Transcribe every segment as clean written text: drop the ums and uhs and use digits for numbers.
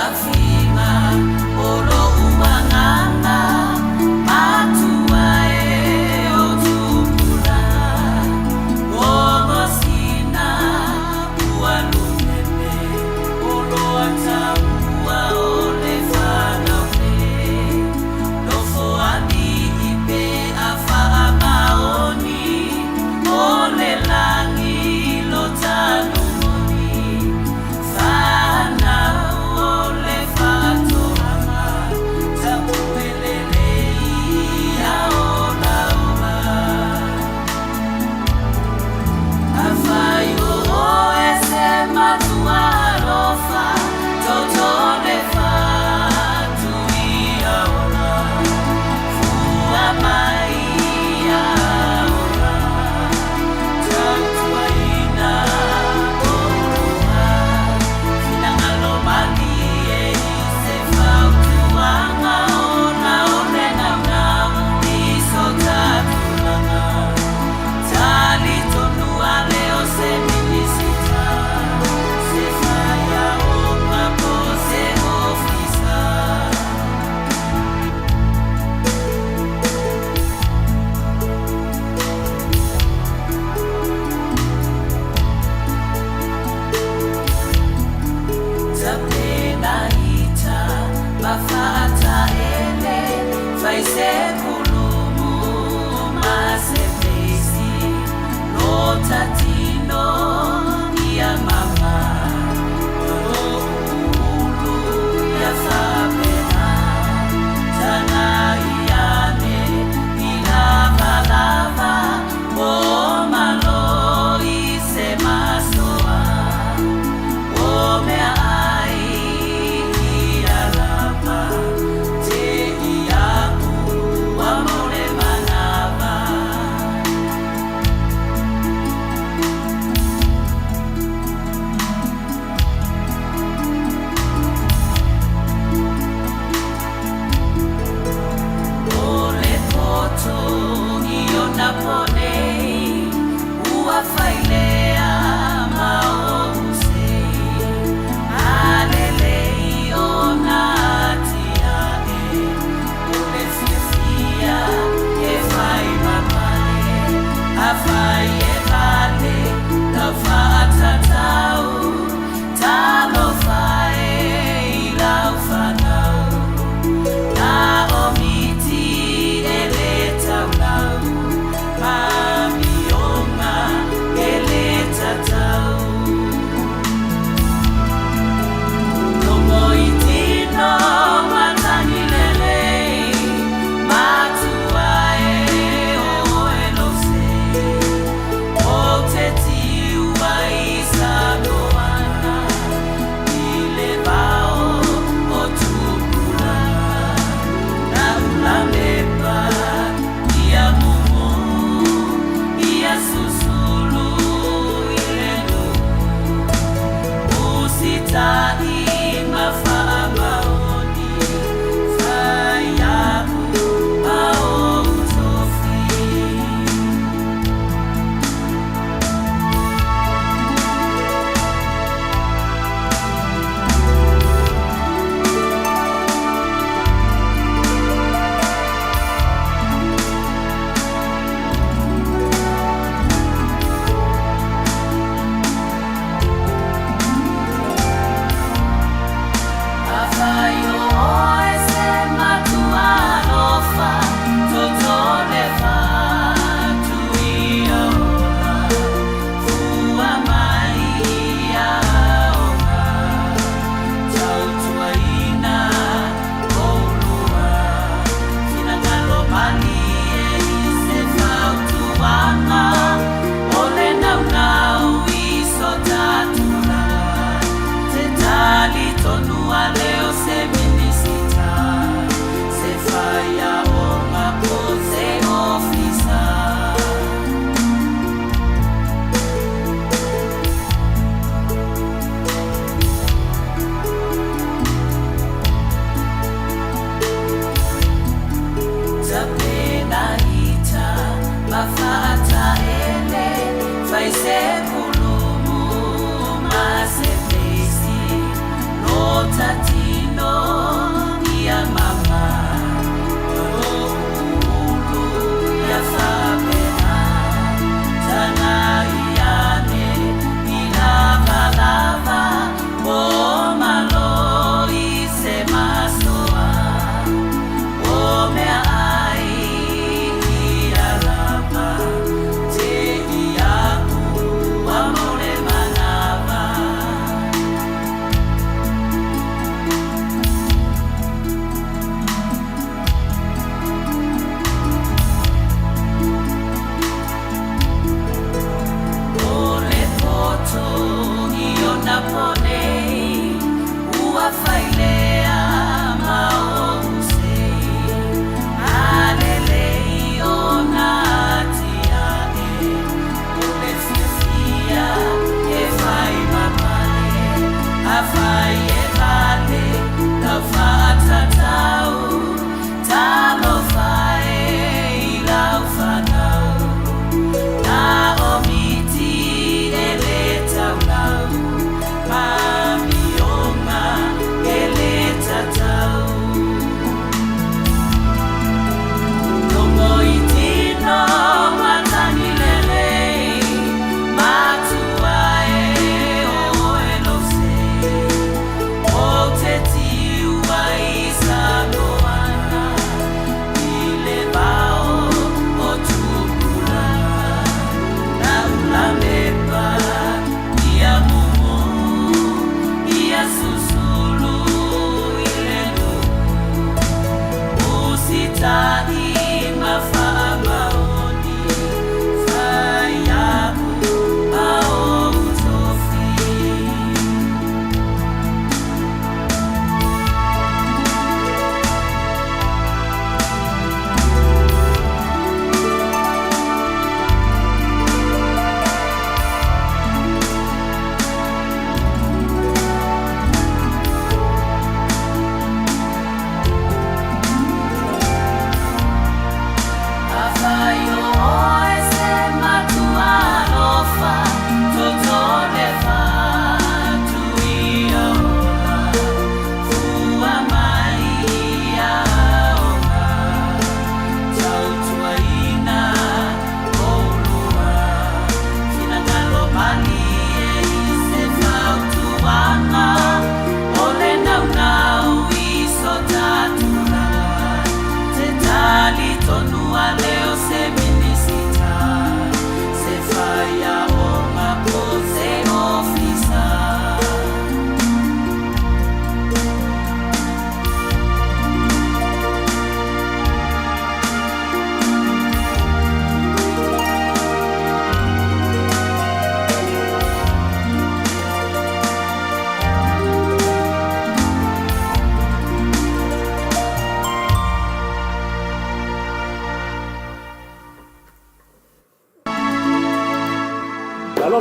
Taafiga o lou agaga matua e o tupulaga logo sina ua lumeme oloa taua o le fanau nei nofo alii pe a faamaoni o le lagi lo talu moni fanau o le.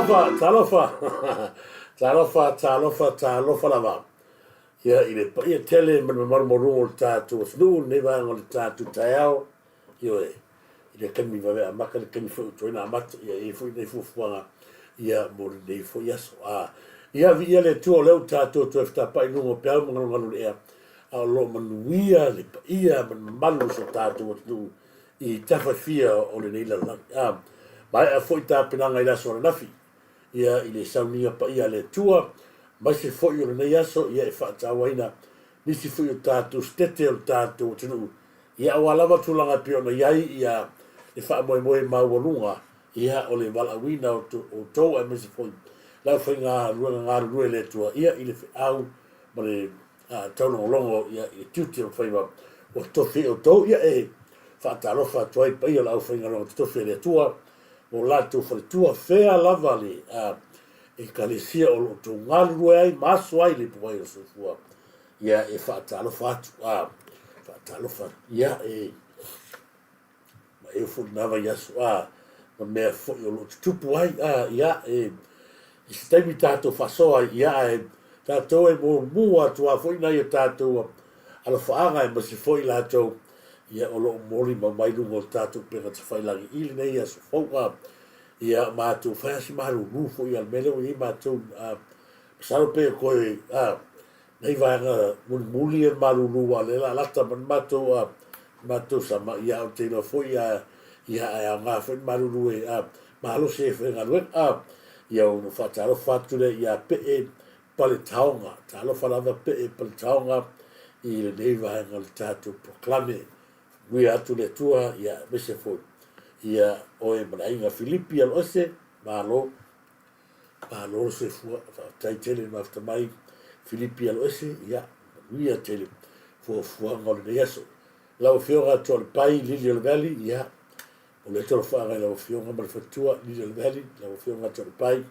Talofa, talofa, talofa, talofa, talofa lava. Ia, i le paia tele ma le mamalu maualuga o le tatou atunuu i lenei vaega o le tatou taeao, ioe, i le taimi vave amata, le taimi foi ua tuai ona amata, ia e i ai foi nai fuafuaga ia mo lenei foi aso. A, ia, viia le Atua o lea ua tatou toe fetapai i luga o peau ma galugalu o le ea, a o lo o manuia le paia ma le mamalu o si o tatou atunuu i tafa e fia o lenei lalolagi. A maea foi tapenaga i le aso ananafi, ia i le sauniga paia a le Atua, aemaise foi o lenei aso, ia e faatauaina nisi foi o tatou setete o le tatou atunuu, ia aua lava tulaga e pei ona i ai ia le faamoemoe maualuga ia o le valaauina o outou aemaise foi le aufaigaluega galulue a le Atua ia i le feau ma le taulogologo ia i le tiute ma faiva ua totofi ai outou. Ia e faatalofa atu ai i le paia o le aufaigaluega totofi a le Atua ma o latou faletua, fea lava le ekalesia o lo o outou galulue ai ma aso ai le ipuvai o le soifua. Ia e faatalofa atu, faatalofa atu. Ia e ma eo foi lena vaiaso, a, ma mea foi o lo o tutupu ai, a, ia, e, i se taimi tatou faasoa ai, ia, ae tatou e muamua atu lava foi nai o tatou alofaaga aemaise foi latou, ia, o lo o molimau mai luga o le tatou upega tafailagi i lenei aso fou, a, ia, matou fai lava si malulu foi a le mea lea ua i ai matou, a, masalo pe toe, a, Nei vaega mulimuli ia le malulu aua o lea o le a lata mai le matou a matou sama ia ou te iloa foi ia ia ae aoga foi le malulu e a malosi ai e faigaluega a ia ona faatalofa atu lea ia Pee Paletaoga talofa lava Pee Paletaoga i lenei vaega o le tatou polokalame manuia atu le Atua ia aemaise foi ia oe ma le aiga Filipi Aloese malo Malo le soifua, faafetai tele le mafuta mai Filipi Aloese, ia manuia tele fuafuaga o lenei aso. Lau Afioga Toalepai Lili o le Valley, ia o le tolofaaga i lau Afioga ma le faletua Lili o le Valley, lau Afioga Toalepai,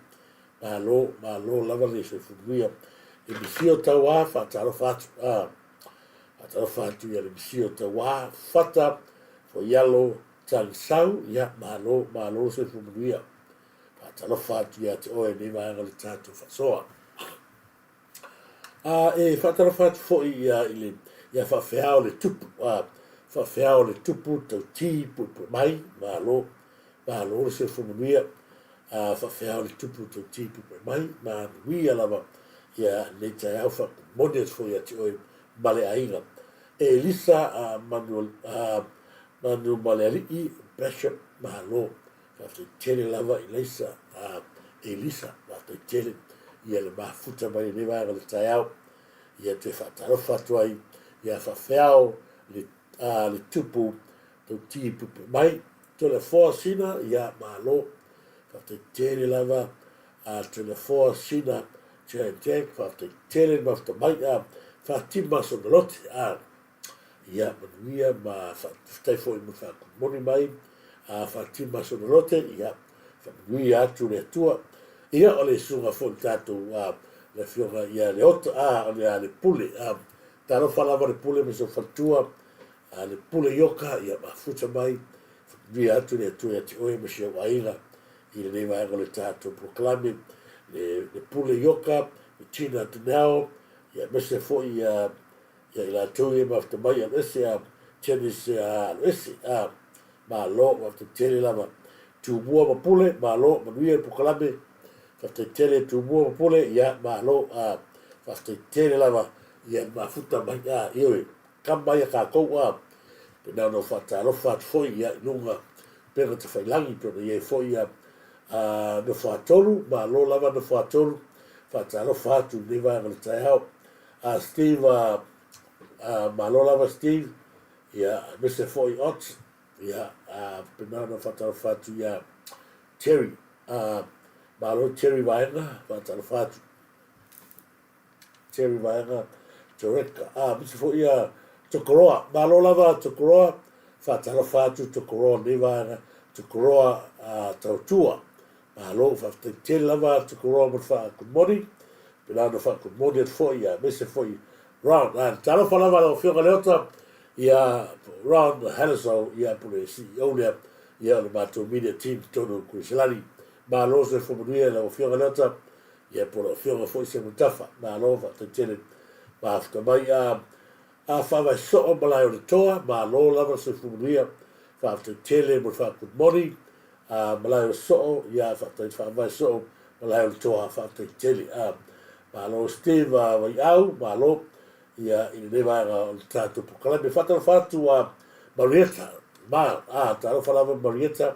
malo, malo lava le soifua manuia. Le Misio Tauā, faatalofa atu, a, faatalofa atu ia le Misio Tauā, Fata, Foialo, Tagisau, ia malo, malo le soifua manuia. Faatalofa atu ia te oe nei vaega o le tatou faasoa. A e faatalofa atu foi ia i le ia faafeao le tupu, a faafeao le tupu tautī puepue mai, malo, malo le soifua manuia. A faafeao le tupu tautī puepue mai, manuia lava ia lenei taeao faakumoni atu foi ia te oe ma le aiga. E Elisa a Manu, a Manu ma le alii, Bishop, malo. Faafetai tele lava i Laisa, a Elisa, faafetai tele ia le mafuta mai lenei vaega o le taeao. Ia toe faatalofa atu ai ia faafeao le, a, le tupu tautī puipui mai. Toleafoa Sina, ia malo. Faafetai tele lava a Toleafoa Sina Jan Jack, faafetai tele le mafuta mai. A Fatima Sonalote, a Ia manuia ma faafetai foi mo le faakumoni mai a Fatima Sonalote, ia faamanuia atu le Atua. Ia o le susuga foi le tatou a le afioga ia Leota a o le a le Pule a talofa lava le Pule ma si faletua a le Pule Ioka ia mafuta mai faamanuia atu le Atua ia te oe ma si ou aiga i lenei vaega o le tatou polokalame le, le Pule Ioka, le Tina Tuneao, ia aemaise foi ia Ia i latou ia e mafuta mai alu ese a Janice a alu ese a malo faafetai tele lava Tumua ma Pule malo manuia le polokalame faafetai tele Tumua ma Pule ia malo a faafetai tele lava ia le mafuta mai a ioe kama ia tatou a pena ona faatalofa atu foi ia i luga upega tafailagi pe ona i ai foi ia a Nofoatolu malo lava Nofoatolu faatalofa atu i lenei vaega o le taeao A Steve a a malo lava Steve ia aemaise foi Ott ia a faapena ona faatalofa atu ia Terry a malo Terry Vaega faatalofa atu Terry Vaega Toreka a aemaise foi ia Tokoroa malo lava Tokoroa faatalofa atu Tokoroa nei vaega Tokoroa a Tautua Malo, faafetai tele lava Tukuroa mo le faakumoni, pela ona faakumoni atu foi ia aemaise foi Ron. A talofa lava lau Afioga Leota ia Ron Hallersow ia po le CEO lea ia o le matou media team totonu o Kuiselani. Malo soifua manuia i lau Afioga Leota, ia po o lau Afioga foi Semutafa. Malo faafetai tele mafuta mai. A a faavae soo malae o le toa, malo lava le soifua manuia, faafetai tele mo le faa-good morning. A malae o soo, ia faafetai faavae soo malae o le toa, faafetai tele. A malo Steve Vaiau, malo ia i lenei vaega o le tatou polokalame. Faatalofa atu a Marietta, ma a talofa lava Marietta,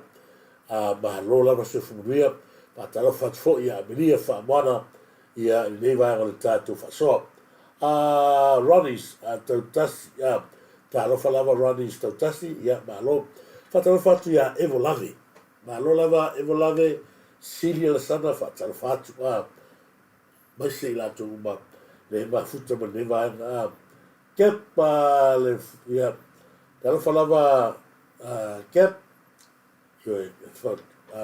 a malo lava soifua manuia. Faatalofa atu foi ia Amelia Faamoana ia i lenei vaega o le tatou faasoa. A Ronnie's a Tautasi, a talofa lava Ronnie's Tautasi, ia malo. Faatalofa atu ia Evolave, malo lava Evolave, Silia Lasana, faatalofa atu a maise i latou uma le mafuta ma lenei vaega. A Cap a le ia talofa lava a Cap ioe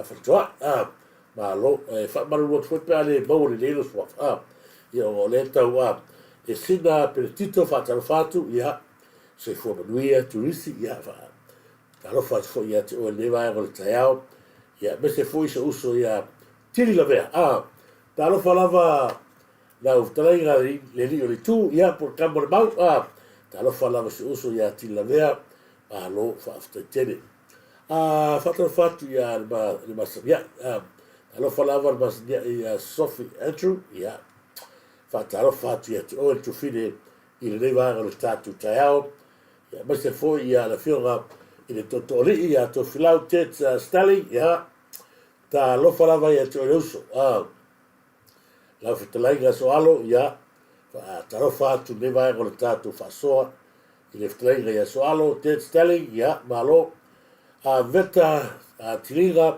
fatuai a malo e faamalulu atu foi pe a le maua lelei lou suafa a ia o lea tau a e sina Penetito faatalofa atu ia soifua manuia turisi ia faatalofa atu foi ia te oe lenei vaega o le taeao ia aemaise foi so uso ia Tili Lavea a talofa lava lau fetalaiga le alii o le itu ia po o le kama o le mau a talofa lava si uso ia Tili Lavea malo faafetai tele. A faatalofa atu ia le Masaniai a talofa lava le Masaniai ia Sophie Andrew ia faatalofa atu ia te oe le tufine i lenei vaega o le tatou taeao ia aemaise foi ia le afioga i le Tootooalii ia Tofilau Ted Stanley ia talofa lava ia te oe le uso a lau fetalaiga Soalo ia faatalofa atu lenei vaega o le tatou faasoa i le fetalaiga ia Soalo Ted Stelling ia malo a Veta a Tiliga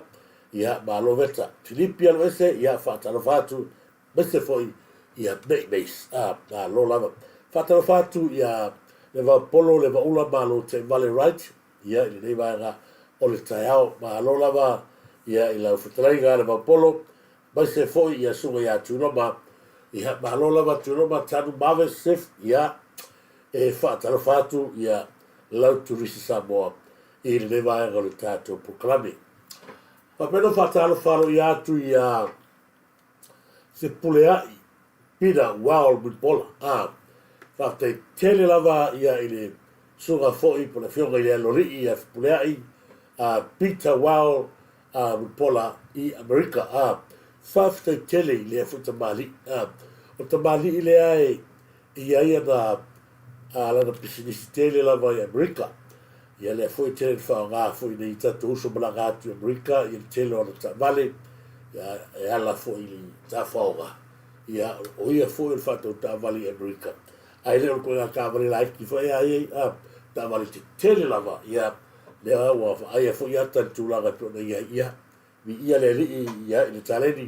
ia malo Veta Filipi Aloese ia faatalofa atu aemaise foi ia Mei Mace a malo lava faatalofa atu ia le Vaupolo le Vaula malo Taivale Wright ia i lenei vaega o le taeao malo lava ia i lau fetalaiga le Vaupolo aemaise foi ia susuga ia Tuiloma ia malo lava Tuiloma Tanu Marvis Sif ia e faatalofa atu ia lau turisi Samoa i lenei vaega o le tatou polokalame. Faapea ona faatalofa aloaia atu ia Fepuleai Peter Wall Mulipola. A faafetai tele lava ia i le susuga foi po o le afioga i le Aloalii ia Fepuleai a Peter Wall a Mulipola i Amerika. A faafetai tele i lea foi tamalii. A o le tamalii lea e i ai ana a lana pisinisi tele lava i Amerika. Ia lea foi e tele ina faaaoga foi nei tatou uso malaga atu i Amerika ia le tele o ana taavale ia e ala foi i le tafaoga. Ia o ia foi o le faatau taavale i Amerika. Ae le o le koena taavale laiti foi a ia a taavale tetele lava ia lea ua vaaia foi ata i le tulaga e pei ona i ai ia Viia le Alii ia i le taleni,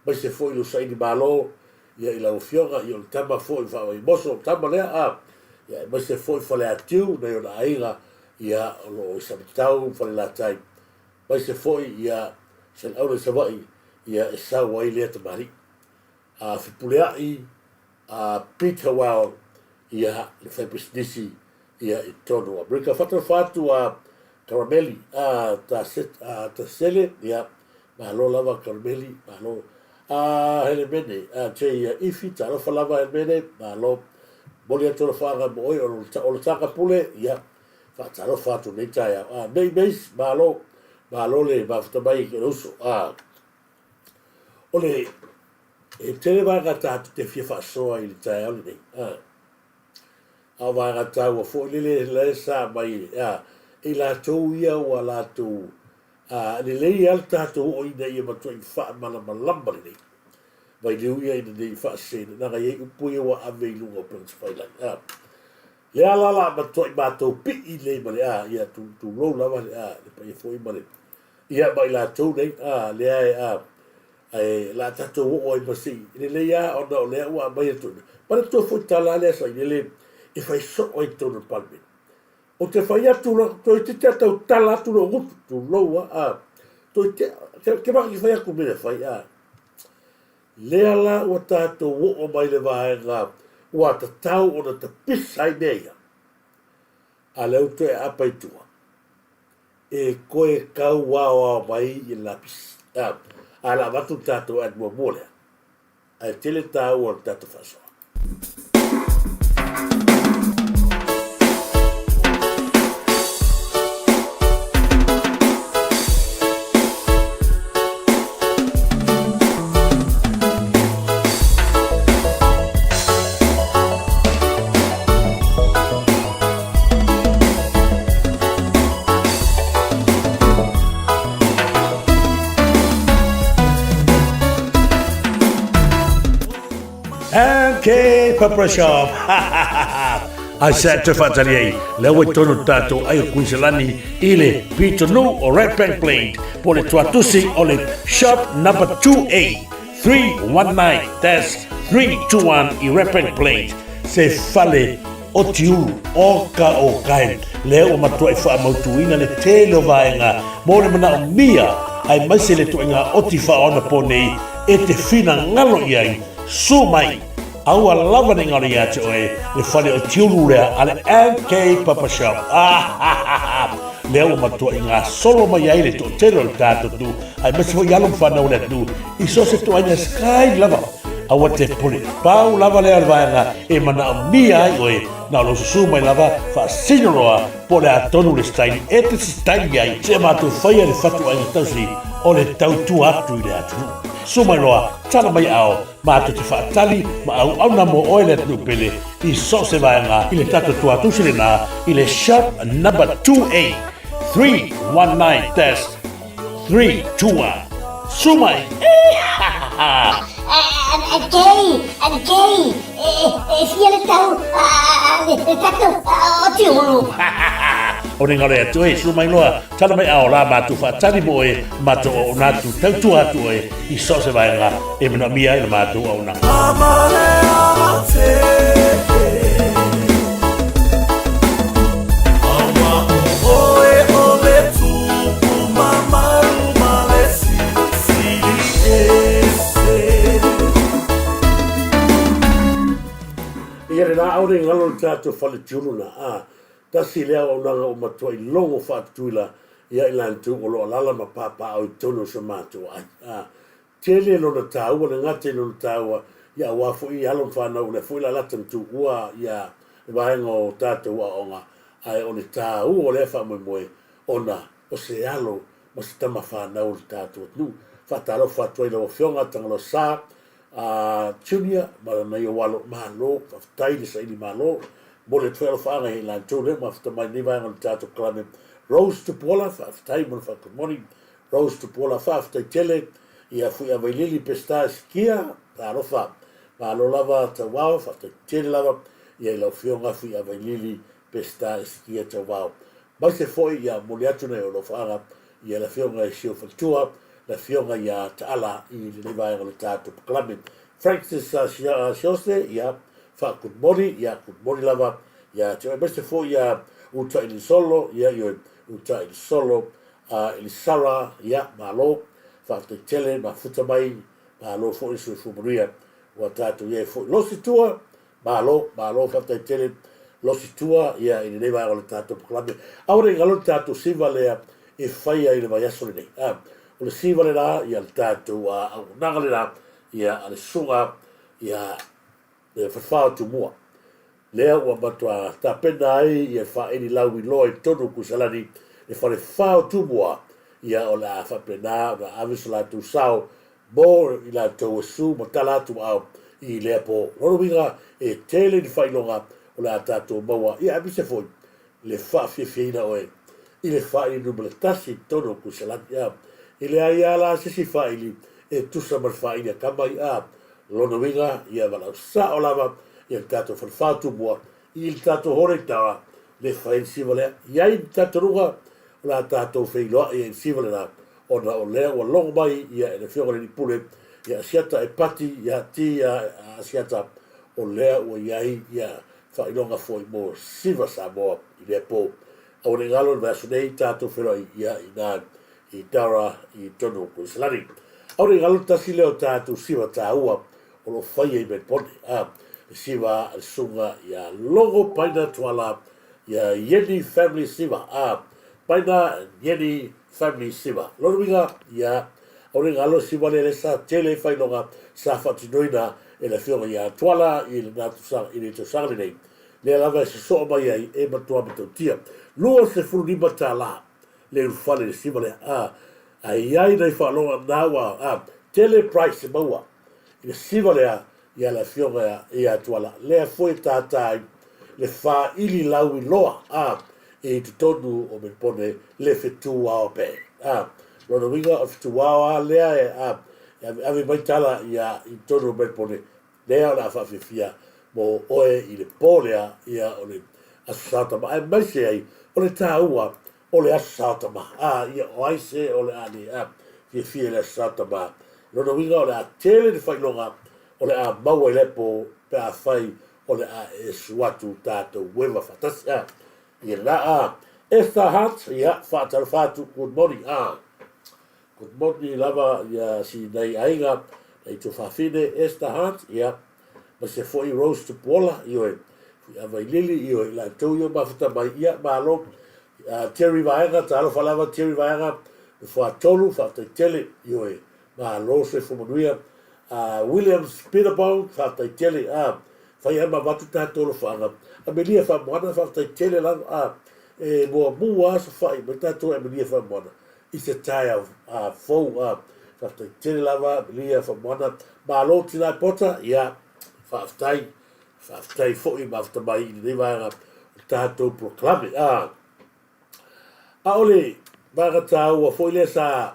aemaise foi lou saili malo ia i lau Afioga, ia o le tama foi faavaimoso o le tama lea, a, ia aemaise foi Faleatiu nai ona aiga ia o lo o i Samatau ma Falelatai, aemaise foi ia Saleaula i Savaii ia e sau ai lea tamalii. A fepuleai a Peter Well ia le faipisinisi ia i totonu o Amerika. Faatalofa atu a Karameli a Tasele ia malo lava Karameli malo. A Helemene a Jay ia Ifi talofa lava Helemene malo. Momoli atu alofaaga mo oe o le taka pule ia faatalofa atu nei taeao. A Nei Mace malo malo le mafuta mai i le uso. A o le e tele vaega tatou te fia faasoa i le taeao lenei. A A o vaega taua foi lele la sa aumai a i latou ia ua latou a lelei lava le tatou oo ina ia matuai faamalamalama lelei vailiu ia ina nei faasese leaga e i ai upu ia ua ave i luga o upegatafailagi a lea la la matuai matou pii lelei ma le a ia tulou lava le a le paia foi ma le ia ma i latou nei a lea e a Ae o le a tatou oo ai ma se i lelei lava ona o lea ua aumai atu i ina. Manatua foi tala lea Sailele e fai soo ai i totonu o le Palemene. Ou te fai atu loa, toeitiiti lava tau tala atu lou gutu, tulou lava, a, toeitiiti, ke maka ki fai atu mea fai, a. Lea la ua tatou oo mai le vaega ua tatau ona tapisa ai mea ia, a lea ua toe aapa i tua. E koe kau aoao mai i le lapisi. A. Ae o le a avatu le tatou ad muamua lea, ae tele taua o le tatou faasoa. MK Pepper Shop. Ai sa te whaatari ai, lea ua tonu tātou ai o Kuiselani i le Pitonu o Red Bank Blade, po le tuatusi o le Shop number 2A 319-321 i Red Bank Blade, se fale o Tiulu, o ka o kae, lea ua matuai faamautuina le tele o vaega mo le manaomia aemaise le ituaiga oti faaonaponei e te finagalo i ai. Su mai! Aua lava ne i galo ia te oe le fale o Tiulu lea a le MK Papa Shop. Ah! Lea ua matuai gasolo mai ai le toatele o le tatou atunuu aemaise foi alo ma fanau o le atunuu i so o se ituaiga sky lava. Aua te pule. Pau lava lea o le vaega e manaomia ai oe, na o lou susu mai lava, faasino loa po o le a tonu le style e te style ai seia matou faia le fatuaiga tausi o le tautua atu i le atunuu. Susu mai loa, tala mai ao, matou te faatali ma auauna mo oe le atunuu pele i so o se vaega i le tatou tuatusi lena i le Shop Number 2A 319-321. Susu mai! Kei, Kei, e fia le tau le tatou o Tiulu. O le galo atu e, susu mai loa, tala mai ao la matou faatali mo oe, matou auauna atu, tautua atu oe i so o se vaega e manaomia ai le matou auaunaga. Ia le la aore galo le tatou fale tiulu na a tasi lea auaunaga ua matuai logo faatutuila ia i lantou o lo o alala ma papaao i totonu o so matou ai a tele lona taua le gata i lona taua ia aua foi alo ma fanau o lea foi la lata na tuua ia le vaega o tatou aoaoga ae o le taua o lea faamoemoe ona o se alo ma se tama fanau o le tatou atunuu. Faatalofa atu ai lau Afioga Tagaloa Sa Junior ma lana ia alo, malo, faafetai le saili malo, momoli atu foi alofaaga i latou lea ua mafuta mai i lenei vaega o le tatou kalame. Rose Tupuola, faafetai mo le faa-good morning. Rose Tupuola, faafetai tele. Ia Fuiavailili Peseta Sikia, talofa, malo lava Tauao, faafetai tele lava ia i lau Afioga Fuiavailili Peseta Sikia Tauao. Maise foi ia momoli atu nai alofaaga ia le Afioga i si ou faletua, le Afioga ia Taala i lenei vaega o le tatou pakalame. Francis Siose, ia, faa-good morning, ia, good morning lava ia te oe. Maise foi ia Uta Ilisolo, ia, ioe, Uta Ilisolo, Elisara, ia, malo, faafetai tele, mafuta mai, malo foi le soifua manuia ua tatou i ai foi. Losi Tua, Malo, malo, faafetai tele Losi Tua ia i lenei vaega o le tatou pakalame. Aua ne i galo le tatou siva lea e faia i le vaiaso lenei. A, o le siva lena ia le tatou auaunaga lena ia a le susuga ia le Falefa o Tumua. Lea ua matua tapena ai ia faaili lauiloa i totonu o Kuisalani le Falefa o Tumua ia o le a faapena ona ave so latou sao Mo i latou e su ma tala atu ao i lea po. Lona uiga e tele ni faailoga o le a tatou maua ia aemaise foi le faafiafiaina oe i le faaili numera tasi i totonu o Kuiselani. A i leai a la se isi faaili e tusa ma le faaili a Kama i a. Lona uiga ia valaau sao lava ia le tatou falefa Tumua i le tatou hole i Tara le fai le siva lea. I ai le talitonuga o le a tatou feiloai ai i le siva lena ona o lea ua logo mai ia e le Afioga i le Alii Pule ia Asiata e pati ia ti ia Asiata o lea ua i ai ia faailoga foi mo Siva Samoa i lea po. Aua ne i galo i le vaiaso nei tatou feiloai ia i ina i Dara i totonu o Kuisalani. Aua ne i galo le tasi lea o tatou siva taua o lo o faia i Melbourne, a le siva a le susuga ia Logo Paina Tuala ia Ieni Family Siva, a Paina Ieni Family Siva. Lona uiga, ia, O le galo siva lea lea sa tele ai faailoga sa faatinoina e le Afioga ia Tuala i lena tausaga, i le tausaga lenei, lea lava e sosoo mai ai e matua matautia. $25 le ulufale i le siva lea. A, ae i ai nai faaloga na ua, a, tele price e maua i le siva lea ia le Afioga ia Tuala. Lea foi e tātā ai le fāili lauiloa, a, i totonu o Melipone le fetu ao pe. A, lona uiga o le fetu ao a lea e, a, e aveave mai tala ia i totonu o Melipone, lea o le a faafiafia mo oe i le pō lea ia o le Aso Sa o Tama. Aemaise ai o le tāua o le Aso Sa o Tama. A, ia o ai se o le a le, a, fiafia i le Aso Sa o Tama. Lona uiga o le a tele le faailoga o le a maua i lea pō pe afai o le a e susu atu tatou ueva faatasi. A, ia lena, a. Esther Hart, ia, faatalofa atu, good morning, a. Good morning lava ia si nai aiga, nai tuafafine, Esther Hart, ia, ma se foi Rose Tupuola, ioe, Fuiavailili, ioe, i latou ia mafuta mai, ia, malo. Terry Vaega, talofa lava Terry Vaega, Nofoatolu, faafetai tele, ioe, malo soifua manuia. Williams Peterborough, faafetai tele, fai lava ma avatu tatou alofaaga. Amelia Faamoana, faafetai tele lava, e muamua lava sofai mai tatou e Amelia Faamoana i se taeao fou. Faafetai tele lava Amelia Faamoana, malo tina e pota, ia, faafetai, faafetai foi mafuta mai i lenei vaega o tatou polokalame. A o le vaega taua foi lea sa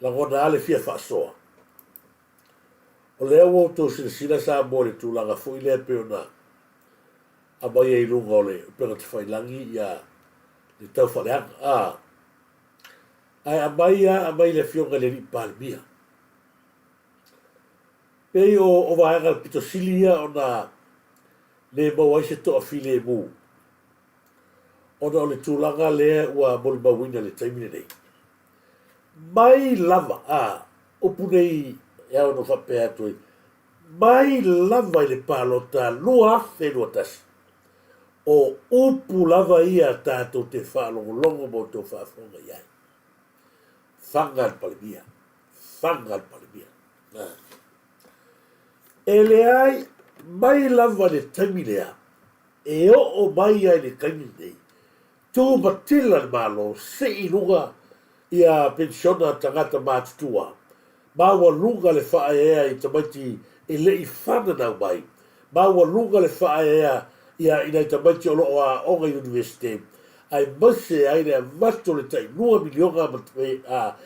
lagona lava le fia faasoa, o lea ua outou silasila Samoa i le tulaga foi lea pei ona aumai ai i luga o le upega tafailagi ia le taufaaleaga. A, ae aumai lava, aumai le Afioga i le Alii Palemia. Pei o, o vaega pito sili ia ona le maua ai se toafilemu, ona o le tulaga lea ua molimauina i le taimi lenei. Mai lava, a, upu nei e ao ona faapea atu ai, mai lava i le palota 2021, o upu lava ia tatou te faalogologo ma outou faafofoga i ai. Faga le Palemia, faga le Palemia. E leai, mai lava i le taimi lea, e oo mai ai i le taimi lenei, Tu matila le Malo, sii i luga ia penisiona a tagata matutua, maualuga le faaeaea i tamaiti e le i fananau mai, maualuga le faaeaea ia i nai tamaiti o lo o aoga i Universite, aemaise ai le avatu o le tai lua miliona ma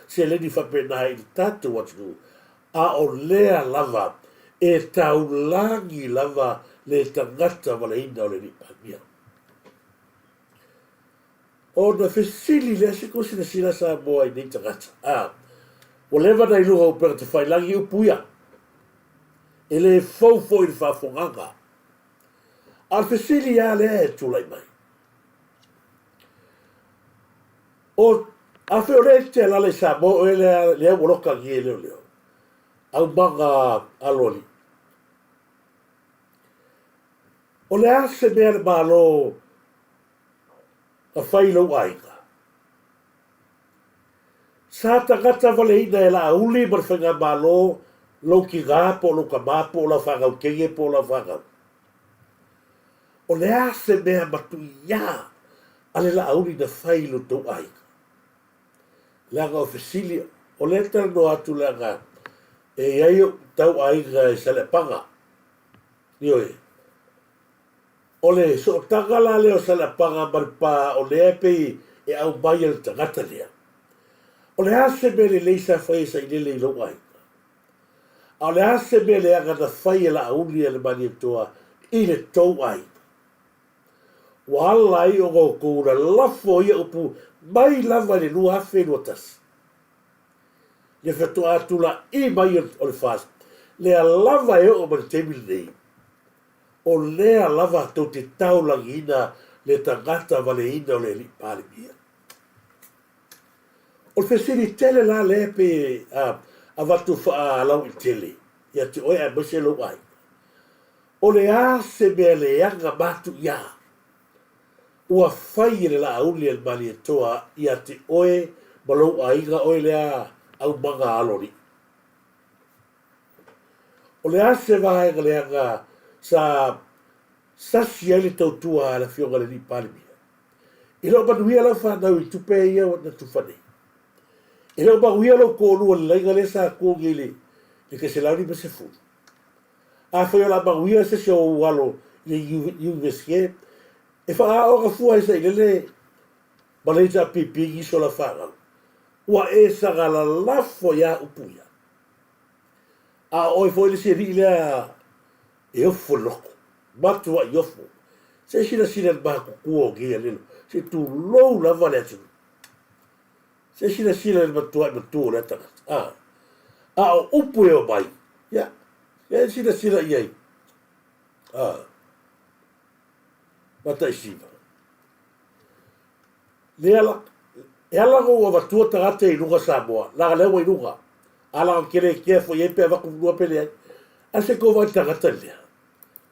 seleni faapena i le tatou atunuu, a o lea lava e taulagi lava le tagata valeina o le Alii Palemia. Ona fesili lea, se ua silasila Samoa i nei tagata, a, ua leva ona i luga o upega tafailagi upu ia, e le fou foi i le faafogaga. A o le fesili lava lea e tulai mai, o afai o lea e te alala i Samoa oe lea, lea ua loka agi e leoleo, aumaga aloalii. O le a se mea le Malo na fai i lou aiga? Sa tagata valeina e Laauli ma le Faigamalo lou tiga po o lou tama po o lau fanau teine po o lau fanau? O le a se mea matuia a le Laauli na fai i lo tou aiga? Leaga o fesili, o lea e talanoa atu leaga e i ai ou tau aiga i Saleapaga. Ioe. O le sootaga la lea o Saleapaga ma le pa o lea e pei e aumai e le tagata lea. O le a se mea lelei sa fai e Sailele i lou aiga? A o le a se mea leaga na fai e Laauli a le Malietoa i le tou aiga? Ua ala ai ona outou lalafo ia upu mai lava i le 2021. Le faatoa tula'i mai o le FAST, lea lava e oo mai le taimi lenei, o lea lava tou te taulagiina le tagata valeina o le Alii Palemia. O le fesili tele la lea pe avatu faalauaitele ia te oe aemaise lou aiga, o le a se mea leaga matuia Ua fai e le Laauli a le Malietoa ia te oe ma lou aiga oe lea aumaga a alo alii? O le a se vaega leaga sa sasi ai le tautua a le Afioga i le Alii Palemia? E le o manuia lau fanau i tupe ia na tufa nei. E le o manuia lou toalua i le laiga lea sa togi i le 150. Afai o le a manuia se isi o ou alo i le Iunivesite, e faaaoga fua ai sailele ma le HRPP nisi o lau fanau. Ua e saga lalafo ai a upu ia. A o oe foi le isi alii lea e ofo i le loto. Matuai ofo. Se i silasila i le matutua o nei alelo. Se i tulou lava le atunuu. Se i silasila i le matuai matua o lea tagata. A, a o upu e omai, ia, se i silasila i ai. A, Mataisiva. Le ala, e ala ona ou avatua tagata i luga Samoa, leaga lea ua i luga. A laga ou te le kea foi i ai pe avatu lua pe leai. A se tou vaai i le tagata lea,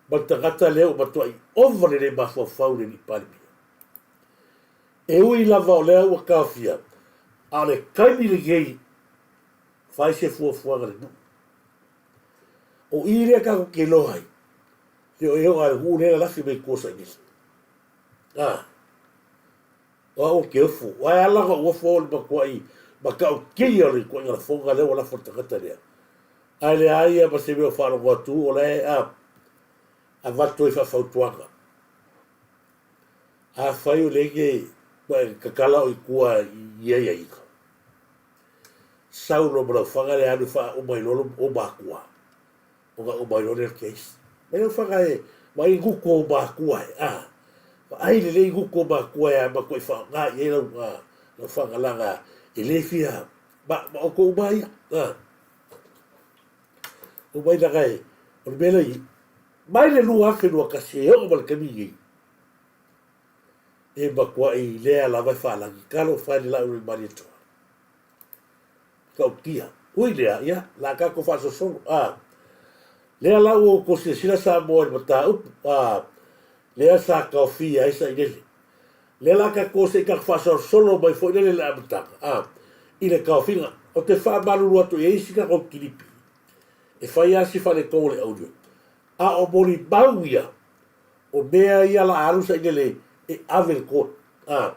ma le tagata lea ua matuai ova le le mafaufau i le alii Palemia. E ui lava o lea ua taofia, a o le taimi lenei, fai se fuafuaga i le nuu. O i lea tatou te iloa ai, le o e oo a le nuu lea e lalafi mai tua o Sailele. A, o au ou te ofo, aua e ala ona ou ofo au o le matuai matautia o le ituaiga lafoga lea ua lafo i le tagata lea. Ae leai lava ma se mea o faalogo atu o la e avatu ai faafautuaga. Afai o lea e te ua e tatala oe i tua i aiaiga, sau loa ma lau faga lea alu e faauma ai loa ou matua, ona uma ai loa lea o le case. Mai lau faga e vaai i gutu o ou matua e, a, vaai lelei i gutu o matua e a matuai faaaoga i ai lau, lau faga leaga e le fia, ma, ma outou uma lava ia, a. Uma ai leaga e, o le mea lea i, mai le 2021 e oo mai le taimi lenei, e matuai lea lava e faalagi talofa e le lau le Malietoa. Matautia. Ui lea, ia, la tatou faasolosolo. A, lea la ua outou silasila Samoa i le mataupu, a, lea sa taofia ai Sailele. Lea la tatou se i tatou faasolosolo mai foi lele i le amataga, a, i le taofiga. Ou te faamalulu atu i ai isi tatou kilipi, e fai lava si faaletonu o le audio, a o molimau ia, o mea ia la alu Sailele e ave i le court, a.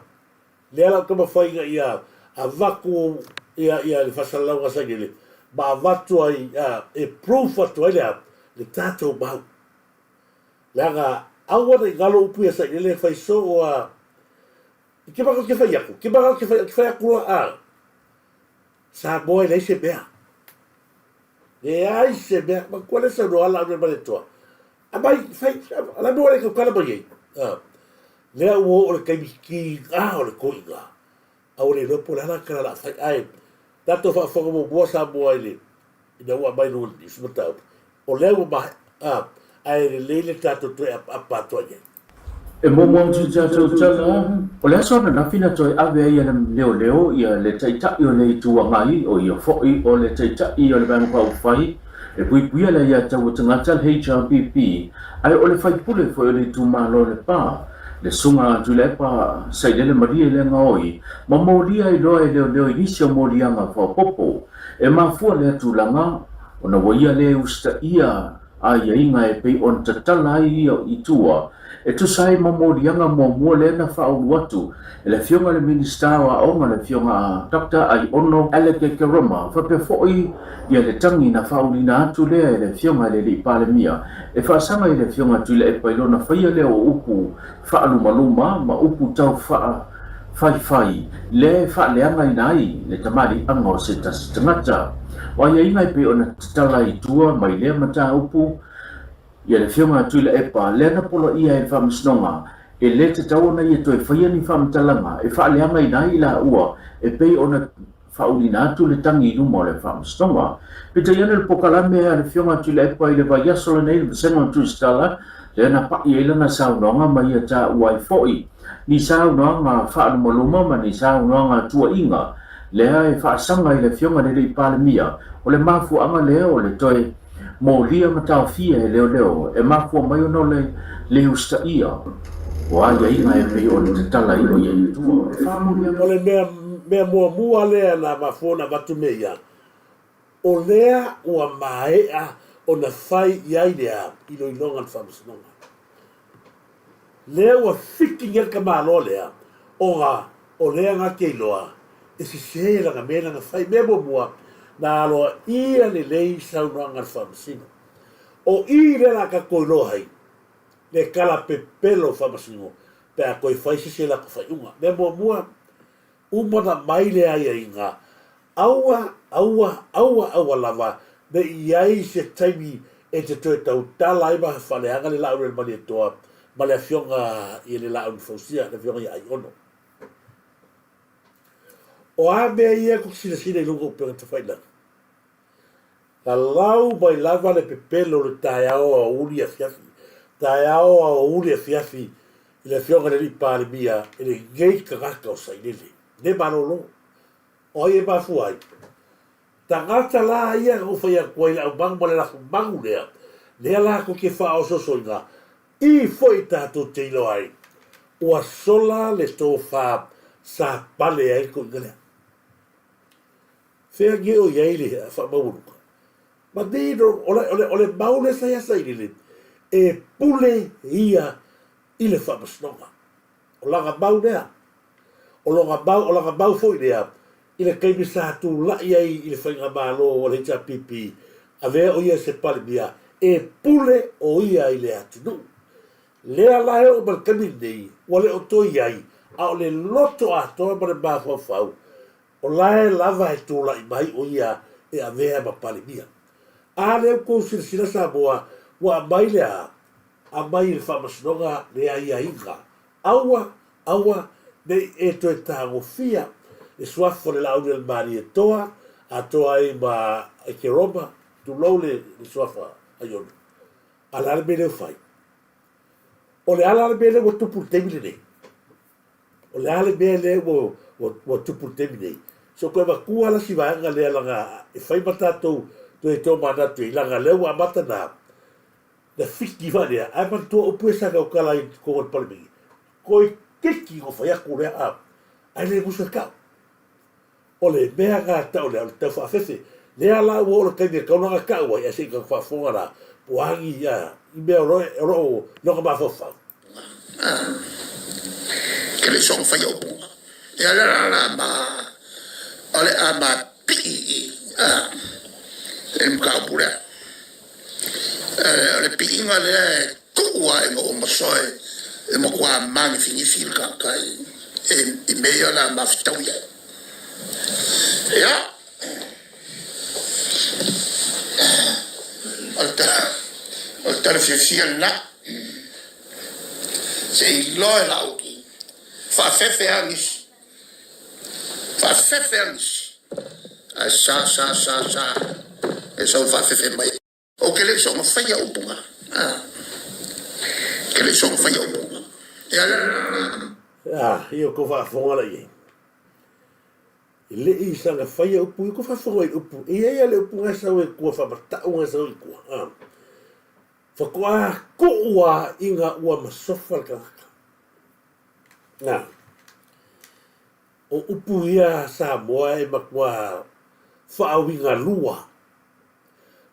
Lea la ou te mafai ina ia avatu ia ia le faasalalauga sailele ma avatu ai e proof atu ai le a? Le tatou mau. Leaga aua ne i galo upu ia sailele e fai soo a i ke maka ke fai aku, ke maka ke fai, ke fai aku la a Samoa e leai se mea. Leai se mea. Ma kua le saunoa ala au le toa. A mai, fai, ala mea ua le tautala mai ai. Lea ua oo le taimi kiga o le toiga. A ua le iloa po o le a la tala o le a fai. Ae tatou faafofoga muamua Samoa i le ina ua aumai luga o le news mataupu. O lea ua maea, ae lelei le tatou toe apaapa atu ai. E muamua atu i tatou tala, o le aso ananafi na toe ave ai e le leoleo ia le Taitai o le Itu Agai, o ia foi o le Taitai o le Vaega Faaupufai e puipuia le aiatatau a tagata, le HRPP, ae o le faipule foi o le itumalo o Lepa, le Susuga Tuilaepa Sailele Malie Legaoi, ma molia ai loa e leoleo i nisi o moliaga faaopoopo. E mafua lea tulaga ona ua ia le usitaia aiaiga e pei ona tatala ai ia i tua e tusa ai ma moliaga muamua lea na faaulu atu e le Afioga i le Minisita o Aoga le Afioga a Doctor Aiono Alec Keroma faapea foi ia le tagi na faauluina atu lea e le Afioga i le Alii Palemia e faasaga i le Afioga Tuilaepa i lona faia lea o upu faalumaluma ma upu tau faafaifai lea e faaleagaina ai le tamaliiaga o se tasi tagata. O aiaiga e pei ona tatala i tua mai lea mataupu ia le Afioga a Tuilaepa lea na poloaia ai le Faamasinoga e le tatau ona ia toe faia ni faamatalaga e faaleagaina ai i laua e pei ona faaulina atu le tagi i luma o le Faamasinoga. Peitai ane le polokalame a le Afioga a Tuilaepa i le vaiaso lenei i le vasega o Tusitala, lea na pai ai lana saunoaga ma ia taua ai foi ni saunoaga faalumaluma ma ni saunoaga tuuaiga lea e faasaga i le Afioga i le Alii Palemia. O le mafuaaga lea o le toe molia ma taofia e leoleo e mafua mai ona o le le usitaia o aiaiga e pei ona tatala ai o ia i tua. E faamuli O le mea. mea muamua lea na mafua ona avatu mea ia, o lea ua maea ona fai i ai le a iloiloga a le Faamasinoga. Lea ua fiki ai le tamaloa lea, ona o lea na te iloa e sese lana mea lana fai. Mea muamua, na aloaia lelei saunoaga a le Faamasino. O i lea la tatou iloa ai le tala pepelo o Faamasino pe a toe fai se isi latou faaiuga. Mea muamua, uma ona aumai le aiaiga, aua, aua, aua, aua lava ne i i ai se taimi e te toe tautala ai ma faaleaga le Laau le Malietoa ma le Afioga i le Laau na Fausia, le Afioga ia Aiono. O a mea ia tou te silasila i luga o upega tafailagi? Lalau mai lava le pepelo o le taeao aoauli afiafi, taeao aoauli afiafi i le Afioga i le Alii Palemia e lenei tagata o Sailele, le malolo. O ai e mafua ai? Tagata la ia na ou fai atu ai le aumanu ma le lafumanu lea, lea latou te faaosoosoina, i foi tatou te iloa ai, ua sola le tofa sa pale ai le toeaina lea. Fea nei o i ai le faamaualuga? Manino, o le, o le, o le mau lea sa ia sailele, e pule ia i le faamasinoga. O lana mau lea. O lona mau, o lana mau foi lea, i le taimi sa tulai ai i le faigamalo a le HRPP, avea o ia se Palemia, e pule o ia i le atunuu. Lea la e oo mai le taimi lenei, ua le o toe i ai, a o le loto atoa ma le mafaufau, O lae lava e tulai mai o ia e avea ma Palemia. A lea ua tou silasila Samoa ua aumai le a? Aumai i le Faamasinoga le aiaiga. Aua, aua ne i e toe tagofia le suafa o le Laaulialemalietoa atoa ai ma Ekeroma, tulou le suafa Aiono. A o le a le mea lea ua fai? O le a la le mea lea ua tupu i le taimi lenei? O le a le mea lea ua, ua, ua tupu i le taimi nei? Se i toe avatua la si vaega lea laga e fai ma tatou toe tomanatu i ai, laga lea ua amata na, na fiki foi lea, ae manatua upu ia sa tautala ai i totonu o le Palemene, toeitiiti ona fai atu lea, a, ae le musu e tau. O le mea na tau lea, o le tau faafefe. Lea la ua oo le taimi e tatau ona tau ai, ae se i tatou faafofoga la, po o a ni, a, ni mea o lo o lo o lona mafaufau. Ke le soga faia upu. Ia le la la ma o le a ma pii i a le mataupu lea. O le piiga lea e tuu lava ina ua masoe e matua māgifigīfi le tagata i mea ia o le a mafutaui ai. Ia, o le tala fiafia lena, se i iloa e Laauli, faafefe lava nisi, faafefe lava nisi, ae sa sa sa sa e sau faafefe mai. Ou te le i soona faia upu na. Te le i soona faia upu na. Ia. Ah, ia kou faafofoga la i ai. E le i saga faia upu, ia kou faafofoga i upu. E i ai a le upu na e sau e tua faamatau na e sau i tua. Ah. Faatoa tuu a ina ua masofa le tagata. Na. O upu ia a Samoa e matua faauigalua.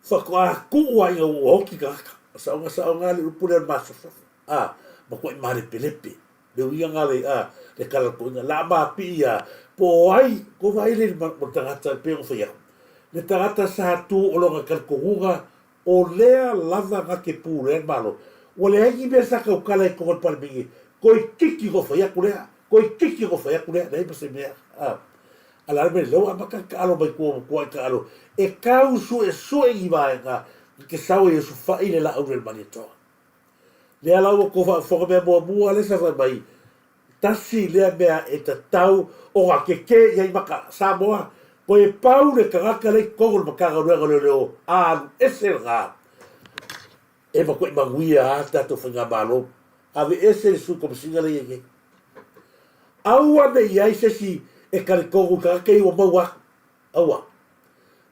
Faatoa tuu lava ina ua oti tagata. O saoga saoga lava le upu lea o le masofasofa. A, matuai malepelepe. Le uiga na le, a, le tala toeaina. La mapii a, po o ai, ko vaai le mo le tagata pei ona fai atu. Le tagata sa tu o lona talitonuga O lea lava na te pulea le Malo. Ua leai ni mea sa tautala i totonu o le Palemene, toeitiiti ona fai atu lea, toeitiiti ona fai atu lea, leai ma se mea. A o le a le mea lea ua amata ona taalo mai tua ua matuai taalo e tau suesue ni vaega na te sau ai e osofai le laau lea i le Malietoa. Lea la ua tou faafofoga mea muamua lea sa fai mai, Tasi lea mea e tatau ona kekē i ai maka Samoa, koe pau le tagata lea i totonu o le Matagaluega o Leoleo a alu ese lena, e matuai manuia lava le tatou faigamalo. Aveese le Sui Komesina lea e i ai nei. Aua ne i ai se isi e talitonu i tagata ia ua maua atu. Aua.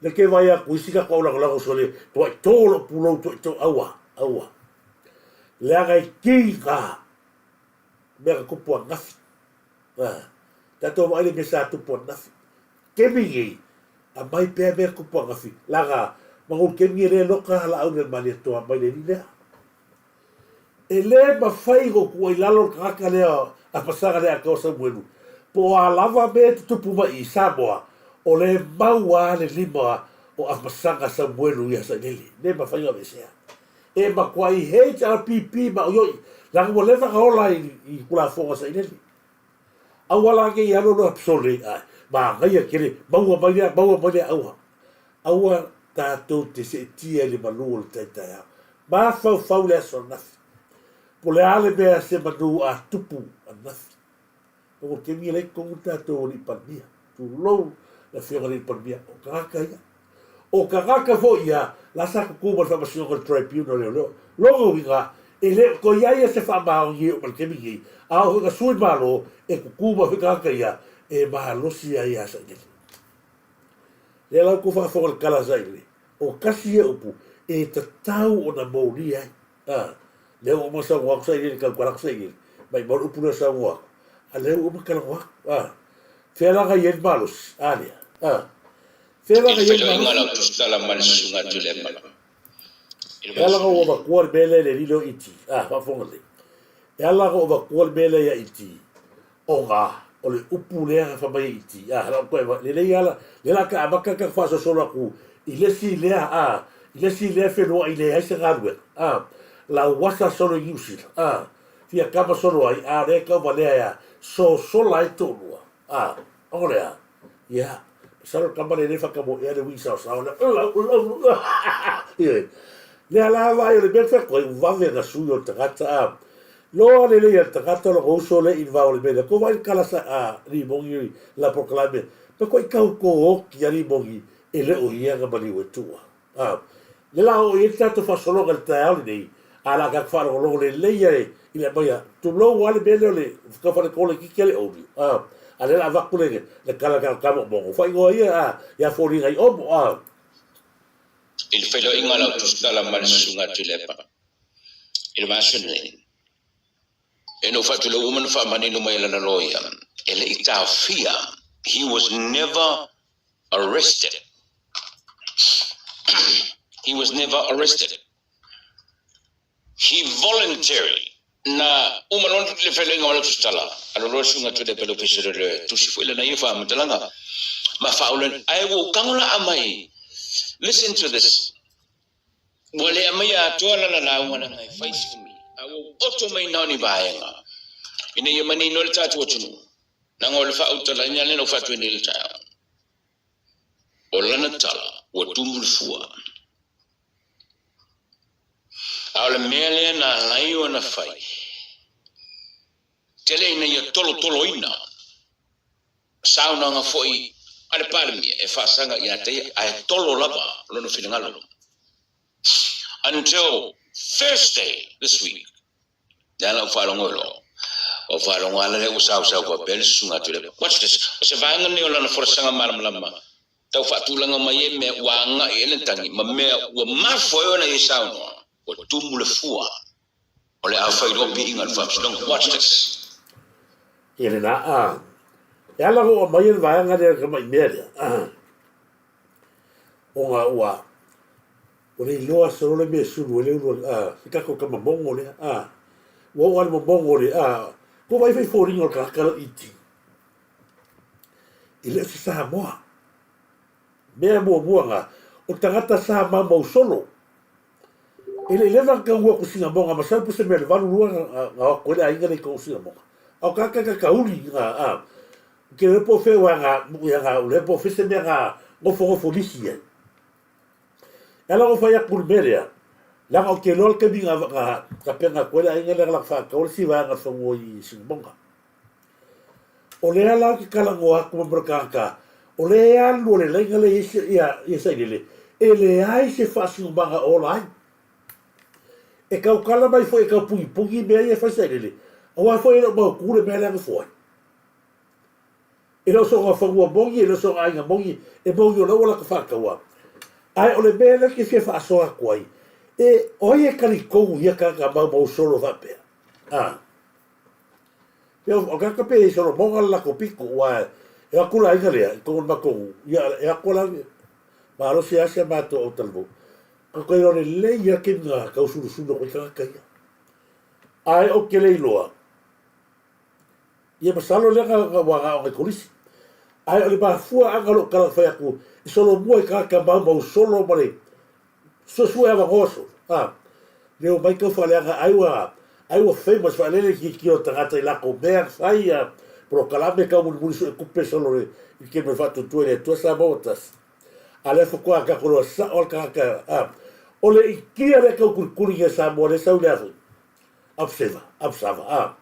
Le ke vaai atu isi tatou au lagolago sole tuai tō lou pulou tuai tō. Aua, aua. Leaga e tiga. Mea ka tupu ananafi. Tatou vaai le mea sa tupu ananafi. Kemi nei, aumai pea mea tupu ananafi, laga manu kemi e le loka laau le Malietoa mai le alii lea. E le mafai ona tuu ai lalo le tagata lea a Pasaga lea Atoa Samuelu, po o a lava mea e tutupu mai i Samoa, o lea e mau lava le lima o Afamasaga Samuelu ia Sailele. E le mafai ona aveesea. E matuai HRPP maoioi, leaga ua leva ona ola i Tulafono a Sailele. Aua la ne i alu alu sole ae manaia tele maua mai lea maua mai lea aua. Aua tatou te seetia i le malu o le tai taeao. Mafaufau le aso ananafi. Po le a le mea se manu a tupu ananafi. Ua kemi e lai tonu tatou alii Palemia. Tulou le afioga i le alii Palemia. O tagata ia. O tagata foi ia, la sa tutu ma le faamasinoga o le Tribunal Leoleo. Lona uiga, e le o toe i ai ia se faamaoni e oo mai le taimi nei, a oo foi ina sui le Malo, e tutu mai foi tagata ia, e malosi ai ia Sailele. Lea la ua outou faafofoga i le tala a Sailele, o tasi ia upu e tatau ona molia ai. A, lea ua uma saunoa atu Sailele, tautala atu Sailele, maimau le upu lea saunoa atu, a lea ua uma talanoa atu. A, fea la na i ai le malosi? A lea. A. I le feiloaiga o lau tusitala ma le Susuga Tuilaepa i le E ala ona ou avatua le mea lea i le alii lea o Iti, a, faafofoga lelei. E ala ona ou avatua le mea lea ia Iti, ona o le upu lea na fai mai e Iti, a, la ou toe ava, lelei lava la, lea la ta amata ta faasolosolo atu i le isi lea, a, i le isi lea feluai leai se galuega, a, lauasa solo i Niu Sila, a, fia kava solo ai, a o lea e tauvalea e a, sosola ai toalua, a, o le a? Ia, masalo le tama lea e le faatamoea le uī saosao lea, ioe. Lea la vaai o le mea na fai atu ai, ua vave ona sui o le tagata, a. Loa lelei a le tagata lona uso lea i le vao o le mea lea. Tou vaai i le kala sa, a, limoni la polokalame, matuai tau tooti a limoni e le o ia na maliu e tua. A, lea la oo i ai le tatou faasologa i le taeao lenei, a o le a tatou faalogologo lelei ai i le aumaia, tulou lava le mea lea o le tau faaletolo laitiiti a le audio, a, a lea o le a avatu le, le tala i tatou tama o Mogo, faaigoa ia, a, ia foliga i omo, a. I le feiloaiga a lau tusitala ma le Susuga Tuilaepa i le vaiaso nei, e na ou faatulou uma na faamanino mai e lana loia, e le i taofia, he was never arrested. He was never arrested. He voluntarily na uma loa le feiloaiga ma lau tusitala, alu loa le susuga Tuilaepa i le ofisa o le tusi foi lena ia faamatalaga ma faaula ae ua ou tago laa mai. Listen to this. Ua le aumaia atoa lana lauga leaga e fai si umi, a ua ou oto mai na o ni vaega ina ia manino ai le tatou atunuu. Leaga o le faautalaina lea na ou faatu ai nei i le taeao. O lana tala ua tumu le fua. A o le mea lea na ala ai ona fai, tele ina ia tolotoloina saunoaga foi a le Palemia e faasaga ia te ia, ae tolo lava lona finagalo. Until Thursday this week, Lea na ou faalogo i loa. Ua ou faalogo lava lea ua sausau faapea le susuga atu lea. Watch this. O se vaega lenei o lana folasaga malamalama tau faatulaga mai ai mea ua agai i ai le tagi ma mea ua mafua ai ona ia saunoa, ua tumu le fua o le a fai loa piiga i le faamasinoga. Watch this. Ia lena, a. E ala ona ou aumaia le vaega lea i le tamai mea lea, ona ua Ua le iloa solo le mea e sulu ai le ulu a se tatou tama mogo lea a ua oo a le momogo le a ko vai fai foliga o le tagata lau iti e le o se Samoa mea muamua na o tagata sa maumau solo e le i leva na taunuu atu i Sinamoga masalo po o se mea o le 82 na o atu ai le aiga lea i totonu o Sinamoga a o tagata tatauli na a ou te le iloa po o fea aua na o po o fea se mea na nofonofo lisi ai. E ala ona fai atu i le mea lea, leaga ou te iloa le taimi na tapena atu ai le aiga lea na latou faatau le isi vaega o le fanua i Sinamoga. O lea la ou te talanoa atu ma le tagata, o lea e alu a le laina lea i ai Sailele, e leai se faasinomaga o ola ai. E tautala mai foi e tau pugipugī mea ia e fai Sailele, aua foi e le o mautu le mea lea e nofo ai. E le o soona fanua moni, e le o soona aiga moni, e moni o lea ua lata faataua. Ae o le mea lea ke fia faasoa atu ai, e, o ai e talitonu i ia tagata maumau solo faapea? A. Ia, o le tagata pe solomoga le latou pito, aua e o atu le aiga lea i totonu o le matou nuu, ia e o atu la malosi lava si a matou autalavou, tatou iloa lelei lava taimi na tausulusulu atu ai tagata ia. Ae ou te le iloa, ia masalo lea na ua na o nai kolisi. Ae o le mafuaaga o lou tala na fai atu, e solomua i tagata maumau solo ma le Suesue avanoa solo, a. Le omai tau faaleaga ai ua ai ua famous faalele tilotilo tagata i latou mea na fai a polokalame tau mulimuli sue tupe solo i le taimi o le faatuatua i le Atua Samoa ua tasi. A lea faatoa tatou iloa sao a le tagata a. O le itia lea tau tulituli nei e Samoa lea sau i le a foi? Upseva, upsava a.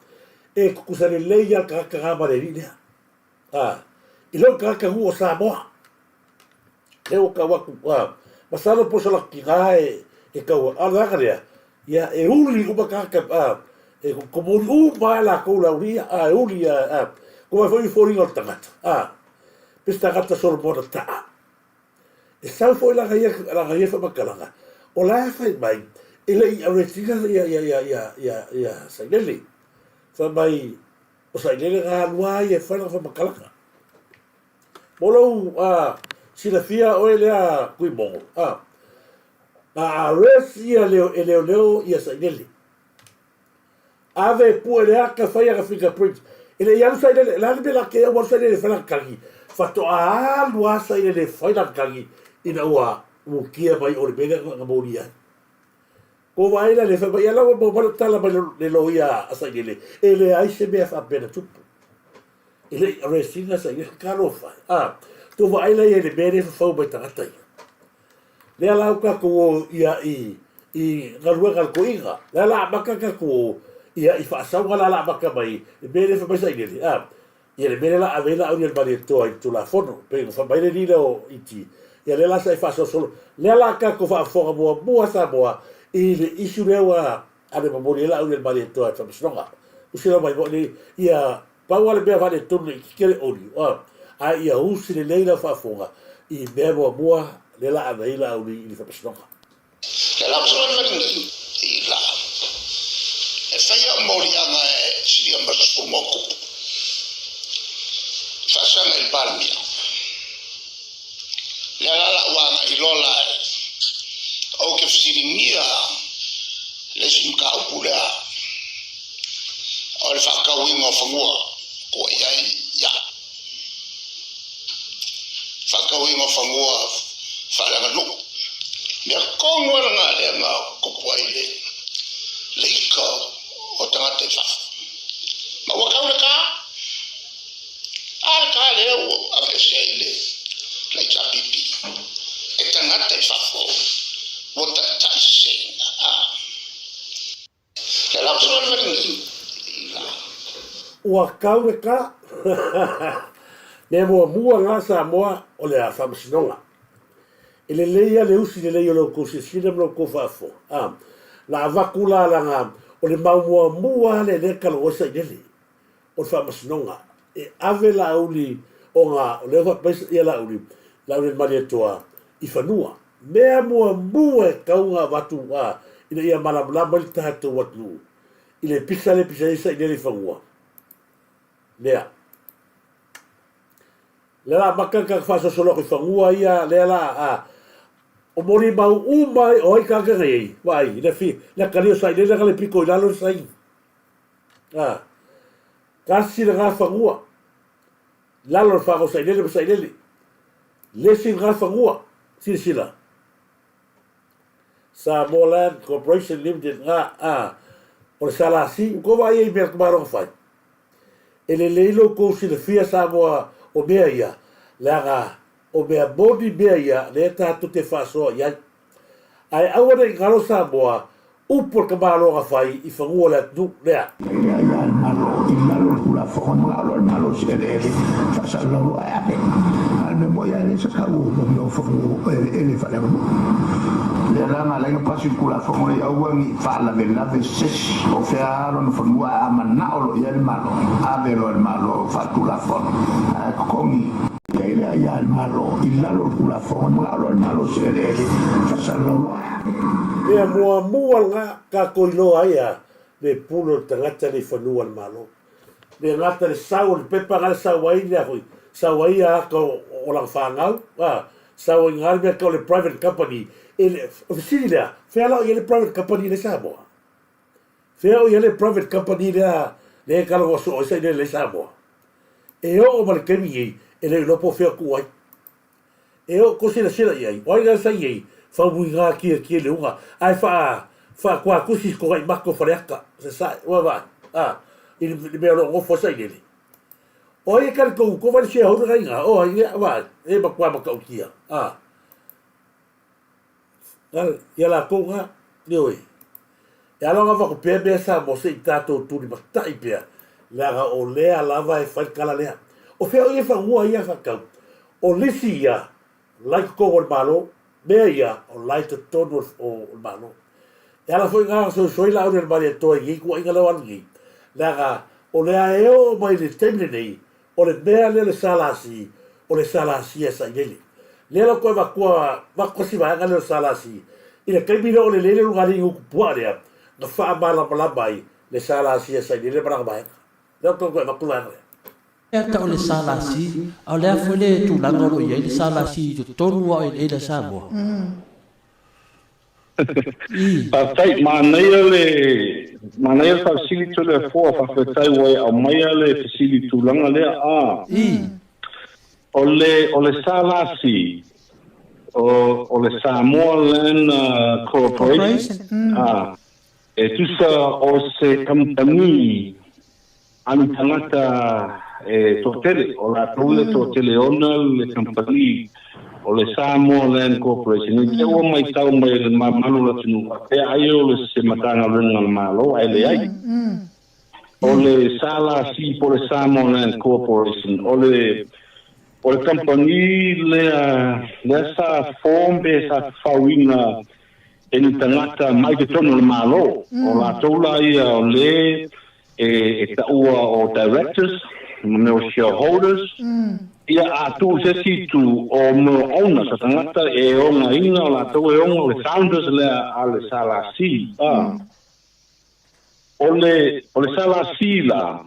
E tutusa lelei a le tagata na ma le alii lea. A. I lou tagata nuu o Samoa. Lea ua tau atu, a, masalo po o se latou tina e, e tau, a o le vaega lea, ia, e uli uma tagata, a, e komoli uma lava latou le aulia, a, e uli a, a, ko ai foi i foliga o le tagata, a, pe se tagata solomona taa. E sau foi lana ia, lana ia faamatalaga, o la e fai mai, e le i arrest ina ia, ia, ia, ia, ia, ia Sailele. Fai mai, o Sailele na alu lava ia e fai lana faamatalaga. Mo lou silafia oe lea Tuimogo, a, na arrest ia leo, e leoleo ia Sailele. Ave e pue le aka fai ana fingerprint. E le i alu Sailele, o le a le mea la te ua alu Sailele e fai lana tagi. Faatoa alu lava Sailele e fai lana tagi ina ua mukia mai o le mea lea na molia ai. Ko vaai la le fai mai, ia la ua maua mai lau tala mai le loia a Sailele, e leai se mea faapea na tupu. E le i arrest ina Sailele, talofa e. A, tou vaai la ia i le mea lea e fafau mai tagata ia. Lea la ua tatou o ia i, i galuega a le toeaina. Lea la amata tatou o ia i faasauga la la amata mai le mea lea e fai mai Sailele, a, Ia le mea lea la ave ai Laauli a le Malietoa i le Tulafono, pei ona fai mai le alii lea o Iti, ia lea la sa e faasolosolo, lea la tatou faafofoga muamua Samoa i le issue lea ua ave momoli ai Laauli a le Malietoa i le Faamasinoga. Usi lau mai moi nei, ia pau lava le mea faaletonu ne i kikele audio, ae ia usi lelei lau faafofoga i mea muamua lea la ave ai Laauli i le Faamasinoga. Le lautulaga i la e faia o moliaga e silia ma le sefulu ma ona tupu faasaga i le Palemia. Lea la la'u agai loa la ou te fesiligia le isi mataupu lea o le faatauina o fanua ua i ai ia faatauina o fanua faaleaganuu. Mea tonu lava lena lea na tupu ai le le ika o tagata i fafo. Ma ua tau le ta, a le ta lea ua aveese ai le le HRPP e tagata i fafo ua taitai seseina. A. Ua kau le ka. Mea muamua na Samoa o le a faamasinoga. E lelei a le usi lelei o lo outou silasila ma lo outou faafofoga. A, na avatu la lana o le mau muamua lea lea talanoa ai Sailele o le faamasinoga. E ave Laauli ona o lea ua faapea mai ia Laauli, Laauli Malietoa i fanua. Mea muamua e tatau ona avatu a ina ia malamalama ai le tatou atunuu i le pisa lea e pisa ai Sailele i fanua lea. Lea la amata le tagata faasolosolo atu i fanua ia lea la a o molimau uma o ai tagata na i ai, vaai, le fi, le talia o Sailele na le pito i lalo le saini. A, tasi lena fanua, lalo o le faga o Sailele ma Sailele. Le isi lena fanua, silasila, Samoa Land Corporation Limited na, a, o le SLC, ua tou vaai ai i mea a le tamaloa na fai. E lelei lo outou silafia Samoa o mea ia, leaga o mea moni mea ia lea tatou te faasoa i ai. Ae aua ne i galo Samoa, upu a le tamaloa na fai i fanua o le atunuu lea. Lea ia le Malo i lalo o le Tulafono manao loa le Malo i se eleele faasalalau loa e ave. A o le mea moni lava e leai se tau o mea o fanua eleele faaleaganuu. Lea la na ala ai ona pasi le Tulafono lenei aua ne i faalavelave se isi o fea lava lona fanua ae a manao loa i ai le Malo, ave loa e le Malo faatulafono ae totogi. I ai le aia a le Malo i lalo o le Tulafono, manao loa le Malo i se eleele faasalalau loa. Mea muamua lena tatou iloa ai a le pule o le tagata le i fanua a le Malo. Le gata le sau o le pepa ga le sau ai lea foi, sau ai ia aka o lana fanau, a, sau ai ga le mea tau o le private company, e le, o fesili lea, fea la o i ai le private company lea i Samoa? Fea o i ai le private company lea lea e talanoa soo ai sailele i Samoa? E oo ma le taimi nei, e le o iloa po o fea o tuu ai. E oo kou silasila i ai, o ai la sa i ai, faumuiga kiekie i le uga, ae faa, faakuakusi i kogai mako o Faleata, sasae, ua vaai, a, i le mea o lo o nofo ai sailele. O ai e kali kou, kou vai le shareholder ka iga, o ai, ia, vaai, e matua matautia, a. Ia latou na, ioe. E ala ona avatu pea mea Samoa se i tatou tulimatai pea, leaga o lea lava e fai le tala lea. O fea o ia fanua ia faatau? O lisi ia la i totonu o le Malo, mea ia o la i totonu o le Malo. E ala foi na soisoi Laauli a le Malietoa i nei tuuaiga lea ua alu nei, leaga o lea e oo mai i le taimi lenei, O le mea lea o le SLC, o le SLC a Sailele. Lea la ua toe avatua, avatu tasi vaega lea o le SLC, i le taimi lea o lelei le luga alii utu puaa lea, na faamalamalama ai le SLC a Sailele ma lana vaega. Lea ua toe avatu le vaega lea. Lea tau o le SLC, a o le a foi le tulaga o lo o i ai le SLC i totonu o eleele a Samoa? Faafetai, manaia le manaia le faafesili Toleafoa, faafetai ua e aumaia le fesili i tulaga lea. A o le o le SLC o o le Samoa Land Corporation, a e tusa o se kamupani a ni tagata e toatele, o latou ia toatele e ona le kamupani o le Samoa Land Corporation. I te ua maitau mai e le mamalu o le atunuu faapea ai o le se Matagaluega a le Malo, ae leai. O le SLC po o le Samoa Land Corporation, o le o le kamupani lea lea sa form pe sa fauina e ni tagata mai totonu o le Malo. O latou la ia o le e taua o directors ma mea o shareholders, ia a tuu se isi itu o mea o owners, o tagata e ogaina, o latou e oga, o le founders lea a le SLC. O le, o le SLC la,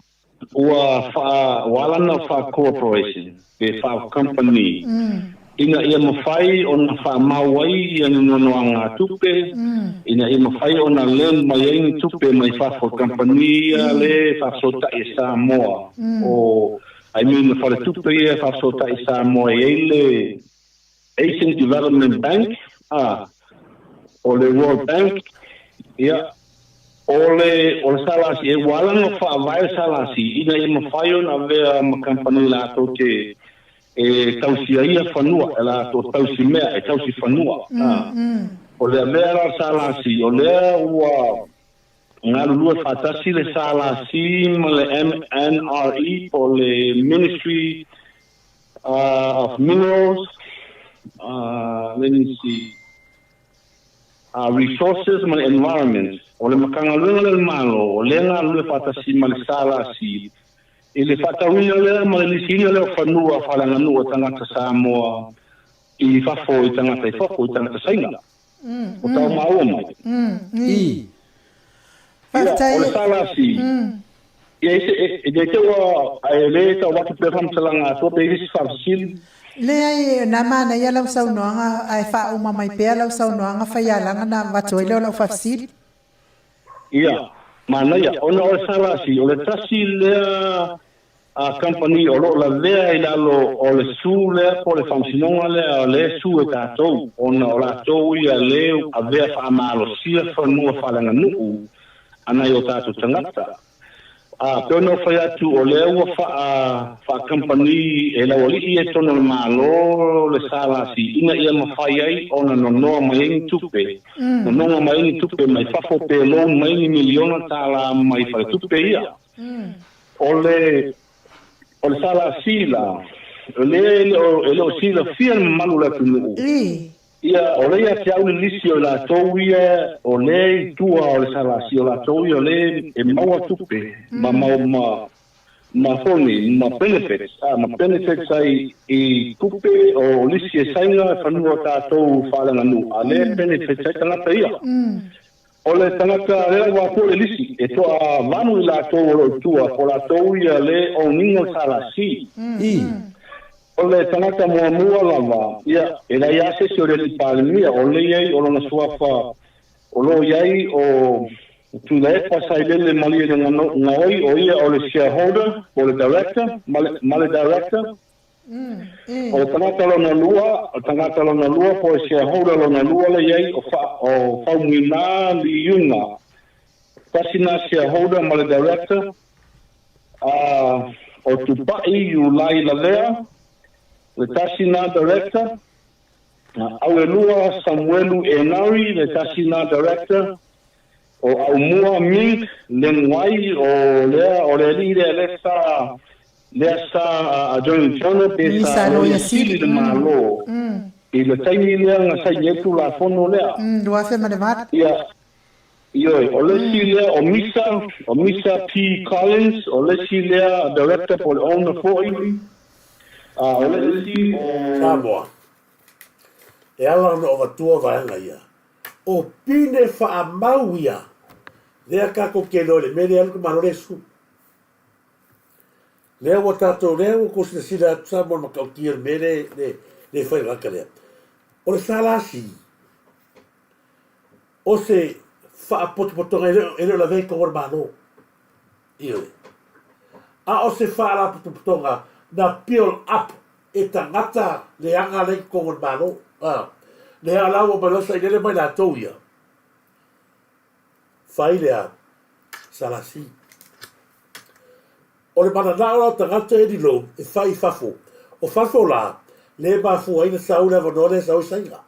ua faa, ua ala ona faa-corporation pe faa-company ina ia mafai ona faamau ai ia ni noanoaga tupe, ina ia mafai ona lend mai ai ni tupe mai fafo i kamupani ia le faafesootai e Samoa, o I mean le faletupe ia e faafesootai i Samoa e i ai le Asian Development Bank, a, o le World Bank, ia, o le, o le SLC, e ua ala ona faavae le SLC ina ia mafai ona avea ma kamupani latou te e tausi ai ia fanua, e latou tausi mea, e tausi fanua. A, o le avea la o le SLC, o lea ua galulue faatasi le SLC ma le MNRE po o le Ministry of Minerals, let me see, Resources ma le Environment. O le Matagaluega lea o le Malo, o lea e galulue faatasi ma le SLC i le faatauina lea ma le lisiina lea o fanua faaleaganuu a tagata Samoa i fafo i tagata i fafo, i tagata Saina. O tau maua mai. I. Ia, o le SLC, ia, e le te ua, e le tau avatu pea faamatalaga atoa pe i ai se isi faafesili. Leai, na manaia lau saunoaga, ae faauma mai pea lau saunoaga faialaga na avatu ai lea o lau faafesili. Ia, manaia, ona o le SLC, o le tasi lea kamupani o lo o lavea i lalo o le su lea po o le faamasinoga lea o lea e su e tatou, ona o latou ia le avea faamalosia fanua faaleaganuu a nai o tatou tagata. A pei ona ou fai atu, o lea ua faa, faakamupani e laualii ia i totonu o le Malo le SLC ina ia mafai ai ona nonoa mai ai ni tupe, nonoga mai ai ni tupe mai fafo pe loan mai ni miliona tala mai faletupe ia. O le, o le SLC la, o lea e le o, e le o silafia le mamalu o le atunuu. Ia, o lea ia te au le lisi o i latou ia o lea i tua o le SLC, o latou ia o lea e maua tupe ma ma ma ma foni, ma benefits, a, ma benefits ai i tupe o lisi e saina fanua o tatou faaleaganuu, a lea e benefits ai tagata ia. O le tagata lea ua atua le lisi, e toavalu i latou o lo o i tua, po o latou ia le owning o le SLC. O le tagata muamua lava, ia, e leai lava se isi o le Alii Palemia, o le i ai o lona suafa o lo o i ai o Tuilaepa Sailele Malielegaoi, o ia o le shareholder po o le director, ma le director. O le tagata lona lua, o le tagata lona lua po o le shareholder lona lua la i ai o o Faumuina Liuga. Tasi na shareholder ma le director, a o Tupai Iulai Lalea, le tasi na director, Auelua Samuelu Enari, le tasi na director, o Aumua Mink Lenguai, o lea o le alii lea lea sa lea sa a Attorney General pe sa Loia Sili le Malo i le taimi lea na saini ai le Tulafono lea. 2008. Ia, ioe, o le isi lea o Misa, o Misa P. Collins, o le isi lea Director po o le Owner foi, a o le isi o. Samoa. E ala ona avatua vaega ia, o pine faamau ia, lea tatou te iloa i le mea lea e alu le Malo lea e sulu. Lea ua tatou, lea ua tou silasila atu Samoa i le matautia o le mea lea, lea, lea e fai e le tagata lea. O le SLC, o se faapotopotoga e le, e le o lavea i totonu o le Malo. Ioe. A o se faalapotopotoga na build up e tagata leaga la e i totonu o le Malo. A, lea la ua mai loa sailele mai latou ia, fai le a, SLC. O le mananao la o tagata ia ni loan e fai i fafo. O fafo la, lea e mafua ai ona sau le avanoa lea e sau ai Saina.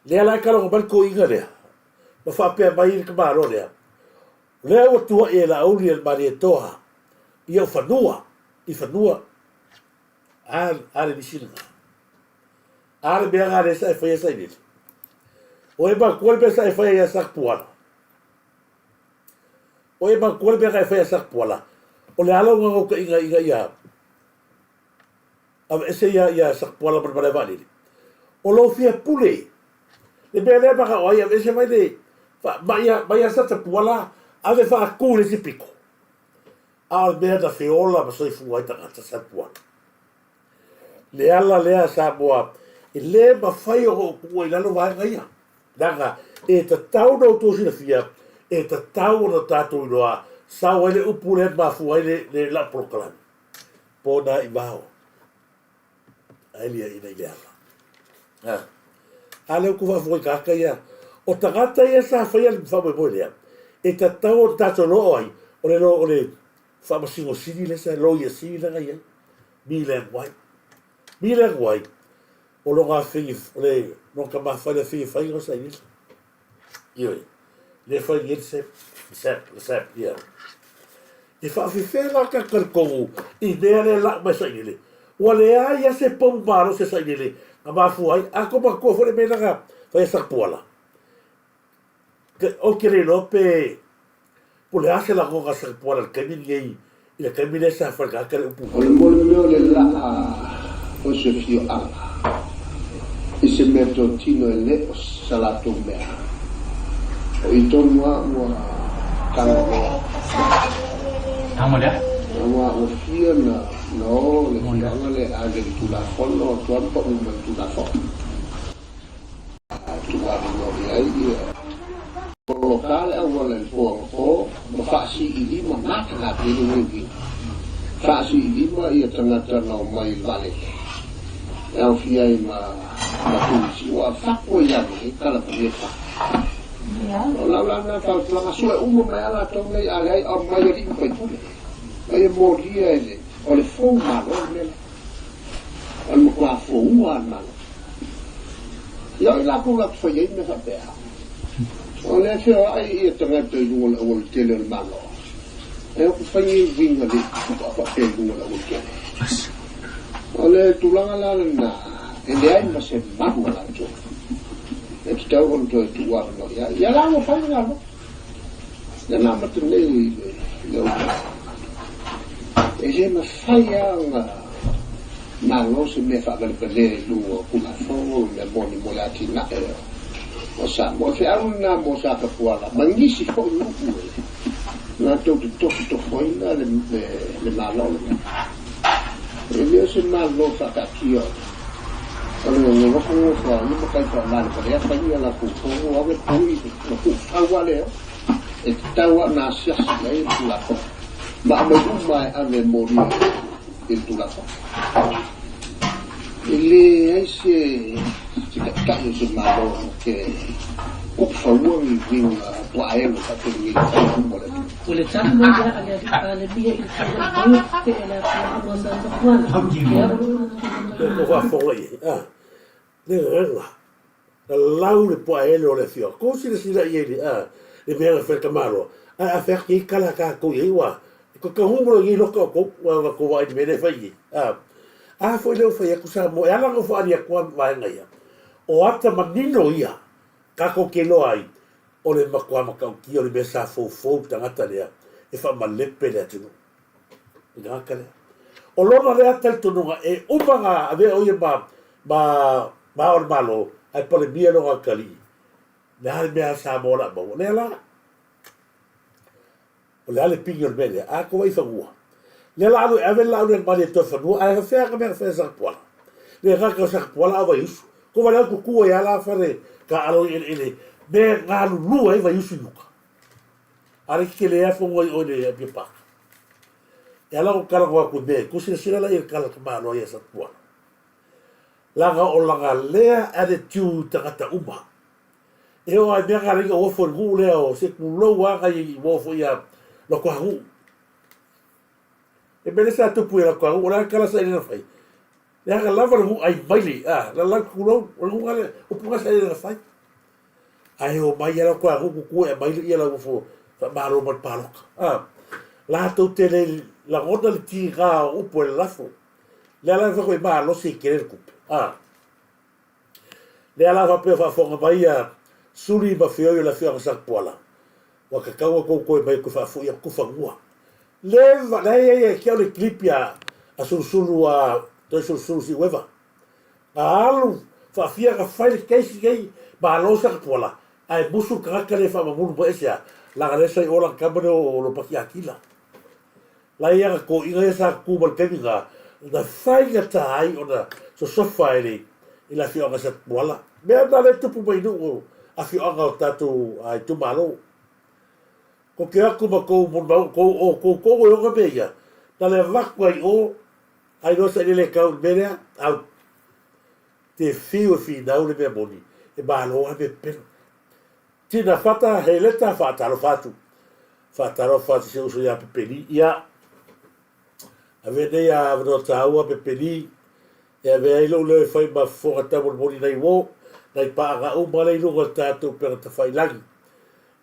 Lea la e kalogo mai le toeaina lea, ma faapea mai le tamaloa lea, o lea ua tuai e Laauli e le Malietoa ia o fanua, i fanua, a, a le lisi lena. A le mea lena lea sa e faia Sailele. O e matua le mea sa e faia ia Satuala. O e manatua le mea na e faia Satuala, o le a lau naunautaiga ina ia aveese ia, ia Satuala ma le malae vaalele? O lou fia pule. Le mea lea manao ai, aveese mai le, mai ia, mai ia Satuala, ave faatu i le isi pito. A o le mea na feola ma soifua ai tagata Satuala. Le ala lea Samoa, e le mafai ona ou tuua i lalo vaega ia. Leaga e tatau ona outou silafia, e tatau ona tatou iloa sao ai le upu lea e mafua ai le, le lau polokalame. Pona i vao. Ai lia ina i le ala. Ha. A lea ku faafofoga i tagata ia, o tagata ia sa faia le faamoemoe lea, e tatau ona tatou iloa o ai, o le, o le Faamasino Sili lea sa, Lawyer Sili lea na i ai. Mi Lang Wai. Mi Lang Wai, o lona afegi, o le lona tama fai le afegi faiga o Sailele. Ioe, le fai nei le sep, le sep, le sep, ia. E faafefea la ta talitonu i mea lea lau mai Sailele. Ua leai lava se pomu malosi a Sailele na mafua ai. A tou manatua foi le mea lea na fai a Satuala. Ou te le iloa pe po o le a se lagona a Satuala i le taimi lenei, i le taimi lea sa fai le tagata le upu. O le molimeo o le laa o se afioaga i se meatotino e le o sa latou mea, o i tonu a ua tago lea. Aua ua fia na na o le afioaga lea e ave i le Tulafono, atu pa uma i le Tulafono. A tuuavanoa i ai ia poloka le auala i le po anapo ma faasiilima matagapele nei uiga. Faasiilima ia tagata na omai i le vaalele e aofia ai ma ma turisi ua fako i ane e kala malie fa. O lau la na fautuaga sue uma mai a latou nei a leai aumai alii ma faipule ma ia molia e le o le fou malo le mea lea. O le matua foua a le Malo. Ia o i latou latou fai ai mea faapea. O lea e feoai ia tagata i luga o le aualatele o le Malo, e oko fai nei uiga le tutupa faapea i luga o le aualatele. O le tulaga la lena, e leai ma se malu a latou. E tatau ona toe tuuavanoa i ai. Ia la ua fai le galuega. Lea na amata nei i le Aupapa. E le mafai lava ona malo se mea faavalevalea i luga o Tulafono ma mea moni mo le atinae o Samoa. O le feau lena mo Satapuala ma nisi foi nuu e latou te tofotofoina le le Malo lenei. E le o se Malo faataatia o le loko gofo a ia matai faaaoga i le valea fai ni a latou fono ave tui ma tuufau lava lea e tatau lava ona asiasi i ai le Tulafono ma aumai uma e ave e molia i le Tulafono. E leai se taitai o se Malo na te kuufaua ni uiga puaaelo faapenei e fai i luma o le atunuu. O le tali mai lea a le Alii Palemia i le tulai mai o tetee a le afioaga o Satapuala, lea o lo o Ko faafofoga i ai, a, le agaga, na lau le puaele o le afioaga. Ko silasila i ai le, a, le mea na fai le tamaloa, ae a fea ake ai kala a tatou i ai, ua, ko ka humu i loka o kou, ua va kou vaai i le mea lea e fai i ai. A, a foi lea ua fai atu Samoa, e ala ona faaali atu a vaega ia, o ata manino ia, tatou te iloa ai, o le matua matautia o le mea sa foufou le tagata lea e faamalepe le atunuu. I le tagata lea. O lona lea talitonuga e uma na avea o ia ma, ma, ma ao o le Malo, ae palemia lona atalii. Le a le mea a Samoa o le a maua? Lea la. O le a le pigi o le mea lea? A kou ai fanua. Lea la alu e ave le laau lea malie toe fanua, ae fea ka mea ka fea Sakapuala. Le gata o Sakapuala au Vaiusu. Ko wale au kuku ai ala fale ka alo i eleele me galulue ai Vaiusu i uka. Are ki ke lea fongo i oe le Apia Park. E ala ko kala ko aku me, ko silasila la i le kala ka malo ia Sakapuala. Laga o laga lea attitude tagata uma. E oo ai mea ka lei o ofo i le nuu lea o se kulou a ka i ofo ia loko hagu. E mele sa tupu ia loko hagu, o la kala sa ina fai. Le haka lava le nuu ai maile, a, la la kulou, o le nuu ngale, upu nga sa ina fai. Ai o mai ia loko hagu kuku e maile ia la ofo fa malo ma paloka. A, la tou te le lagona le tiga o upu e le lafo. Le ala fa koe malosi e kele le kupe. A, Lea la faapea faafofoga mai ia Suli ma Feoi o le afioaga Satapuala, ua tatau ona tou toe mai toe faafoi atu fanua. Le la e iai ia te au le clip ia a Sulusulu a toe Sulusulu Siueva. Na alu faafia na fai le case nei malo Satapuala ae musu le tagata lea e faamamulu mai aisea laga lea sa i o lana tama lea o Lopati Akila. La ia na toeaina ia sa tutu mai le taimi na, na faigata ai ona sosofa e le i le afioaga Satupuala. Mea na lea tupu mai nuu o afioaga o tatou itumalo. Ko ke atu ma kou molimau, kou o kou kou e ona mea ia, na le avatu ai o, ai loa sa i lele tau i le mea lea, au. Te whiu e whinau le mea moni, e malo a me pepelo. Tina Fata, he leta whaatalofa atu. Whaatalofa atu se uso ia Pepeli. Ia, ave nei a awanoa tāua Pepeli, e ave ai lou leo e whai ma fofoga taumolimoli nei wō, nei paanga uma lei lunga o tātou pega tawhailangi.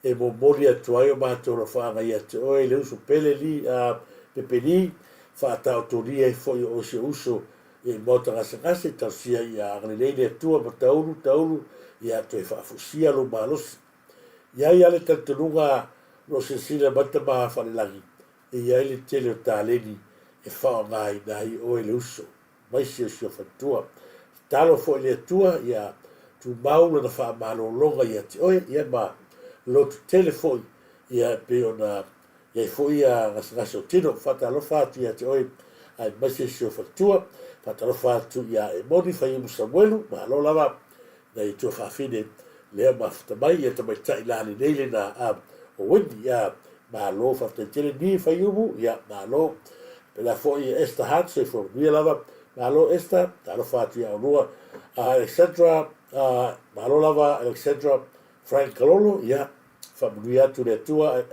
E momoli atu ai o mātou alofaanga ia te oe le uso pele li a Pepeli, whaataotoria ai foi o oe se uso ia i maota gasegase, talosia ia agalelei le Atua ma taulu, taulu, ia toe faafusia lou malosi. I ai a le talitonuga o lo o silasila mai tama faalelagi, e i ai le tele o taleni e faaaogaina ai oe le uso, maise o si o faletua. Tatalo foi le Atua ia tumau lana faamalologa ia te oe, ia ma lotu tele foi, ia e pei ona I ai foi ia gasegase o tino, faatalofa atu ia te oe aemaise si ou faletua, faatalofa atu ia Emoni Faiumu Samuelu, malo lava nai tuafafine lea mafuta mai ia tamaitai la lenei lena a o Wendy ia malo faafetai tele ni Faiumu ia malo pela foi Esther Hart soifua manuia lava malo Esther talofa atu ia olua Alexandra malo lava Alexandra Frank Kalolo ia Faamanuia atu le Atua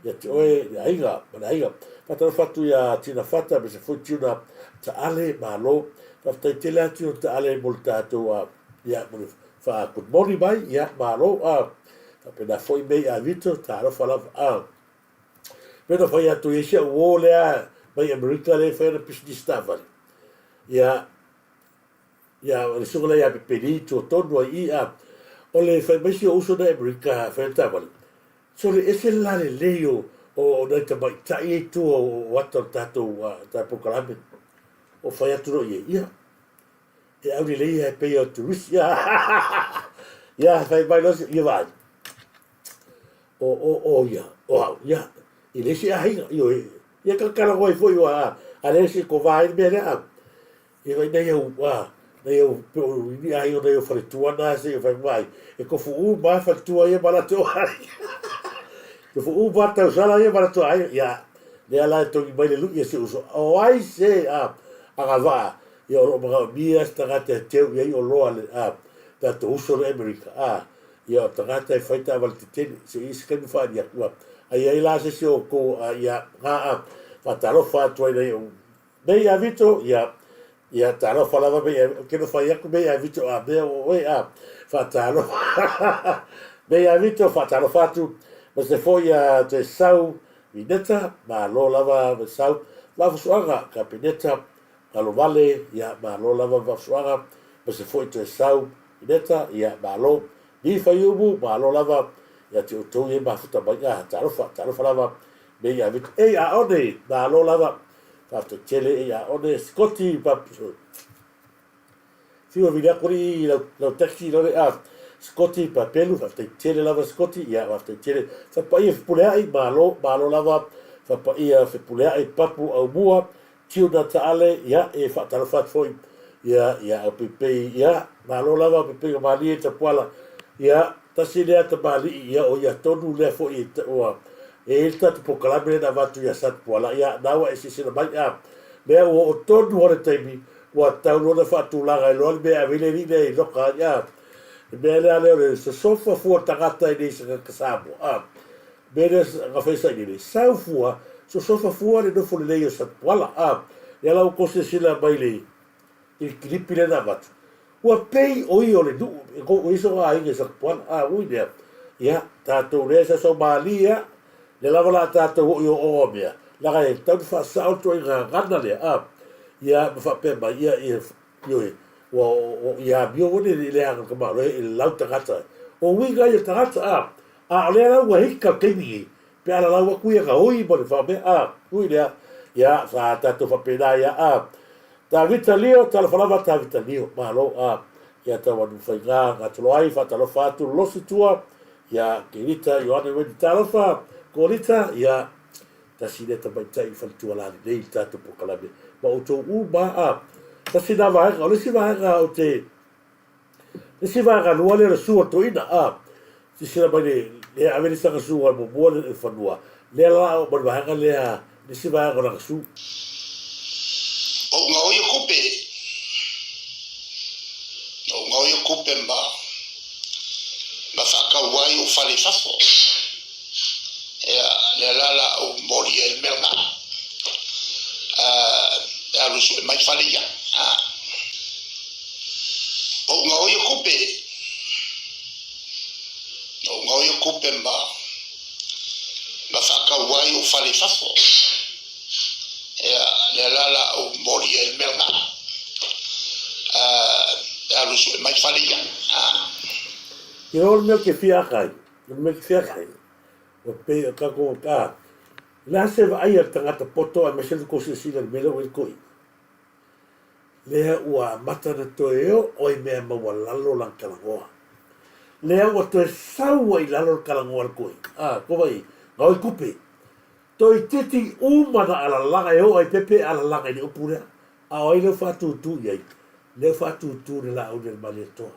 ia te oe le aiga ma le aiga. Faatalofa atu ia Tina Fata aemaise foi Tiuna Taale, malo. Faafetai tele atu Tiuna Taale mo le tatou ia mo le faa good morning mai, ia malo. Faapena foi May Avito, talofa lava. Pei ona fai atu i ai si au uo lea mai Amerika lea e fai ana pisinisi taavale. Ia Ia, o le susuga lea ia Pepeli i tua tonu ai i, a o le fai mai si ou uso na Amerika fai ana taavale, sole ese le lalelei o, o, o nai tamaitai ia i tua o, o ata o le tatou, uh, polokalame. O fai atu loa i ai, ia, e aulelei ia e pei o turisi. Ia, fai mai loa ia vaai. O, o, o ia, o au, ia, i le isi aiga, ioe, ia kalakalago ai foi ua, a le isi ko vaai le mea lea, a. Ia vai nei au, a, nei au, pe o ini aiga nei au faletua na se i fai mai, e kofu u ma faletua ia ma latou aiga. Kofu u ma tausala ia ma latou aiga, ia, lea la e togi mai le lui a si uso. O ai se, a, agavaa, ia o lo o manaomia se tagata e teu i ai oloa le, a, tatou uso le Amerika, a, ia o tagata e fai taavale tetele, se i se taimi faaali atu, a, a i ai la se isi o outou, a, ia, na, a, faatalofa atu ai nei ou, nei ia Vito, ia, ia, talofa lava mei, ou te nofai atu mei ia Vito, a, mea o oe, a, faatalofa, mei ia Vito, faatalofa atu, ma se foi ia te sau, Vineta, malo lava sau, Vaafusuaga, Kapeneta, Galovale, ia malo lava Vaafusuaga, ma se foi toe sau, Vineta, ia malo, Ni Faiumu, malo lava, ia te outou ia mafuta mai, a, talofa, talofa lava, mei ia Vito, ei a one, malo lava, faafetai tele, ei a one, Sikoti, papu, Fiu e vili atu alii i lau, lau taxi lole a Scotty Papelu, faafetai tele lava Scotty, ia faafetai tele. Fapaia Fepuleai, malo, malo lava. Fapaia Fepuleai, Papu Aumua, Tuna Taale, ia e faatalofa atu foi ia ia au peipei, ia malo lava peipei o malie Tapuala, ia tasi lea tamalii, ia o ia tonu lea foi e ua e i ai le tatou polokalame lea na avatu ia Satapuala, ia na ua e silasila mai a mea ua oo tonu lava le taimi Ua tau lona faatulaga e loa le mea e ave ai le alii lea i loka ai, a. Le mea lea lea o le sosofa fua tagata i nei tagata Samoa, a. Mea lea na fai sailele, sau fua, sosofa fua le nofo lelei o Satuala, a. Lea la ua tou silasila mai le, i le kilipi lea na avatu, ua pei o ia o le nuu, e tou, o ia sona aiga i Satuala, a. Ui lea, ia, tatou lea sausau malie a, lea lava la tatou oo i ooga o mea, leaga e tatau ona faasao le ituaiga gagana lea, a. Ia, ma faapea mai, ia, ia, ioe, ua, o, ia amio foi le, le aga tamaoa i le lau tagata. O uiga ia tagata, a, a o lea la ua hika le taimi nei, pe a lalau atu ia ka oi ma le faamea, a, ui lea, ia, sa tatou faapena ia, a. Tavita Lio, talofa lava Tavita Lio, malo, a, ia Tauanuufaiga, Gatoloai, faatalofa atu, Losi Tua, ia, Kelita, Ioane Wendy, talofa, Kolita, ia, Tasi lea tamaitai i faletua lalelei i le tatou polokalame ma outou uma a. Tasi na vaega, o le isi vaega o te, le isi vaega lua lea o le su o le toeaina a. Silasila mai le, le ave le saga su ai muamua le fanua, lea la o ma le vaega lea, le isi vaega o lana su. O ngaoia kupe, o ngaoia kupe ma, ma whakau ai o whare fafo. Ia, lea la la ou momoli ai le mea lena. E alu e sue mai fale ia. Ou gaoia kupe, ou gaoia kupe ma, ma whakau ai o fale i fafo. Ia, lea la la ou momoli ai le mea lena. E alu e sue mai fale ia. I o le mea ke fia aka ai, le mea ke fia aka ai, ua pei o tatou a, o le a se vaai a le tagata poto aemaise le tou silasila i le mea lea ua i ai le toeaina? Lea ua amata ona toe oo i mea maualalo lana talanoa. Lea ua toe sau ai i lalo le talanoa a le toeaina. A, tou vaai i ai, gaoi tupe. Toeitiiti uma na alalaga e oo ai pea pe alalaga i le upu lea. A o ai lea ua faatūtū i ai? Lea ua faatūtū le Laauli a le Malietoa.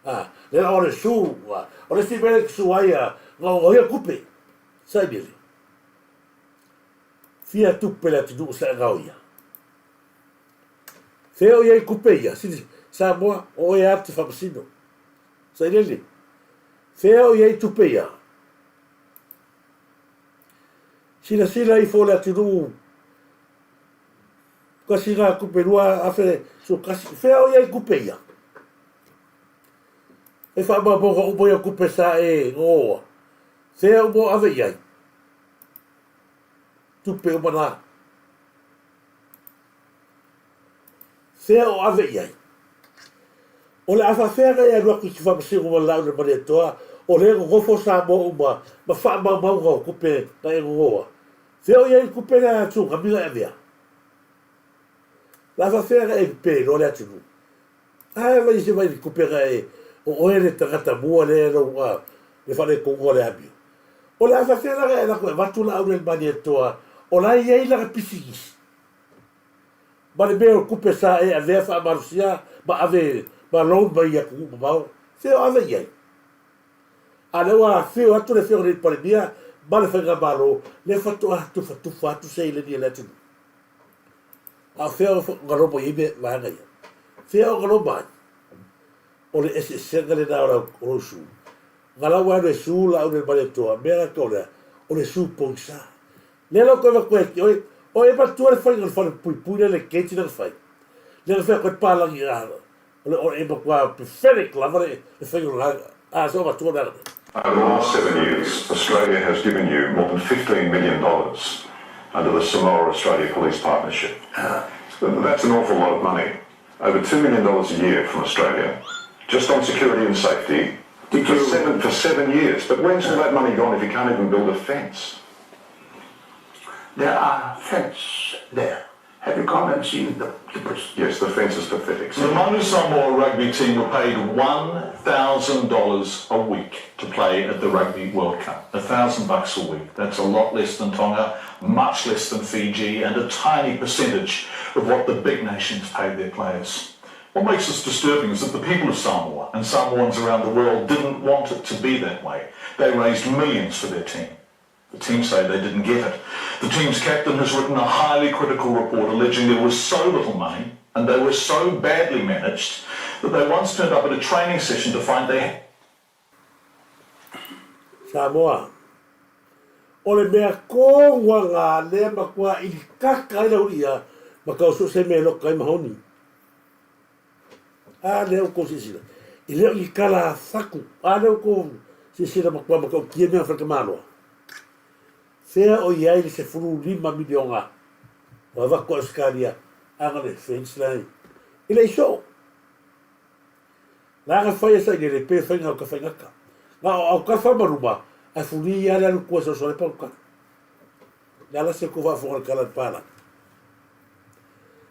A, lea la o le su, a, o le isi mea lea e su ai a, gaogaoia tupe, sailele. Fia tupe le atunuu sa e gaoia. Fea o i ai kupe ia, sili, Samoa, o oe lava te faamasino. Sailele, fea o i ai tupe ia? Silasila ifo le atunuu, kasi ngā kupe 2011, fea o i ai kupe ia? E faamaumauga uma ia kupe sa e goa. Fea uma o ave i ai? Tupe uma nā. Fea o ave i ai? O le a faafea na e alu atu i te faamasino ma le laau i le Malietoa, o lea e nonofo Samoa uma ma faamaumauga o tupe na e nonoa. Fea o i ai le tupe lea a Tsunami na e avea? O le a faafea na e pepe loa le atunuu? Ae vai se vai le tupe na e O oe le tagata mua lea e lou a le faaletonu o le amio. O le a faafefea la e alu atu e avatu Laaulialemalietoa o la e i ai lana pisinisi ma le mea o tupe sa e avea faamalosia ma ave ma loan mai i atunuu mamao, fea o ave i ai? A lea ua afifio atu le Afioga i le Palemia ma le Faigamalo, lea faatoa tufatufa atu seleni a le atunuu. A o fea o galoma i ai mea vaega ia? Fea o galoma ai? O le eseesega lena o lou su. Ga lau alu e su Laaulialemalietoa, mea la tau lea, o le su pogisa. Lea la ua toe avatu ai ia te oe, o e matua le faiga o le fale puipui lea le gate lea na fai. Lea na fai atu ai le palagi a o le o e matua pathetic lava le le faiga o le a so matua le aga. Over the last seven years, Australia has given you more than $15 million under the Samoa-Australia Police Partnership. That's an awful lot of money. Over $2 million a year from Australia, just on security and safety, Did for, you... seven, for seven years. But where's all that money gone if you can't even build a fence? There are fence there. Have you gone and seen the, the prison? Yes, the fence is pathetic. The Manu Samoa rugby team were paid $1,000 a week to play at the Rugby World Cup. $1,000 a week. That's a lot less than Tonga, much less than Fiji, and a tiny percentage of what the big nations paid their players. What makes this disturbing is that the people of Samoa and Samoans around the world didn't want it to be that way. They raised millions for their team. The team say they didn't get it. The team's captain has written a highly critical report alleging there was so little money and they were so badly managed that they once turned up at a training session to find they Samoa. O le mea kō lea matua ilikaka ai le ulia ma kau so se me loka ai mahoni. A lea ua kou silasila, e le o ni kala faku, a lea ua kou silasila matua matautia mea fai tamaloa. Fea o i ai le 15 miliona o avatu e Ausetalia aga le fence la e le i soo. Leaga fai e sailele pe faiga o tafaigata. Na o autafa ma luma ae fuli ia le alu tua soso le pauta. Le ala se kou faafofoga le tala le palagi.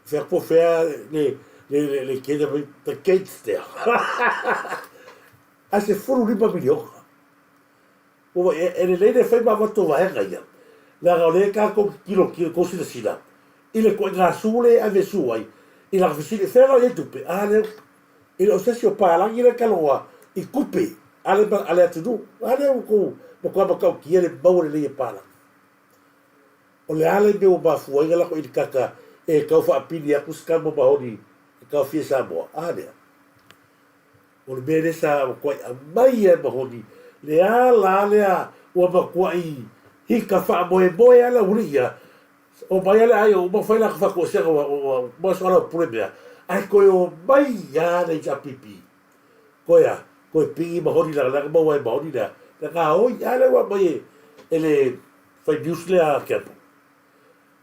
Fea po fea le le le le kena mai the gates there. Ae 15 miliona. Ua e, e lelei le fai ma avatu vaega ia. Leaga o lea tatou tilotilo tou silasila i le ituaiga su lea e ave su ai i lana fesili, fea la o i ai tupe? A lea e le o se isi o palagi lea e talanoa i tupe a le, a le atunuu. A lea ua tou matua matautia le maua lelei e palagi. O le a le mea ua mafua ai na latou ilikaka e tau faapili atu se tama mahoni e taofia i Samoa? A lea. O le mea lea sa matuai aumai e Mahoni, le a la lea ua matuai hika faamoemoe a le auli ia, omai a le ai o uma fai la faatoesega ua ua uma soalaupule mea, ae toe omai a le HRPP. Toe a, toe pigi Mahoni leaga lea na maua e Mahoni lea, le gaoi, a lea ua aumai e, e le fai news lea a Campbell.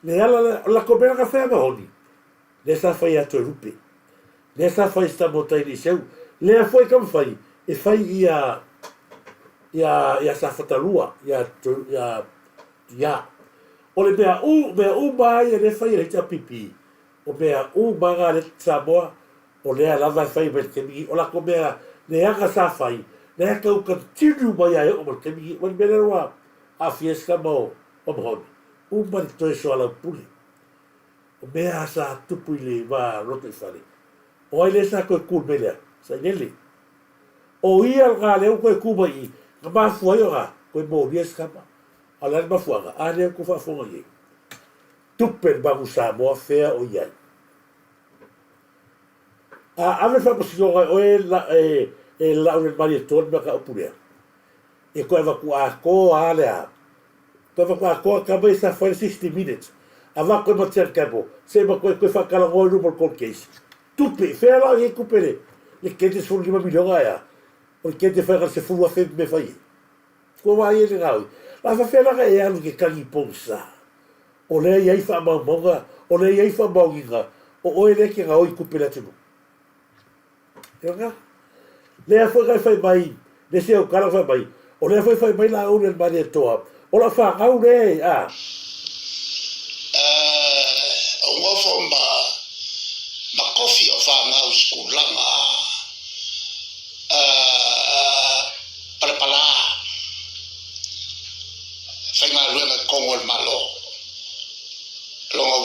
Le ala lea, o le latou mea la na fai a Mahoni, Lea sa fai ia Toelupe. Lea sa fai Samoa tai Liceu. Lea foi taumafai e fai ia ia ia Safatalua, ia ia ia. O le mea u mea uma ia lea fai e le HRPP, o mea uma na le Samoa, o lea lava e fai mai le taimi o latou mea leaga sa fai, lea tau continue mai a e oo mai le taimi o le mea lea ua aafia ai se tama o o Mahoni. Uma le toe soalaupule. O mea sa tupu i le va lotoifale. O ai lea sa toe tu i le mea lea? Sailele. O ia lena lea ua toe tu mai i, na mafua ai ona toe molia se tama. A o le a le mafuaaga? A lea ua tou faafofoga i ai. Tupe le Magu Samoa fea o i ai. A ave le faamasinoga e oe la, e, e Laaulialemalietoa le mea taupu lea, e toe avatu atoa lava le a Toe avatu atoa tama ia sa fai le 60 minutes. Avatu ai ma Ted Campbell, se i matua toe faatalanoa i luma o le court case. Tupe, fea la o i ai tupe le, le kete 15 miliona ea? O le kete fai na le 10,000 mea fai ai. Kua vaai ai le gaoi. La faafefea la na e alu i ke tagi pogisa? O lea i ai faamaumauga, o lea i ai faamaoniga, o oe lea e te gaoi i tupe le atunuu. Ioga. Lea foi na fai mai, le isi au tala fai mai, o lea foi fai mai Laauli o le Malietoa, o lau fanau lea, a. Ou nofo ma ma kofi o fanau i se tulaga.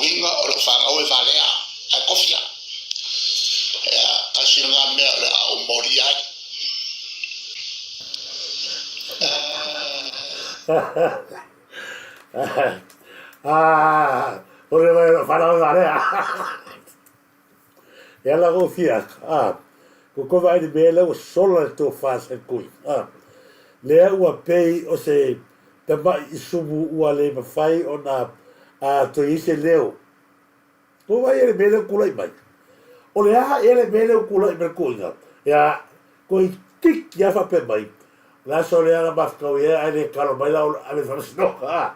uiga o lau fanau e valea ae kofi a. Ia, tasi lena mea o le a ou molia ai. Ah, o le mai o fanau e valea. E ala ko fia, ah, ko ko vai le mea lea ua sola le tofa sa kui. Ah, lea ua pei o se tama'i isumu ua le mafai ona a toe i se leo. Ko vai le mea lea kula'i mai. O le a ea le mea lea kula'i mai koiga. Ia, ko i tiki a whape mai. La so le aga mafkau ia ai le kalo mai la ave whamasinoka. Ah,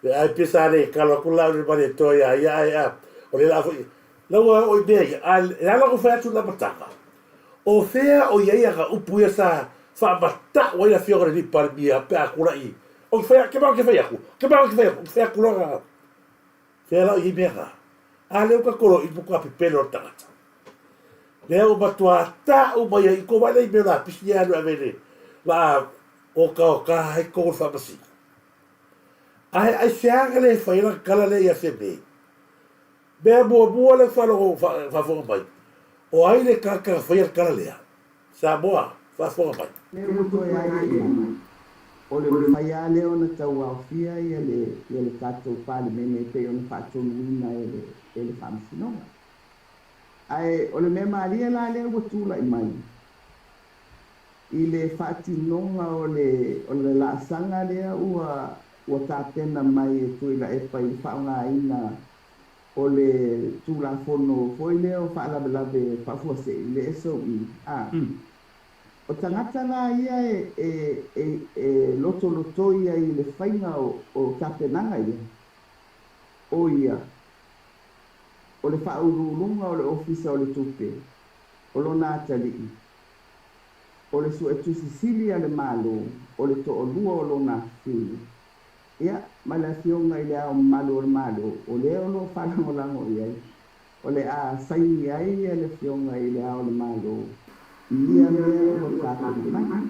le ai pisa le kalo aku la le mare toa ia ia ai a. O le la foi Lau a oo i mea ia, a e ala ona fai atu le amataga, o fea o i ai ana upu ia sa faamata'u ai le Afioga i le Alii Palemia pe a kula'i, o ke fai, ke mao ke fai aku, ke mao ke fai aku, ke fai aku loa, fea la o i ai mea na? A lea ua tatou loa i matua pepelo o le tagata. Lea ua matua ta'u mai ai i ko vaai la i mea o lapisi ia alu e ave i le la okaoka ai kou o le faamasino. Ae aisea na le fai ai lana tala lea ia Feme? Mea muamua lea faalogo faafofoga mai, o ai le tagata na faia le tala lea? Samoa, faafofoga mai. Lea ua toe aiai mai, o le mafai lava lea ona tauaofia ia le ia le tatou Palemene e pei ona faatonuina e le e le Faamasinoga. Ae o le mea malie la lea ua tulai mai i le faatinoga o le o le laasaga lea ua ua tapena mai e Tuilaepa i le faaaogaina o le Tulafono foi lea o Faalavelave Faafuasei, le SOE, a. O tagata la ia e, e, e, e lotolotoi ai i le faiga o, o tapenaga ia, o ia, o le Faauluuluga o le Ofisa o le Tupe, o lona atalii, o le Suetusi Sili a le Malo, o le toalua o lona afafine. Ia, ma le Afioga i Le Ao Mamalu o le Malo, o lea o lo o faalagolago i ai, o le a saini ai le Afioga i Le Ao o le Malo i ia mea ua tapena mai.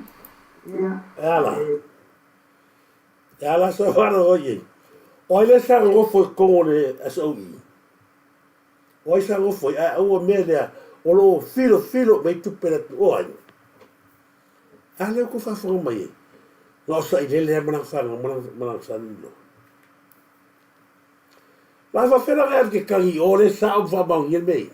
Ia, E ala. e. E ala sa whana o ie. O ai le sa ngofo i kongo le SOE. O ai sa ngofo i ai aua mea lea o lo filo filo mei tupe le o ai. A lea ua faafofoga mai ai, na o sailele lava ma lana fanau ma lana son-in-law. La faafefea la alu ke kagi i o le sao ma faamaonia le mea ia.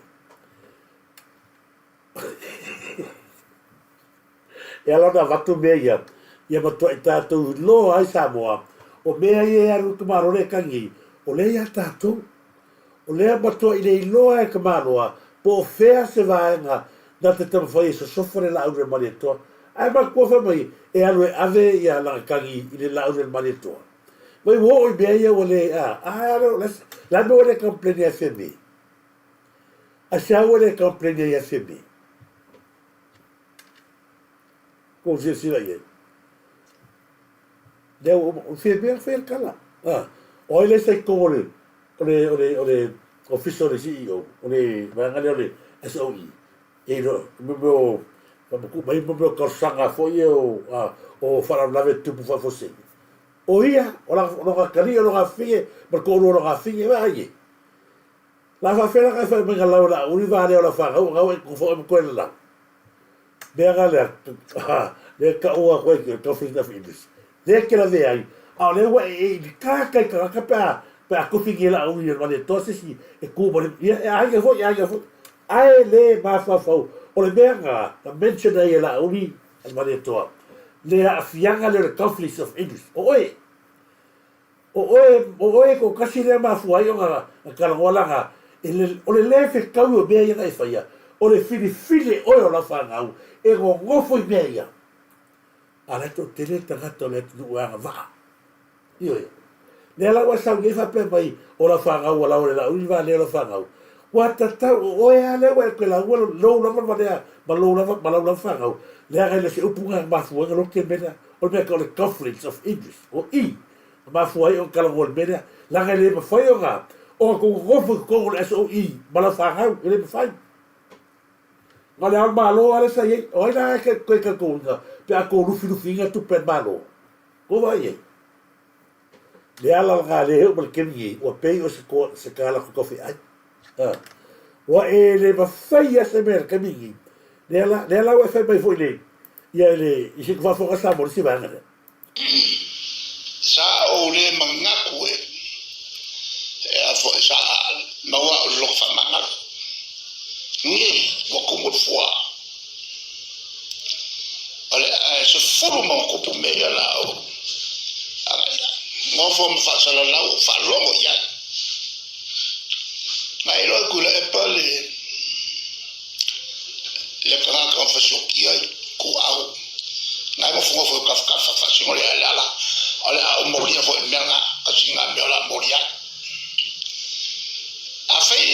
E ala ona avatu mea ia, ia matuai tatou iloa ai Samoa, o mea ia e alu i ka Malo lea e kagi ai, o lea ia tatou. O lea matuai le iloa e ka Maloa po o fea se vaega na te taumafai e sosofa le laau i le Malietoa. Ae matua fai mai e alu e ave ia lana kagi i le laau i le Malietoa. Mai ua oo i mea ia ua le a, a le a mea ua le complain ia FMA? Aisea ua le complain ai FMA? Kou silasila i ai. Lea ua uma, o fia mea fai le tala. Ah, o ai le sa i totonu o le, o le, o le, o le ofisa o le CEO, o le vaega lea o le SOE. E iloa, mo mea o, faamatuu mai mo mea o talosaga foi ia o, a, o faalavelave tupu faafuasei. O ia, o lana, o lona atalii, o lona afafine, ma le toalua o lona afafine, vaai e. La faafefea la ona e fai mai na lau e Laauli va lea o lau fanau ona ua e nofo oe ma toe lalau. Mea na lea, lea e taua atu ai le Conflict of Interest. Lea e te lavea ai, a o lea ua e e ilikaka i tagata pe a, pe a tofi nei e Laauli e Malietoa se isi e tu ma le, ia e aiga foi, e aiga foi. Ae le mafaufau, o le mea na, na mention ai e Laauli a le Malietoa, le aafiaga lea o le Conflict of Interest. O oe, O oe, o oe e toatasi lea mafua ai ona talanoa laga, e le, o le le fetaui o mea ia na e faia, o le filifili e oe o lau fanau e nonofo i mea ia. A o la e toatele tagata o le atunuu e agavaa. Ioe. Lea la ua sau nei faapea mai o lau fanau ua lawa le laau i le valea o lau fanau. Ua tatau, o oe lava lea ua e toe lauga lou lava valea ma lou lava, ma lau lava fanau, leaga e le o se upu na mafua ai ona lote le mea lea. O le mea e tau o le conflict of interest, o i na mafua ai ona talanoa i le mea lea, leaga e le mafai ona, ona tou nonofo i totonu o le SOE ma lau fanau, e le mafai. Na o le Ao o le Malo lava lea sa i ai, o ai la e toe talitonuina pe a tou lufilufiina tupe a le Malo? Tou vaai i ai. Le ala lena le oo ma le taimi nei, ua pei o se koa, se kalako taufeai. A. Ua e le mafai lava se mea i le taimi lenei. Lea la, lea la ua e fai mai foi i le, ia i le, i si faafofoga Samoa i le isi vaega lea. Sa ou le manatu e, e a foi sa maua au i le loto faamagalo. Nei, ua tumu le fua. O le ae 10 ma ona tupu mea ia la o agai ai. Nofo ma faasalalau o faalogo i ai. Na iloa i Tuilaepa le le tagata na fasiokia i tuau. Na e nofonofo i tafatafa faasino le ale ala o le a ou molia foi i mea na kasi na mea o le a moli ai. Afai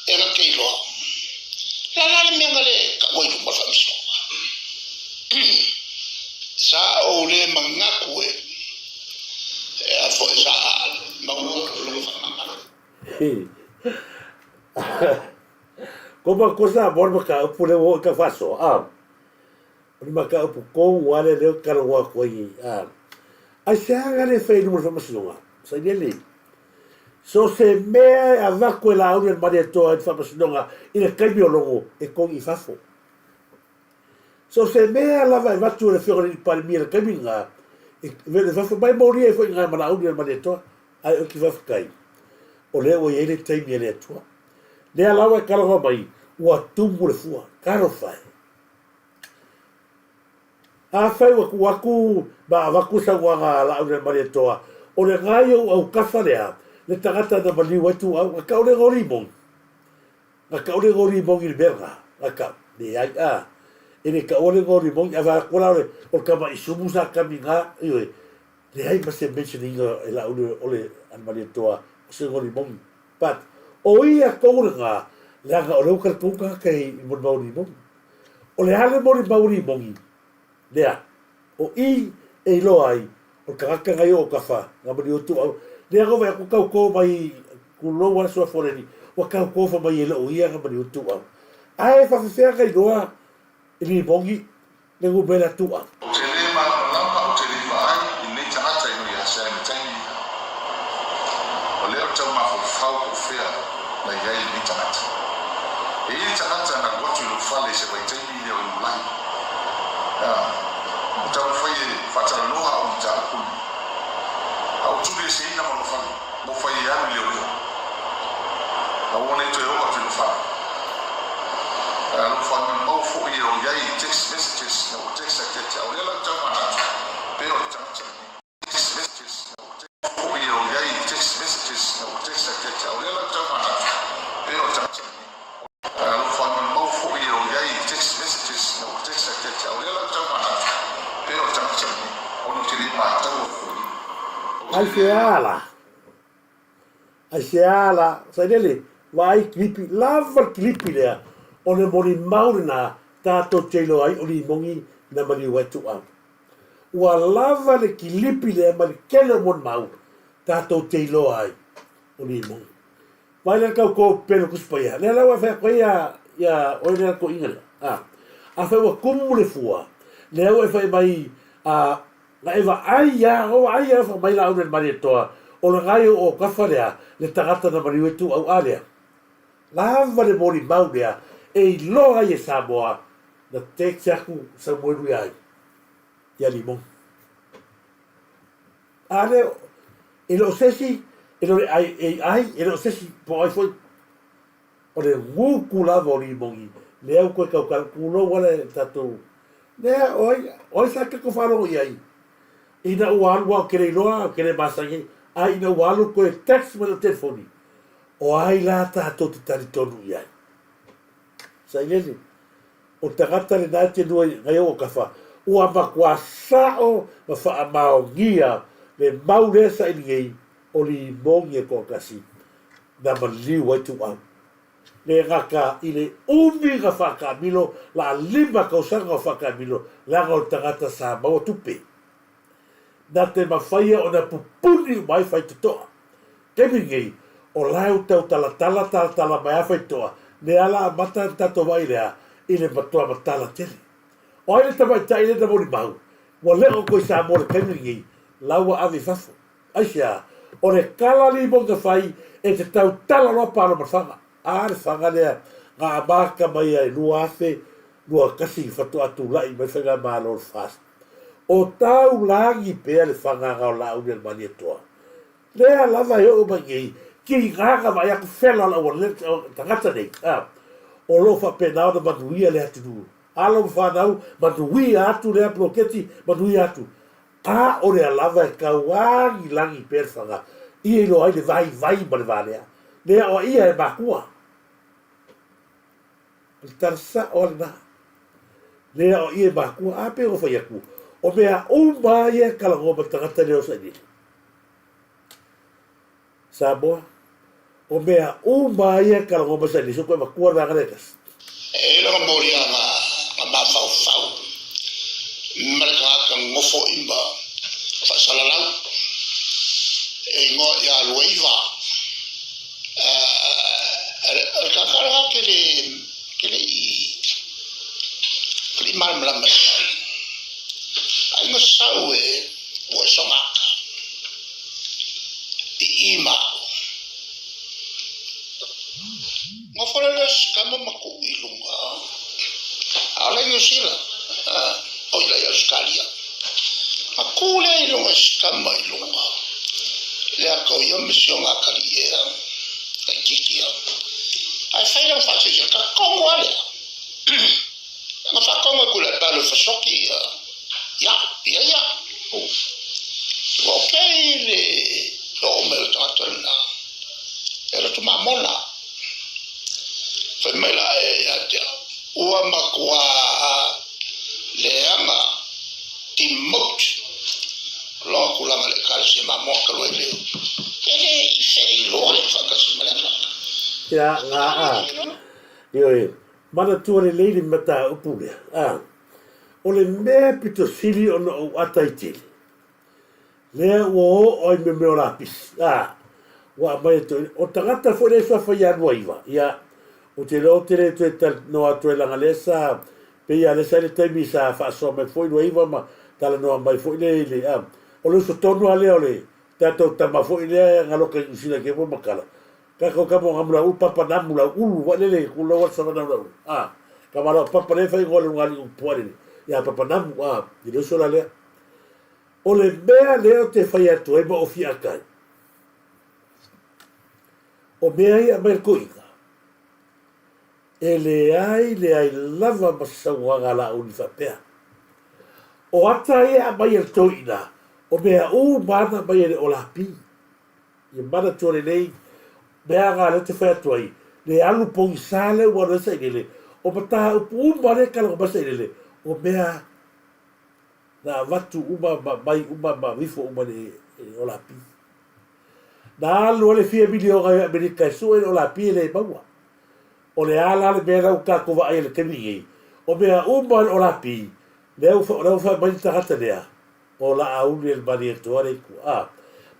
e na te iloa, le a le mea na le taua i luma o le faamasinoga. Sa ou le manatu e e a foi sa maua lona faamagalo. Ko ma ko sa mo ma ka upu le wo ka faso a. O le ma ka upu ko wa le le ka lo wa ko i a. Ai se aga le fai luma le faamasinoga. Sa ile le. So se mea e avatu e Laauli a le Malietoa i le faamasinoga i le taimi o logo e kogi i fafo. So se mea lava e avatu e le Afioga i le Palemia i le taimi lena, e vele fafo mai molia ai foi i ma Laauli a le Malietoa. Ae ou te faafetai, o lea ua i ai le taimi a le Atua. Lea lava e talanoa mai, ua tumu le fua. Talofa e! Afai ua tuu atu ma avatu saunoaga a Laauli-a-le-Malietoa, o le gaio ua aukafa lea, le tagata na maliu ai tuau, na tau le igoa limoni. Na tau le igoa limoni i le mea lena, na tau. Leai, a, e le taua le igoa limoni, ae vaai atu la o le, o le tama isumu sa kami na, ioe, leai ma se mention ina e Laauli o le a le Malietoa o se igoa limoni. But, o ia tonu lena, leaga o lea ua talitonu tagata i molimau limoni. O le a le molimau limoni lea? O i e iloa ai o le tagata na i o kafa na maliu atu au. Lea na vaai atu tau to mai tulou a le suafa o le alii, ua tau tofa mai e lou ia na maliu atu au. Ae faafefea na iloa i limoni le numera tuau? Ou te le malamalama, ou te le vaai i lenei tagata i nui asea i le taimi ia. O lea ou te tau mafaufau po o fea na i ai lenei tagata. E i ai tagata na alu atu i lou fale i se vaitaimi lea o Iulai. A, ua taumafai e faatalanoa au i mataupu nei. A ua tulieseina ma lou fale, ua fai e alu i leoleo. A ua le toe oo atu i lou fale. A lou faamemau foi e o i ai i text messages na ua text atu ia te au. O lea la ou te tau manatu, pe o le tagata lenei. Text messages na ua text foi e o i ai i text messages na ua text atu ia te au. O lea la ou te tau manatu, pe o le tagata lenei. A lou faamemau foi e o i ai i text messages na ua text atu ia te au. O lea la ou te tau manatu, pe o le tagata lenei, ona ou te le mataua foi i. Ai se ala. Aisea la, sailele, vaai kilipi, lava le kilipi lea, o le molimau lena tatou te iloa ai o limoni na maliu ai tuau. Ua lava le kilipi lea ma le tele o molimau tatou te iloa ai o limoni. Vaai la le tau ko pele o Tusi Paia, lea la ua e fai atu ai ia, ia oe lea toeaina lea. A, afai ua tumu le fua, lea ua e fai mai, a, Na e vaai a, o vaai a fa mai la au le Malietoa, o le gai o kafa lea, le tagata na maliu e tu au a lea. Lava le molimau lea e iloa ai e Samoa na text aku Samuelu ia ai, ia Limoni. A lea, e le o se isi, e le o le AI, e le o se isi, po o ai foi, O le gutu lava o Limoni, lea ua toe tautala, tulou ala e tatou, lea, o ai, o ai sa tatou faalogo i ai? Ina ua alu aua ou te le iloa, ou te le masani ai, a ina ua alu toe text mai lau telefoni, o ai la tatou te talitonu i ai? Sailele, o le tagata lena e te lua i nai ou kafa, ua matua sao ma faamaonia le mau lea saili nei o Limoni e toatasi na maliu ai tuau. Le gata i le umi na faataamilo, la lima tausaga o faataamilo, leaga o le tagata sa maua tupe. Na te mafaia ona pupuni uma ai faitotoa. Taimi nei, o lae u tau talatala talatala mai a faitotoa, lea la amata ana tatou vaai lea i le matoa matala tele. O ai le tamaitai lea na molimau, ua leo koe i Samoa i le taimi lenei, la ua ave i fafo. Aisea? O le kala limo na fai e te tautala loa palo ma le faga. A le faga lea na amata mai ai 2021 faatoa tulai mai le faigamalo o le FAST. O taulagi pea le fagaga o Laauli a le Malietoa. Lea lava e oo mai nei, tiga na vaai atu fela o le auala tagata nei, a, o lo o faapena ona manuia le atunuu. Alo ma fanau, manuia atu lea poloketi, manuia atu. A o lea lava e tauagilagi pea le faga, ia iloa ai le vaivai ma le valea. Lea o ia e makua. O le tala sao lava lena. Lea o ia e makua. A pei ona fai atu, o mea uma ia e talanoa ma le tagata lea o Sailele. Samoa, o mea uma ia e talanoa mai Sailele, se ua toe avatua le vaega lea e tasi. E le ga moli aga ga mafaufau ma le tagata nofo i ma faasalalau e igoa ia Luaiva. O le tagata lena ke le ke le i ke le i malamalama i ai. Ai na sau e ua e sogaka i i ma au. Nofo le le sikama ma kuʻu i luga. ʻAʻole i Niu Sila, ʻo i la i Ausetalia. A kū lea i luga i sikama i luga, le aka o ia ma si o ngā kaliʻi ea, laitiiti ia. Ae fai lana faaseisei, ka kongo a lea. Nga whaakongo e kula e palo e whasoki ia, ia, ia, ia. Ua okay le oo mai o le tagata lena. E loto mamona. Fai mai la e ia te au, ua matua leaga demote loa tulaga le Ekalesia Mamoa talu ai le e le i feiloai faatasi ma le Agaga. Ia, nga a. Ioe, manatua lelei le mataupu lea. A, o le mea pito sili ona ou ata i tele, Lea ua oo ai me mea o lapisi, a, ua aumai e toeaiina. O tagata foi lea i suafa ia 29, ia, ou te iloa ou te le toe talanoa atu ai leaga lea sa, pei lava lea sa i le taimi sa faasoa mai foi 29 ma talanoa mai foi le i le, a, o le uso tonu lava lea o le tatou tama foi lea e galoka i Niu Sila i kēia mau makala, tatou tama o Namu Lauulu, Papa Namu Lauulu, foi lele, ku lau atu sama Namu Lauulu, a, tama la o Papa lea e fai igoa i le ulugalii upu ia Papa Namu, a, i le uso la lea. O le mea lea ou te fai atu ai ma ou fiaka ai, o mea ia aumai le toeaina, e leai leai lava ma se saunoaga a Laauli faapea. O ata ia aumai e le toeaina, o mea uma lava na aumai e le Olapi. Ia manatua lelei mea na lea ou te fai atu ai, le alu pogisa lea ua alu ai Sailele, o mataupu uma lea e talanoa mai Sailele, o mea Na avatu uma ma mai uma ma aveifo uma i le Olapi. Na alu ai le fia miliona i Amerika e sue le Olapi e le maua. O le a la le mea la ua tatou vaai ai i le taimi nei, o mea uma le Olapi, lea ua lea ua fai mai le tagata lea, o Laauli e le Malietoa le itu. A,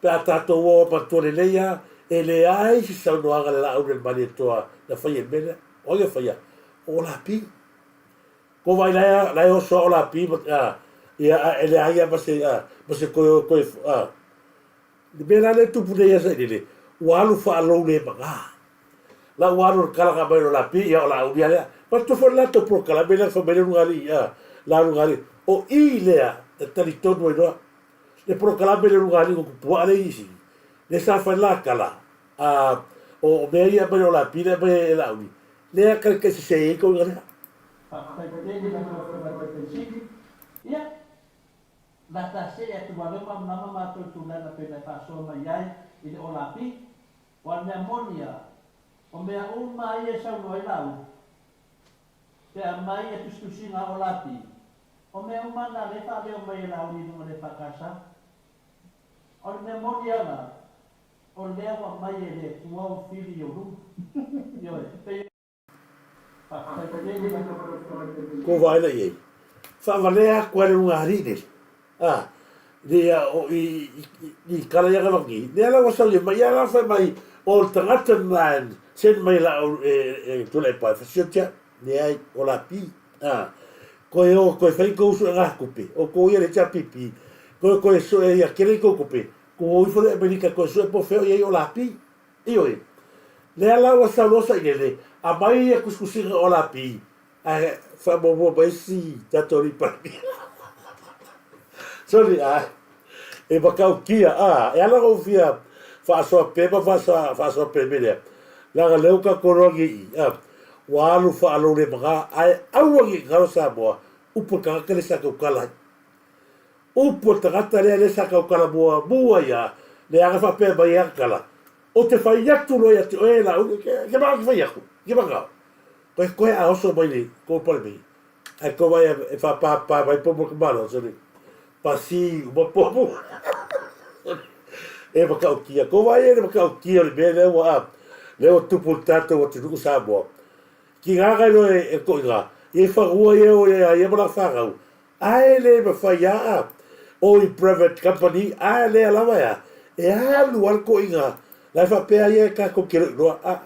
pe a tatou o a matua lelei lava, e leai se saunoaga a le Laauli a le Malietoa na faia i le mea lea. O ai na faia? O Olapi. Ko wai la la e oso o la pi a ia a e leai a ma se a ma se koe koe a le mea la le tupu nei ia sailele ua alu faalou le maga la ua alu le kalaga mai o la pi ia o la ulia lea ma tu foi la to pro kala me la fa mai le lunga li a la lunga li o i lea e talitonu ai loa le polokalame le lunga li ko pua le isi le sa fa la kala a o mea ia mai o la pi le mai e la uli lea kai kai se ei ko lea. Faafetai tele i lau Afioga i le Taitaifono Sili. Ia, o le a ta see atu aua lea ua malamalama matou i tulaga pei ona e faasoa mai ai i le olapi. Aua o le mea moni lava, o mea uma ia e saunoa ai Laauli, pe aumai ia tusitusiga a olapi, o mea uma na lea e faaleo mai e Laauli i luga o le EFKS. O le mea moni lava la, o lea ua aumai e le Atua ou fili i ou luma. Ioe, pei. Ko vaela i ai. Faavalea atu ai le luga alii lele. A, le ia o i, i, i kala ia gavangi. Lea la ua sau ia mai, ia la fai mai, o le tagata na send mai la o e, e Tuilaepa e fasiotia. Leai, o la pi. A, koe o, koe fai kou sue ngā kupe. O ko ia le HRPP. Koe koe sue ia kere i kou kupe. Ko o ifo le Amerika toe sue po o fea o i ai o lapi. Ioe. Lea la ua sau loa sailele, aumai ia tusitusiga o lapi, ae faamuamua mai si tatou alii Palemia. Sorry, a, e matautia, a, e ala ona ou fia faasoa pea ma faasoa pea i le mea lea, leaga lea ua tatou iloa nei i i, a, ua alu faalaulemagā, ae aua ne i galo Samoa, upu a le tagata lea sa tautala ai. Upu a le tagata lea lea sa tautala muamua ai a, leaga faapea mai ana tala, Ou te fai atu loa ia te oe Laauli, ke manaʻo ke fai atu, ke manaʻo. Koe koe a oso mai le kou pale mei, ae kou vai e whapāpā mai pomu ka malo, sorry, pasi uma pomu. E whakaukia, ko vai e le whakaukia o le mea lea ua a, lea ua tupu le tātou atunuu Samoa. Ki ngā kai loa e koʻi ngā, i e whangua ia o ia ia ma lana whānau, Ae le mawhai aa o i private company ae lea lava ea e alu a le koiga la e faapea ia e kakou ke loiloa a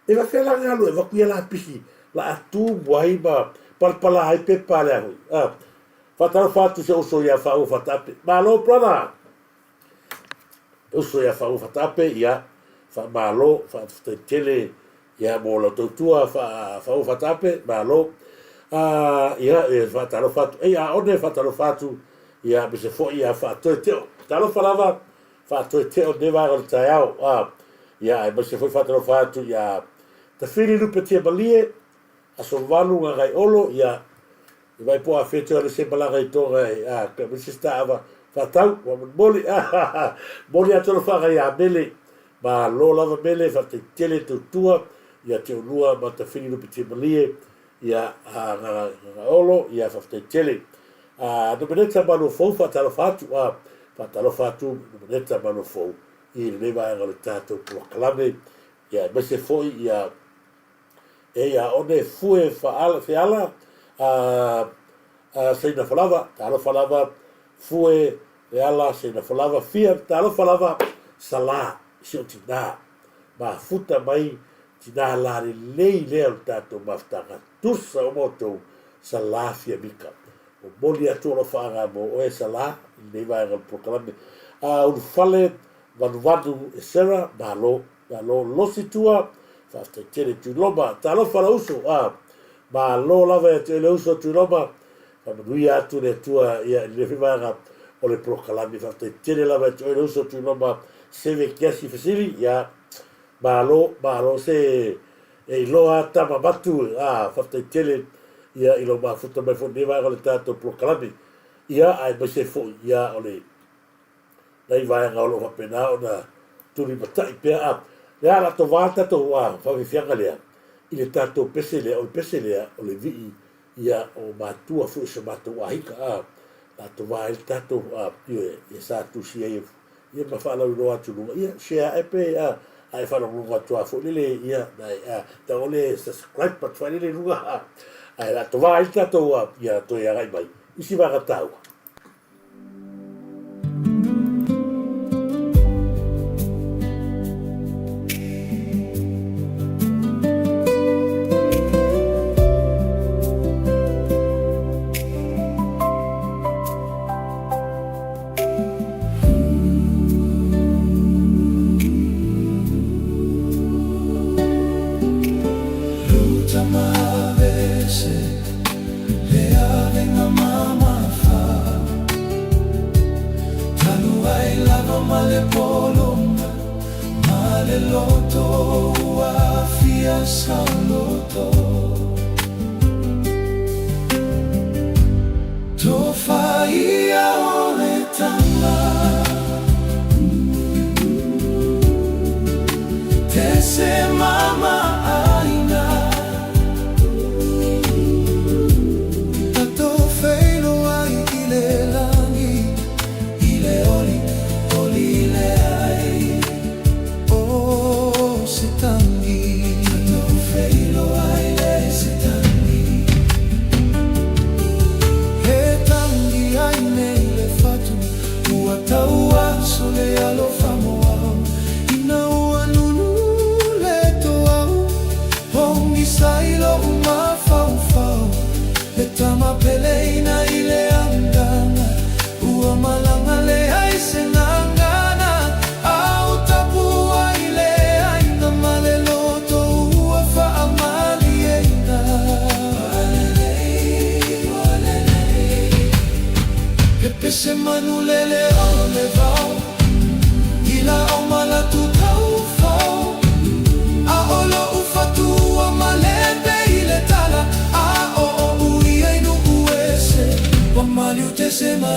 e fafea la galu e vaku ia lapisi la a tumu ai ma palapala ai pepa lea hoi a faatalofa atu se uso ia Faaua Fataape malo brother uso ia Faaua Fataape ia faamalo faafetai tele Ia, mo lau tautua faaua faataape, malo. A, ia, e faatalofa atu. Ei, a one e faatalofa atu, ia, me se foi ia faatoe teo. Talofa lava, faatoe teo ne vaega o le taeao. A, ia, aemaise foi faatalofa atu ia Tafili Lupe Tiamalie, Aso Valu Gagaiolo, ia, I vai po a whetu ale se malaga i Tonga e, a, ka me sister ava whatau, wa moli, a, moli atu alo whanga i a Mele, ma lo lava Mele, whatei tele tautua, ia te olua ma ta whiri rupi te malie, ia a nga, nga olo, ia whawhitei tele. A, nomeneta ma lo fou whatalofa atu, a, whatalofa atu nomeneta ma lo fou, i lenei vaega o le tātou polokalame, ia e maise foi, ia, E ia one fue whaala, feala, a, a seina falava, talofa lava, fue, feala, seina falava, fia, talofa lava, salā, si o tinā, mafuta mai, tinā la lelei lea o le tātou mafutaga, tusa o matou, salā fia mika. Momoli atu alofaga mo oe salā, i lenei vaega o le polokalame. A ulufale, vanuvanu e Sarah, malo. Malo losi tua, faafetai tele Tuiloma. Talofa la uso, ah, malo lava ia te oe le uso Tuiloma. Faamanuia atu le Atua ia i lenei foi vaega o le polokalame. Faafetai tele lava ia te oe le uso Tuiloma. Seve kiasi fesili, ia, malo, malo se e iloa tama matu, ah, faafetai tele ia i lou mafuta mai foi i lenei vaega o le tatou polokalame. Ia, aemaise foi ia o le nai vaega o lo o faapena ona tulimatai pea a le a latou va tatou a faafiafiaga lea i le tatou pese lea o le pese lea o le vii ia o matua foi o se matou ahika a latou va ai le tatou a ioe ia sa tusi ai ia ma faalauiloa atu luga ia share ae pe a ae faalogologo atu a foi lele ia na a tau le subscribe atu foi lele luga a ae latou va ai le tatou a ia toe agai mai isi vaega taua.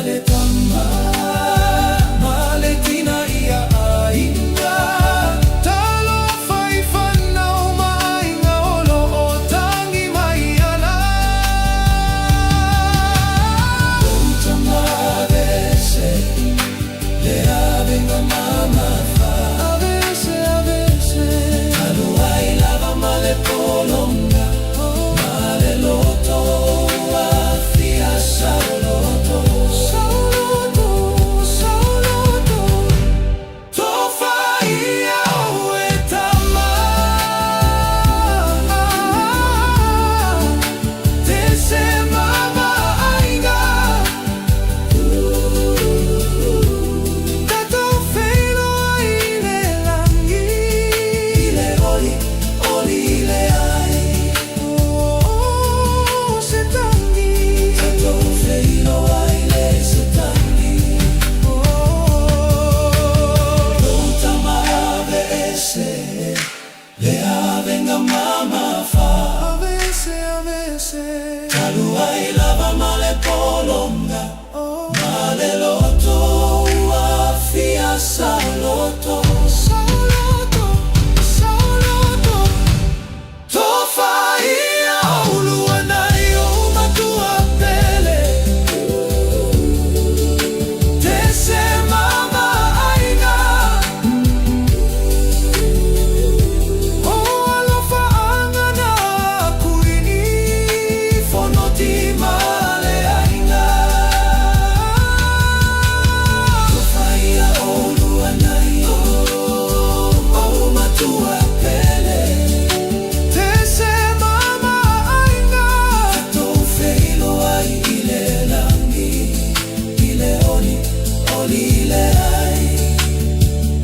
le tama ma le tina ia aiga. Talofa i whanau ma aiga o lo o tangi mai ana. Utangavese le avenga mamafa. Avese, avese. Talu ai lava ma le polonga ma le loto afia sauloto. Sauloto, sauloto. Tofa ia o e tama. Te se mama aiga. Tatou feiloai i le langi. I le oli, oli i le ai. Oh, se tangi. Tatou feiloai le se tangi. Oh, lou tama aveese le avenga mamafa. Aveese, aveese. Talu ai lava ma le polonga ma le loto ua fia saoloto. Saoloto, saoloto. Tofa ia oulua nai ou matua pele. Te se mama aiga. O alofa anga na kuini fonoti ma le aiga. Tofa ia oulua nai ou matua pele. Te se mama aiga. Tatou feiloai i le langi, i le oli, oli i le ai.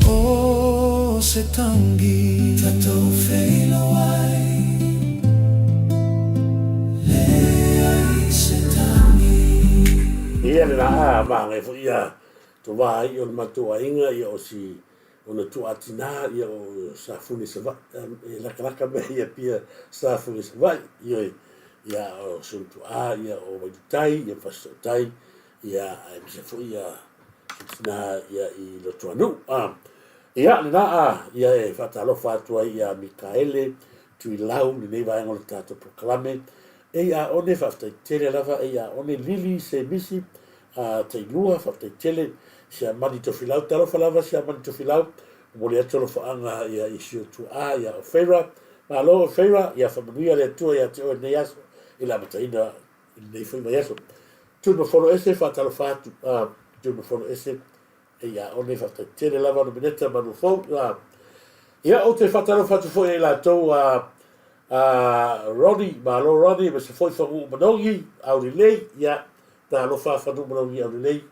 O se tangi. Tatou feiloai le ai se tangi. Ia le laa maga foi ia to va ai o le matou aiga ia o si ona tuaatinā ia o Safune Savaii e lakalaka mea ia pia Safune Savaii ioe ia o si ona tuaa ia o Vailutai ia Fasitootai ia aemaise foi ia si tinā ia i Lotoanuu a ia lena a ia e faatalofa atu ai ia Mikaele Tuilau lenei vaega o le tatou polokalame ei a one faafetai tele lava ei a one Lili Semisi a tailua faafetai tele Siamani Tofilau talofa lava Siamani Tofilau momoli atu alofaaga ia i si ou tuaa ia Ofeira malo Ofeira ia faamanuia le Atua ia te oe lenei aso i le amataina i lenei foi vaiaso Tuimafono ese faatalofa atu a Tuimafono ese Ia, o nei faafetai tele lava Nomeneta Manuafou. Ia, ia ou te faatalofa atu foi ia i latou a a Ronnie, malo Ronnie, aemaise foi Fanuu Manogi, Aulelei, ia, talofa Fanuu Manogi Aulelei,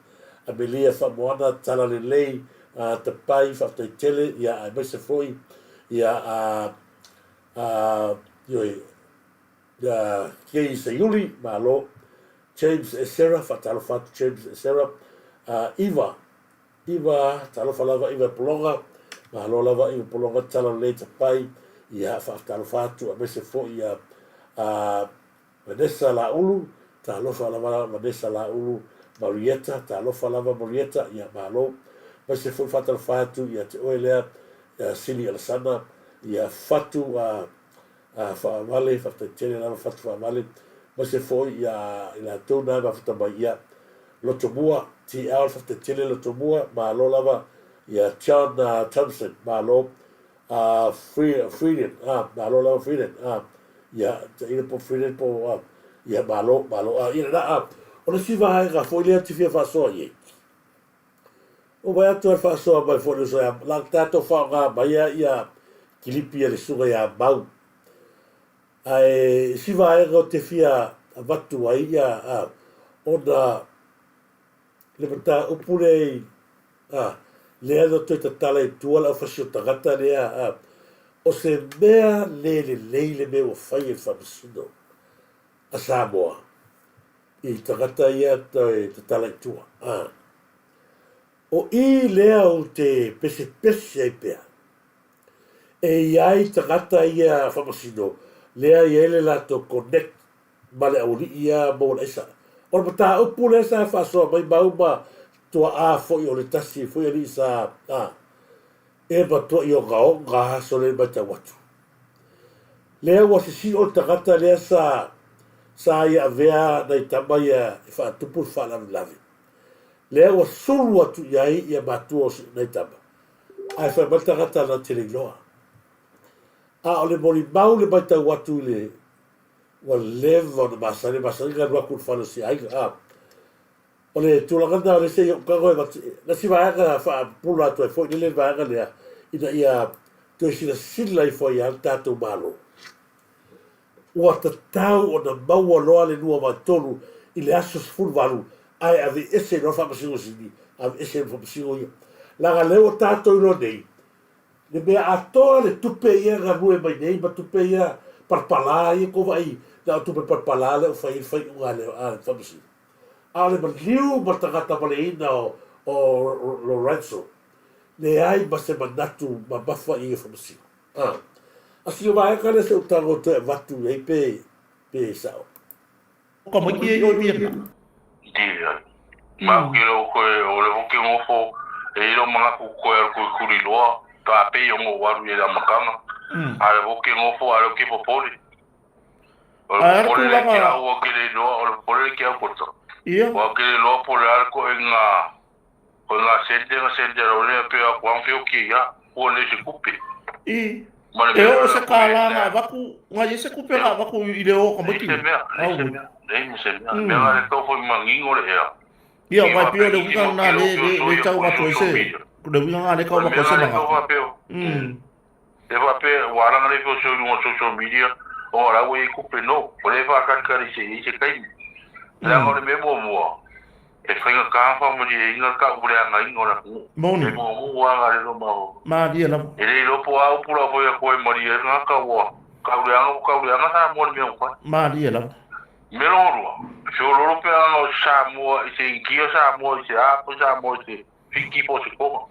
Amelia Faamoana, Talalelei, a Tapai, faafetai tele, ia, aemaise foi, ia, a, a, ioe, ia, Kei Seiuli, malo, James Esera, faatalofa atu James Esera, Iva, Iva, talofa lava Iva Pologa, malo lava Iva Pologa, tala lelei tapai, ia faatalofa atu aemaise foi ia a Vanessa Laulu, talofa lava Vanessa Laulu, Marietta, talofa lava Marietta, ia malo, aemaise foi faatalofa atu ia te oe lea ia Sili Alasana, ia Fatu a a faavale, faafetai tele lava fatu faavale, aemaise foi ia i latou na e mafuta mai ia Lotomua, TL, faafetai tele Lotomua, malo lava ia John Thompson, malo Freeland, malo lava Freeland, ia tailo po Freeland po ia malo, malo, ia lena, o le isi vaega foi lea ou te fia faasoa i ai, Ua vaai atu ai le faasoa mai foi le uso ia la tatou faaaoga mai ia ia kilipi a le susuga ia Mau. Ae isi vaega ou te fia avatu ai ia a ona le mataupu lea i a lea na toe tatala i tua le aufasi o tagata lea a o se mea le lelei le mea ua fai e le Faamasino a Samoa i tagata ia toe tatala i tua. A. O i lea ou te pesepese ai pea. E i ai tagata ia faamasino lea e i ai le latou connect ma le aualii ia Moualaisa. O le mataupu lea sa faasoa mai mau ma tuaa foi o le tasi foi alii sa a e matuai ogaoga aso lea e matau atu. Lea ua sisio le tagata lea sa sa ia avea nai tama ia e faatupu le faalavelave. Lea ua sulu atu i ai ia matua o nai tama, ae fai mai le tagata na te le iloa. A o le molimau le matau atu i le ua leva ona masani, masani ona alu atu i le fale o si aiga. A o le tulaga lena o lea se i ou tago e avatu, le isi vaega faapupula atu ai foi lele le vaega lea, ina ia toe silasila ifo ai lava le tatou Malo. Ua tatau ona maua loa le 2/3 i le aso 18 ae aveese loa le Faamasino Sili, aveese ma Faamasino ia. Leaga lea ua tatou iloa nei, le mea atoa le tupe ia e galue mai nei ma tupe ia palapala ia kou vaai na o tupe palapala lea ua fai ai le faaiuga a le Faamasino. A o le maliu ma le tagata maleina o Lorenzo, leai ma se manatu mamafa i ia Faamasino. A. A sina vaega lea se u tago toe avatu i ai pe, pe sao. Ka mai ki e oi Vietnam. Dia. Ma ke lo koe o le hoki ngofo e ilo mangaku koe alu kui kuri loa ta pe yo ngo waru e la makanga. A le hoki ngofo a le ki popoli. O le Ae popoli le tulaga. ki au o ke le loa o le popoli le ki au poto. Ia. Wa ke le loa po le al ko e nga Ko ngā sente nga sente rau lea pea ko ang whio ki ia, kua nei se kupe. I. Ma le E mea oo lea se ko kālā Vietnam. ngā avaku, ngā i se kupe ngā avaku i le oo ka Nei se maitini. mea, nei Au. se mea, nei ma se mea. Mea ngā le tau whai mangingo le ea. Ia, Ngi vai wha pea o le pe uiga ngi nā mo le, ke le, o le pio tau so atu ai ia se, social media. le uiga ngā le O kau le atu mea ai se ngā le tau mangaku. wha peo. E wha pe, wānanga le peo so i lunga social media, o ngā rawa i kupe no, o le wha karikari se i se kaimi. Leaga o le mea muamua, e whainga kāwha mo ni e inga ka ure anga inga o la ku. Moni. E muamua anga le roma o. Mārie lava. E le iloa po a upu la foi a koe mari e ngā ka ua. Ka ure anga ka ure anga sa mo le mea ukai. Mārie lava. Me lorua, feololo pe anga o Samoa i se ingia Samoa i se apo Samoa i se Fiti po se koma.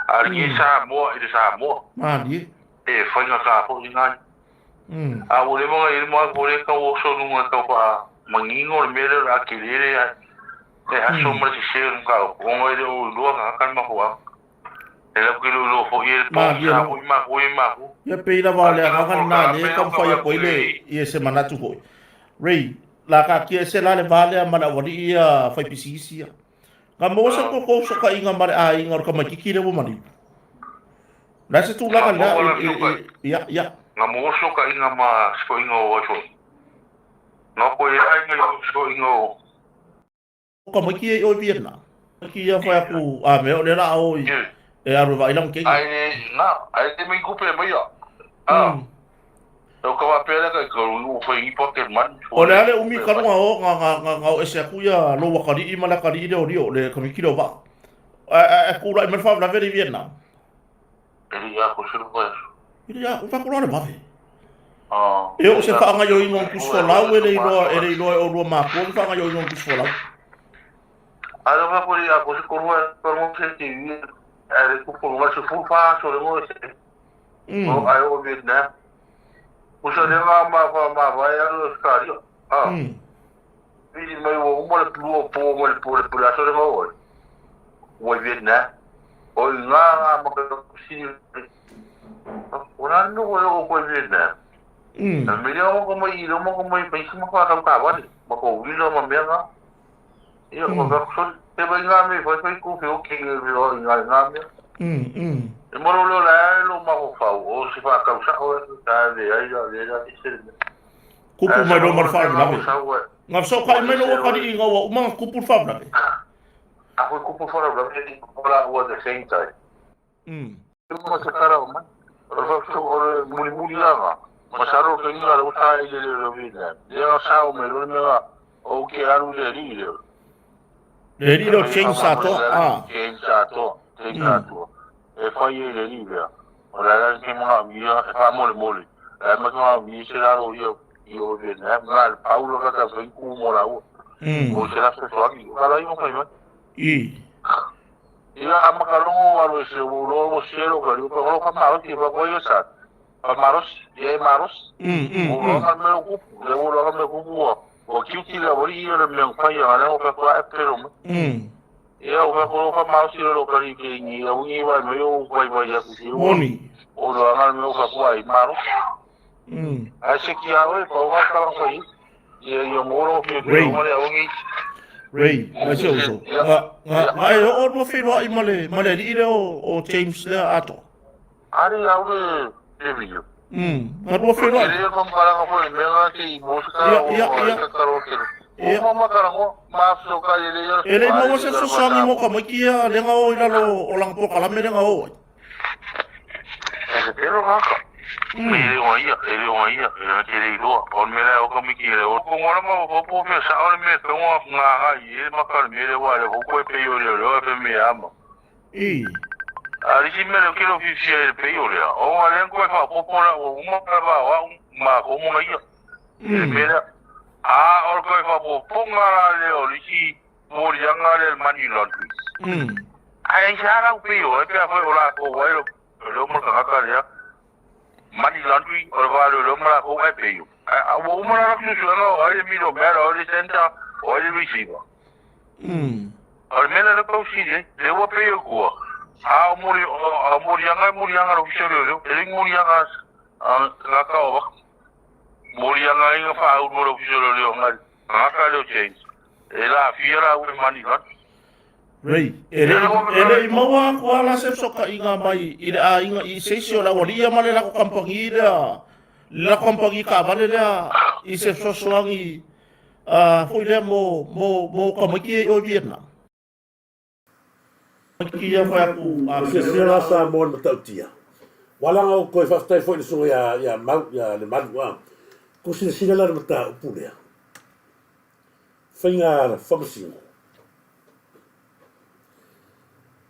A le mm. Samoa i le Samoa. Mārie. E whainga kā po i ngai. A ua leva ngai le mai po le kau o sonu ngai kau wha mangingo le mele a ke lele ai. E aso ma se se nga o ngai le o lua nga kan ma hoa. E la ki lo fo i le po sa ho ma ho ma ho. Ia pei lava o le agaga lena lea e taumafai atu ai le ia se manatu foi. Ray, la ka kia ese la le va lea ma le aualii ia fai pisikisi ia. Nga maua se koko usokaiga ma le aiga o le tamaititi lea ua maliu. Le a se tulaga lea ia ia. Nga maua usokaiga ma sikoiga o ai foi. Nga koe e aiga i usokaiga o. Tamaiti ia i oi Vietnam. Tamaiti ia whai aku a mea o le la oi e aru vai langa keiki. Ai na, ai te mei kupe mai ia. Ah. O ka wapea le kai ko u whai i pocket money. O le ale umi ka runga o nga nga nga nga o ese aku ia lo wakari'i ma le akari'i le o rio le kamiki le o vaa. A a a kura i mai wha vere i Vietnam. E li a ko suru koe. I li a ko whakura le vave. Ah. E o se whaanga yo ingo ku folau e le iloa e le iloa e o rua mākua ke whaanga yo ingo ku folau. A le wha ko li a ko se korua ko se te i a le ku ko se fu fa so le mo se. O ai o Vietnam. O sa le nga ma fa ma vai a lo skari. Ah. Pili mai o uma le plua po mo le po le po la so le mo. O Vietnam. O nga nga ma ka si. O na no o ko Vietnam. Na me leo mo mai lo mo mai pai ma ka ka ka ma ko wi lo ma me nga. Ia ko ka so te vai nga me foi foi ku fe o ke lo nga nga me. E mo lo la lo ma ko fa o se fa ka sa o ta le ai la le la se le. Kupu mai lo ma le faalavelave. Nga so kai mai lo wakari i nga ua uma nga kupu le faalavelave. A foi kupu faalavelave i ko la ua the same time. Ma se kara o mai. O le fa o le muli muli langa. Ma sa ro ke inga le uta i le le le le. Le nga sa o me lo me nga o ke aru le ri le. Le ri le o change sa toa. Ah. Change sa toa. Change sa toa. E whai e le ri lea. O la la ke mga mia e wha mole mole. La ma mga mia se la ro ia i o Vietnam. Nga le paulo ka ta whai ku mo la ua. O se la se soaki. O ka la i mo whai mai. I. Ia a makalongo alo se o lo o se lo ka rio ka lo ka maros ki fa ko yo sa. Pa maros, ia e maros. O lo ka me ku, le o lo ka me ku ku. Ua kiuti le aualii ia o le mea ua fai a lea ua fai atu a e pelo mai. Ia ua fai atu ua faamalosi le lou tali ke ni au ni vai mai o vai vai atu si ua. Moni. O lo anga le mea ua fai atu ai malosi. Ai se ki a oe pau ga kala fai. Ia ia mo lo fi Ray. o le au ni. Ray, mai se uso. Nga, nga, nga e oo lua feiloai ma le, ma le alii lea o, o James lea Ato. Ari au le le video. Nga lua feiloai. Ele fa'amatalaga foi le mea lena se i maua se tala Ia, o ia, ai ia. ka talo tele. O Ia. ma makalagoa ma fesokai e le ia E le i maua le se tala fesoasoani mo mataupu. tamaiti ia lea na o i lalo o lana polokalame lea na o ai. E se pelo gaka. E le o ia, e le o ia, e le te le iloa. O le mea la o tamaiti e le o. Ko ngona ma o po fia sao le mea tonga nga nga i e maka le mea le wa le ko e pe o le le pe me ama. I. A le isi mea lea ou te le o fiafia ai i le pei o lea, ona lea na toe faaopoopo la ua uma la va o au ma komo na ia i le mea lea. A o le toe faaopoopoga la lea o le isi moliaga lea i le money laundry. Ae aisea la ua pei o ai pe afai o latou ai leo ma le tagata lea money laundry o le va leoleo ma latou ae pei o. Ae ua uma la latou suesuega o ai le middleman, o ai le sender, o ai le receiver. O le mea lea lea tau sili ai, lea ua pei o tua, a o moli, a o moliaga e moliaga a le Ofisa o Leoleo, e le ni moliaga a tagata o avatu. Moliaga ai na faaulu e le Ofisa o Leoleo nai tagata lea o James, e lafia laua i money laundry. Ray, e le i, e le i maua atu lava la se fesootaiga mai i le aiga i se isi o le aualii ia ma le latou kamupani lea, le latou kamupani taavale lea i se fesoasoani a foi lea mo, mo, mo tamaiti ia i o i Vietnam. Tamaiti ia fai atu a Ua silafia la Samoa i le matautia. Ua ala ona ou toe faafetai foi i le susuga ia, ia Mau, ia Lemalu, a. Kou silasila la i le mataupu lea. Faiga faamasino.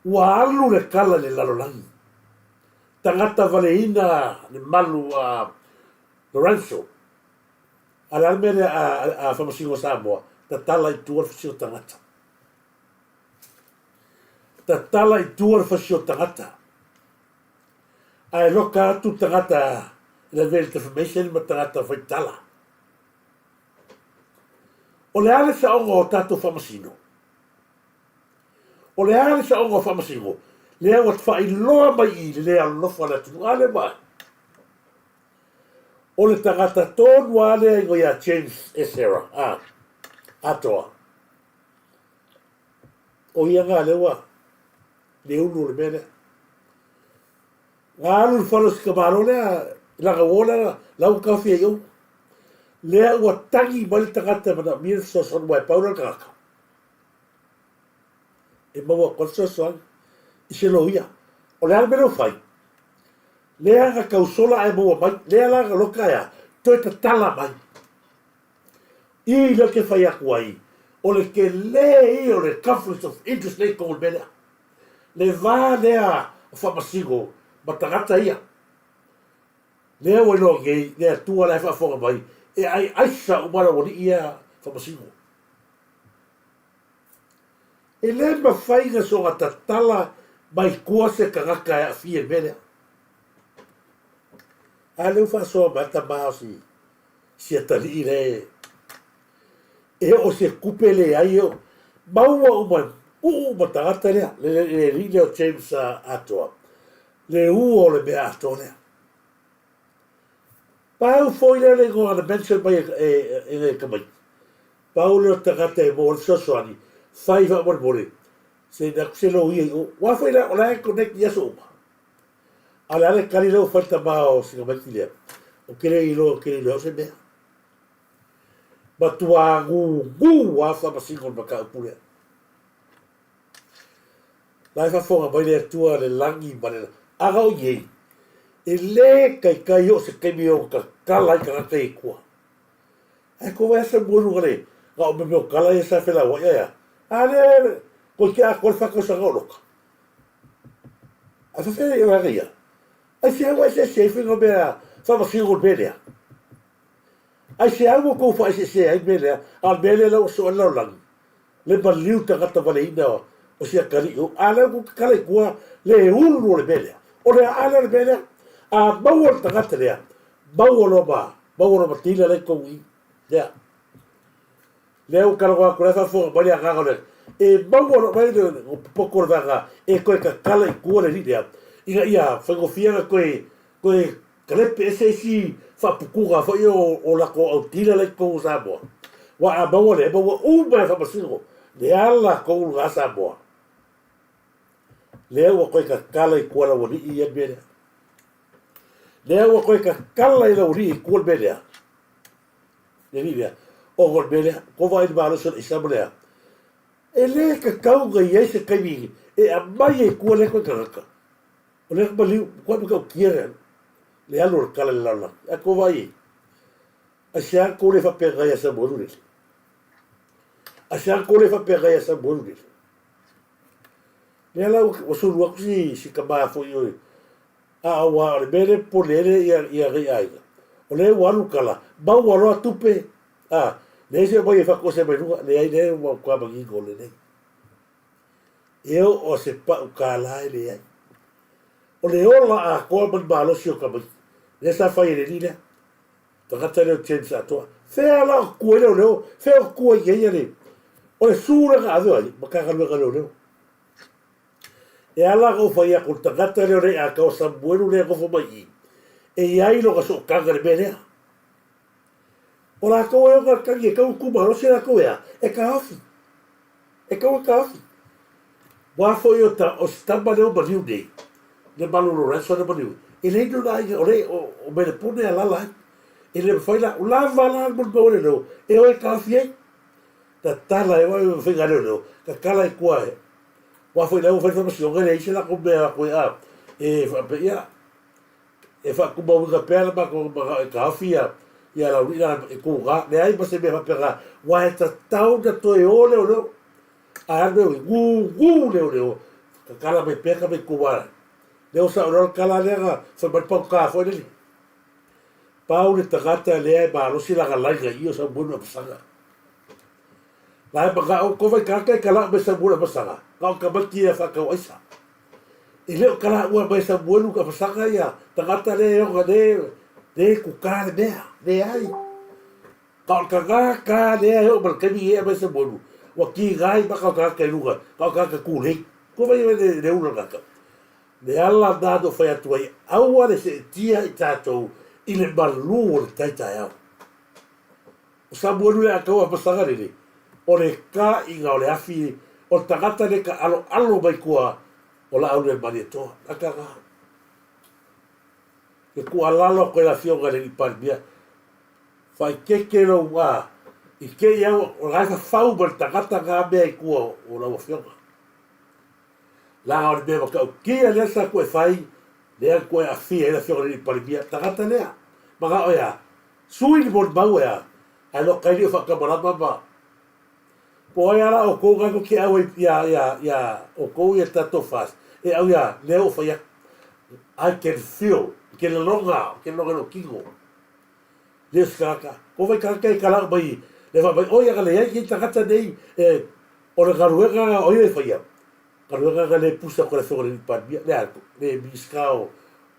Ua alu le tala i le lalolagi. Tagata valeina le malu a Lorenzo. A o le a le mea lea a Faamasino o Samoa, tatala i tua le fasi o tagata. Tatala i tua le fasi o tagata. Ae loka atu tagata i le veil defamation ma tagata faitala. O le a le saoga o tatou Faamasino? O le a le saoga o Faamasino? Lea ua faailoa mai i le le alolofa o le atunuu. A lea ua ai? O le tagata tonu lava lea igoa ia James Esera, a, atoa. O ia nga lea ua le ulu o le mea lea. Nga alu i le fale o si tamāloa lea, lana uo lea, la ua taofia i o. Lea ua tagi mai le tagata e manaomia le fesoasoani aua e pau lea o le tagata. E maua atu ai le fesoasoani i se loia. O le a le mea lea ua fai? Lea na tau sola ae maua mai, lea la na loka ea, toe tatala mai. I lea ou te fai atu ai, o le tele ia o le conflict of interest lea i totonu o le mea lea. Le va lea o Faamasino ma tagata ia. Lea ua iloa nei, le Atua la e faafofoga mai, e aiaisa uma le aualii ia Faamasino. E le mafai na soona tatala mai tua se tagata e aafia i le mea lea. A lea ua faasoa mai tama o si si atalii lea e oo se tupe leai e oo maua uma uu uma tagata lea le le alii lea o James Atoa le ua o le mea atoa lea. Pau foi lea le igoa na mention mai e e e tamaiti. Pau lea o le tagata e maua ai le fesoasoani, fai faamolemole, se i atu se loia i o. Aua foi la, o la e connect i aso uma. A o le a le tali lea ua fai le tama o si tamaiti lea, ou te le iloa, ou te le iloa o se mea. Matua gugu lava faamasino le mataupu lea. La e faafofoga mai le Atua le lagi ma le aga o i ei, e le taitai oo se taimi e ono tatala ai tagata i tua. Ae ko wai asa mua luga le ga o mea o tala ia sa felauai ae a. A lea koe ke atoa le whakausaga o loka. Ae whawhea i oe ia. Ai se au eseese ai whenga mea whamasino le mea lea. Ai se au o kou whaeseese ai mea lea, a le mea lea lau so lau langi. Le maliu tagata valeina o si atalii o. A lea ku tatala i tua le ulu o le mea lea. O le aa lea o le mea lea. A maua le tagata lea, maua loa ma, maua loa ma tila la i tou i. Lea. Lea ua talanoa atu la e faafofoga mai le agaga o le e maua loa mai le popoto o le vaega e toe tatala i tua le alii lea ina ia faigofie ona toe toe kalepe ese isi faaputuga foi o o latou au dealer la i totonu o Samoa. Aua a maua lea e maua uma e Faamasino le a latou lena Samoa. Lea ua toe tatala i tua lau alii ia le mea lea. Lea ua toe tatala i lau alii i tua le mea lea. Le alii lea, ona o le mea lea, ua vaai i le malosi o le aisa ma le a. E le tatau ona i ai se taimi e aumai ai i tua lea toe tagata. O lea maliu, matua matautia le, le alu o le tala i le lalolagi. Ae tou vaai i ai, aisea tou le faapena ia Samuelu lele? Aisea tou le faapena ia Samuelu lele? Lea la ua sulu atu si, si tama foi oe, a aua o le mea lea popole ai le ia, ia nei aiga, o lea ua alu tala, maua loa tupe, a, leai se aumai e fatoese mai luga, leai lea ua matua manino lelei. E oo se pau kālā e leai. O le ola atoa ma le malosi o tamaiti, lea sa fai e le alii lea, tagata lea o James Atoa. Fea la o tutu ai leoleo, fea o tutu ai i ai le, o le su lea na ave o ai, Matagaluega Leoleo. E ala ona ou fai atu, o le tagata lea o Lei'ataoa Samuelu lea e nofo mai i i, e i ai lona sootaga i le mea lea. O latou e ona tagi e tau tu malosi latou e a, e taofi. E tau e taofi. Ua foi o, ta, o se tama lea o maliu nei, le malolo Ransom le maliu, e leai ni ona aiga, o le, o, o Melepone e alala ai. E le mafai la, o lava la le molimau a leoleo, e o e taofi ai. Tatala e oe faiga leoleo, tatala i tua e. Ua foi la ua fai le faamasinoga, e leai se latou mea atu e a, e faapea, ia, E faatumauina pea le matou manao e taofi ia ia Laulii leaga e tuga, leai ma se mea faapena, aua e tatau ona toe o leoleo. Ae a le mea ua i ai? Gugu leoleo, tatala mai pea tamaiti aua lea ua sao loa le tala lea na fai mai le pauta foi lele. Pau le tagata lea e malosi lana laina i i o Samuelu Amasaga. La e manao, ko vai tagata e kala'u mai Samuelu Amasaga, na o tamaiti ia faatau aisa. E le o kalaʻua mai Samuelu ka fasaga ia tagata le ona le le kuka le mea, leai. Ka o le tagata lea e oo mai le taimi e mai Samuelu, ua kiga ai maka o tagata i luga, ka o tagata tulei. Ko vai le le ula tagata. Le ala na no fai atu ai, aua le seetia i tatou i le malu o le tai taeao. O Samuelu le ataua masaga lele, o le taʻiga o le afi o le tagata le ka aloalo mai tua o Laauli-a-le-Malietoa. Lata na. Ke tuualalo atu ai le afioga i le Alii Palemia, faaeteete lou a, i te i au o la e fafau ma le tagata na mea i tua o lau afioga. Leaga o le mea matautia lea sa toe fai, lea na toe aafia ai le afioga i le Alii Palemia, tagata lea. Manao e a? Sui le molimau e a? Ae loa kai lio faatamalama ma Po ai ala outou na tou te au ai ia ia ia outou ia tatou FAST e au ia lea ua fai atu. I can feel, ke lagona, ke lagona i lou tino. Le o se tagata. Ko wai tagata e kala mai le fa mai oi aga leai ke tagata nei e o le galuega o ia e faia. Galuega na le pusa ko le afioga i le Palemia, le a le Minisita o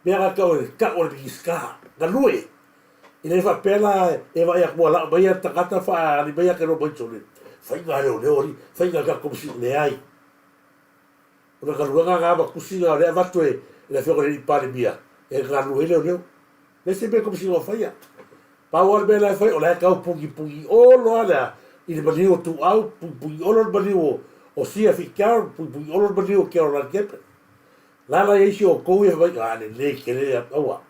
mea na tau e tau o le Minisita, galue. E le faapea la e vaai atu ua lau mai le tagata faaali mai ia te lua mai tole, faiga leoleo alii, faiga le tatou komisi, leai. O le galuega na ma tusi na o lea e avatu e le afioga i le alii Palemia e galulue ai leoleo. Leai se mea komisi o faia. Pau lava le mea la e fai, o la e tau pugipugio loa le a i le maliu o Tuuau, pugipugiolo le maliu o Sia Fitzgerald, pugipugiolo le maliu o Caroline Campbell. La la i ai si outou ia fai mai, a lelei tele ia, aua.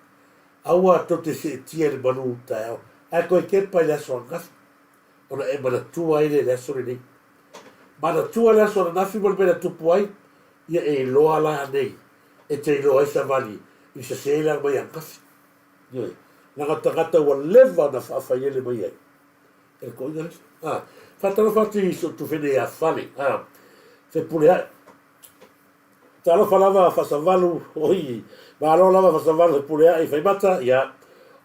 Aua tou te seetia i le malu taeao, ae toe kepa i le aso ananafi, ona e manatua ai lea i le aso lenei. Manatua le aso ananafi ma le mea na tupu ai, ia e iloa la nei, e te iloa ai savali i le sese lea mai ananafi. Ioe, leaga o tagata ua leva ona faafailele mai ai e le toeaina lea. A, faatalofa atu i si ou tufene ia Fale, a, Fepuleai. Talofa lava Fasavalu, oi, malo lava Fasavalu Fepuleai Faimata, ia,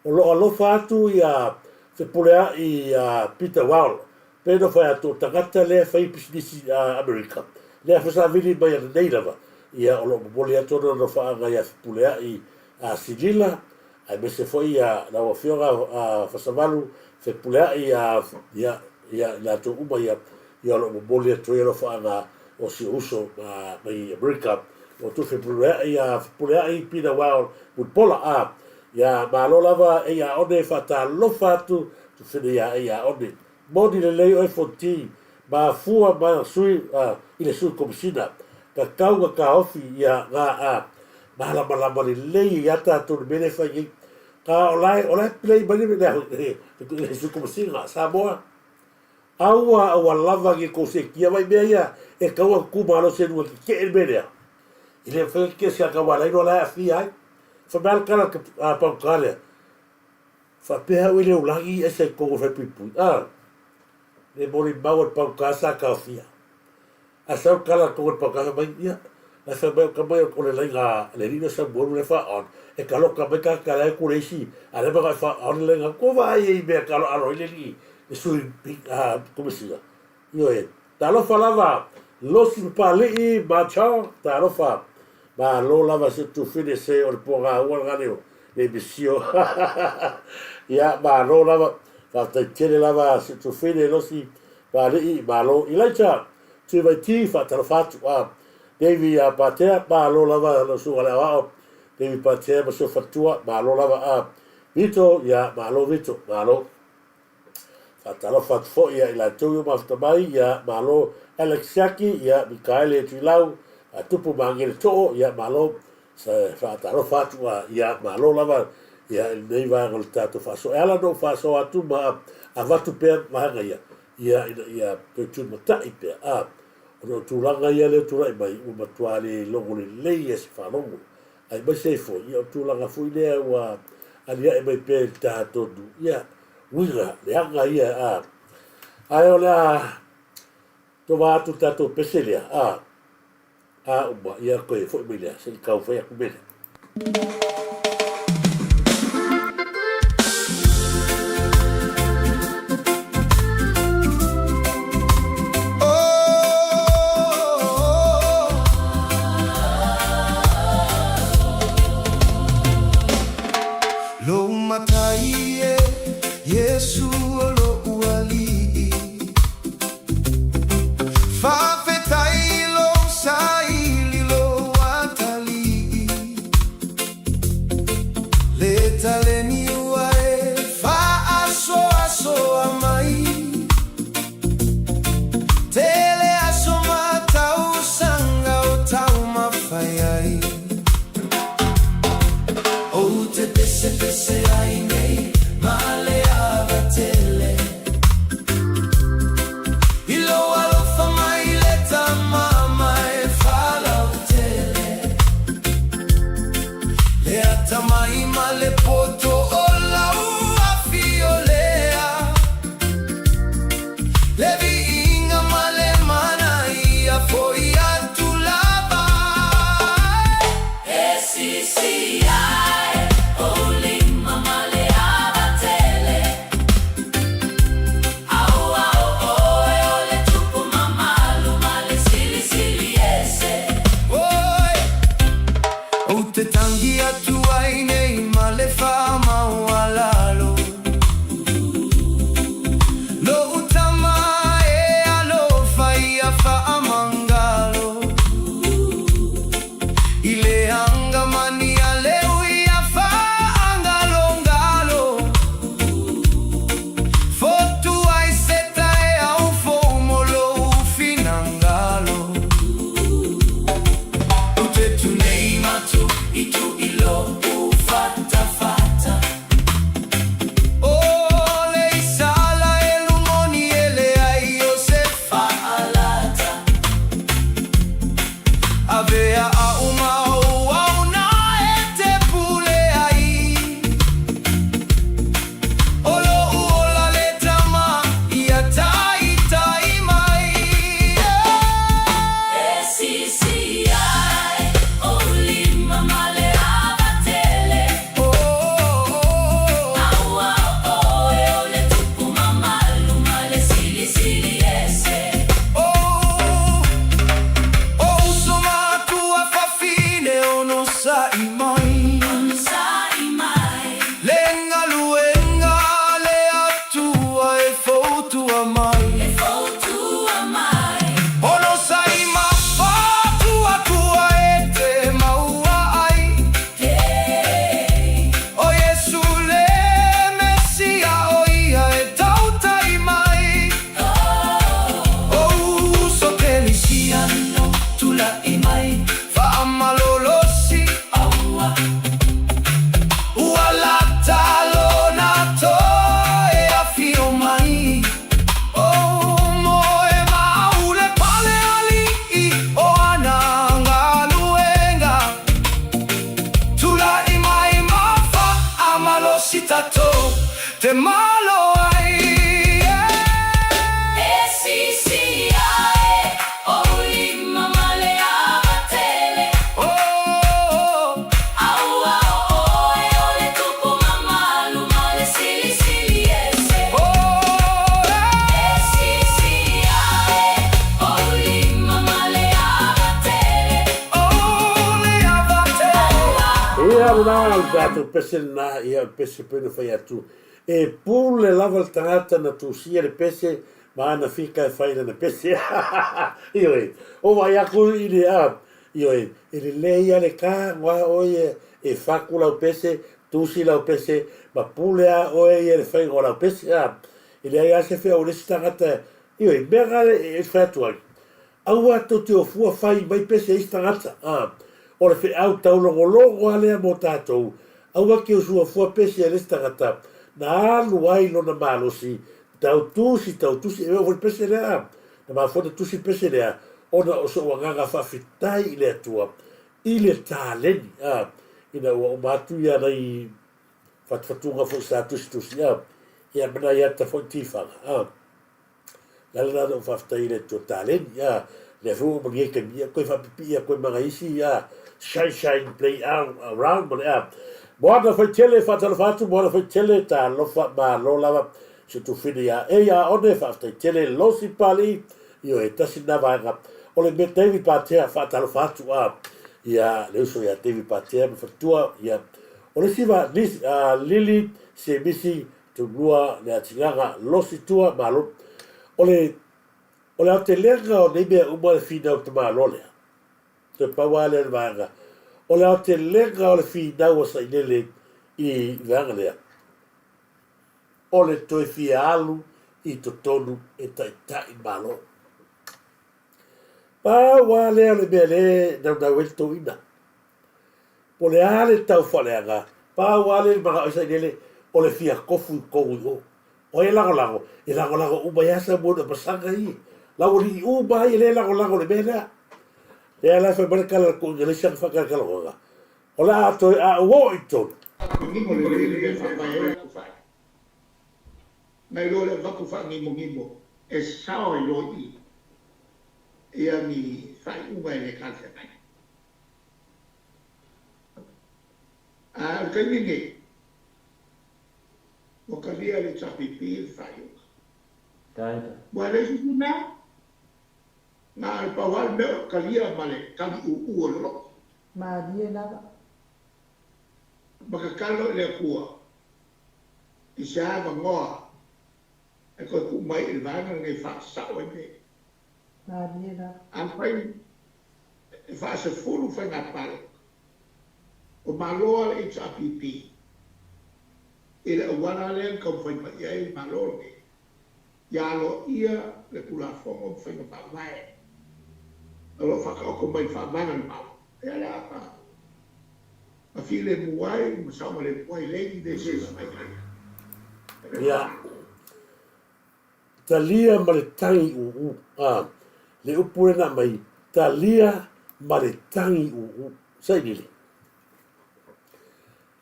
o lo o alofa atu ia Fepuleai ia Peter Wall, pei ona fai atu o tagata lea e fai pisinisi Amerika, lea fesavili mai ananei lava, ia o lo o momoli atu ona alofaaga ia Fepuleai Silila, aemaise foi ia lau Afioga Fasavalu Fepuleai ia, ia, ia, i latou uma ia, ia o lo o momoli atu ai alofaaga o si ou uso ma mai Amerika o outou fepuleai a fepuleai Pina Wild Mulipola a ia malo lava e ia one faatalofa atu tufine ia e ia one moni lelei oe Fonti mafua ma sui a i le sui komisina tatau na taofi ia ga a malamalama lelei ia tatou le mea lea e fai nei a o la o la e play mai le le sui komisina Samoa Aua ua lava ni kou sekia mai mea ia e tau atu tu malosi e lua tetee le mea lea. E le mafai ona tetee se ata aua la iloa la e aafia ai. Fai mai a le tala a Pauta lea, faapea au e le olagi ese i totonu o le falepuipui. A, le molimau a le Pauta sa taofia. Ae sau le tala atu le Pauta fai mai, ia, la e fai mai o tama ia o le laina a le alii lea o Samuelu la e faa-on, e taloka mai tagata la e tu le isi, a lea e faa-on le laina, ua vaai ai i mea e aloalo ai le alii le sui komesina. Ioe, talofa lava, Losi Papalii, Marchal, talofa, malo lava si o tufine se o le puagaua lena leo, le misio. Ia, malo lava, faafetai tele lava si o tufine Losi Papalii, malo. Elijah, Tuivaiti, faatalofa atu. A, Davy a Patea, malo lava lau susuga le aoao. Davy Patea ma si ou faletua, malo lava. A, Vito, ia, malo Vito, malo. Faatalofa atu foi ia i latou ia mafuta mai, ia malo Alex Siaki, ia Mikaele Tuilau, Tupu Magele Too, ia malo. Se faatalofa atu a, ia malo lava ia i lenei vaega o le tatou faasoa. E ala ona ou faasoa atu ma avatu pea vaega ia, ia ina ia toe tulimatai pea, a, ona o tulaga ia lea e tulai mai, ua matua le logo lelei ia se faalogo. Aemaise ai foi, ia o tulaga foi lea ua aliae mai pea i le tahatonu, ia, uiga, leaga ia, a. Ae o le a tova atu le tatou pese lea, a, a uma, ia toe foi mai lea, se i tau fai atu mea lea. Lou matai e Iesu o lo'u Alii Faafetai lou saili lou atalii. Malo ai e. E sisi ae ou lima ma le ava tele. Oh. Aua o oe o le tupu mamalu ma le silisili ese. Oh. E sisi ae ou lima ma le ava tele. Oh, le ava tele. Ia lena le tatou pese lena, ia o le pese pei ona fai atu. E pule lava le tagata na tusia le pese ma ana fika e fai lana pese. Ioe, o vaai aku i le a, ioe, e lelei lava le tago a oe e faku lau pese, tusi lau pese, ma pule a oe ia i le faiga o lau pese a. E leai lava se feau a le isi tagata, ioe, mea na e fai atu ai. Aua tou te ofua fai mai pese isi tagata, a o le feau taulogologo a lea mo tatou, aua te usuafua pese a le isi tagata na alu ai lona malosi, tau tusi, tau tusi, e oo foi le pese lea, a na mafua ona tusi le pese lea ona o sou agaga faafetai i le Atua i le taleni, a ina ua uma atu ia nai fatufatuga foi sa tusitusi, a ia ma nai ata foi tifaga, a. Le ala lena na ou faafetai ai i le Atua taleni, a, lea foi ua oo mai lenei taimi, ia toe faapipii atu ai ma nai isi, a, shine shine play around ma le a. Moana Faitele, faatalofa atu Moana Faitele, talofa malo lava si o tufine ia e ia one, faafetai tele Losi Papalii, ioe, tasi lena vaega o le mea David Patea, faatalofa atu a, ia le uso ia David Patea ma faletua, ia, o le isi va, nis, a, Lily Semisi Tulua le atigaga losi tua malo. O le o le aotelega o nei mea uma le finau tamaloa lea. Toe pau lava lea o le vaega. O le aotelega o le finau a Sailele i vaega lea, o le toe fia alu i totonu e taitai Malo. Pau lava lea o le mea lea e naunau ai le toeaina. Po o le a le tau faaleaga, pau lava lea i le manao ai Sailele, o le fia tofu i totonu i o. O ai e lagolago? E lagolago uma ai lava Samoa i masaga ia. La ua alii uma lava ia lea e lagolago i le mea lea. Lea la e fai mai le tala a le toeaina le isi ana faatalatalanoaga, o le a toe a ou oo i totonu. Ngimo lelei le mea e faavae ai lau fai. Nai lo le avatu faangimogimo e sao ai loa i i ia ni faaiuga e le talafeagai. A o le taimi lenei, ua talia e le HRPP le faaiuga. Ua leai se isi mea, na o le pau lava le mea o le talia ma le tali ūū o le loto. Malie lava. Ma tatalo i le Atua i se avanoa e toe tuu mai i le vaega lenei e faasao ai mea ia. Malie lava. Afai e faasefulu faiga palota, o Malo a le HRPP i le auala lea na taumafai mai i ai le Malo lenei, ia aloaia le Tulafono ma faiga faavae o lo o faataoto mai i le Faavae o le Malo. Ia le a ma filemu ai ma saogalemu ai, leai ni mea e sese mai ai. Ia talia ma le tagi uu. A, le upu lea na aumai, talia ma le tagi uu. Sailili,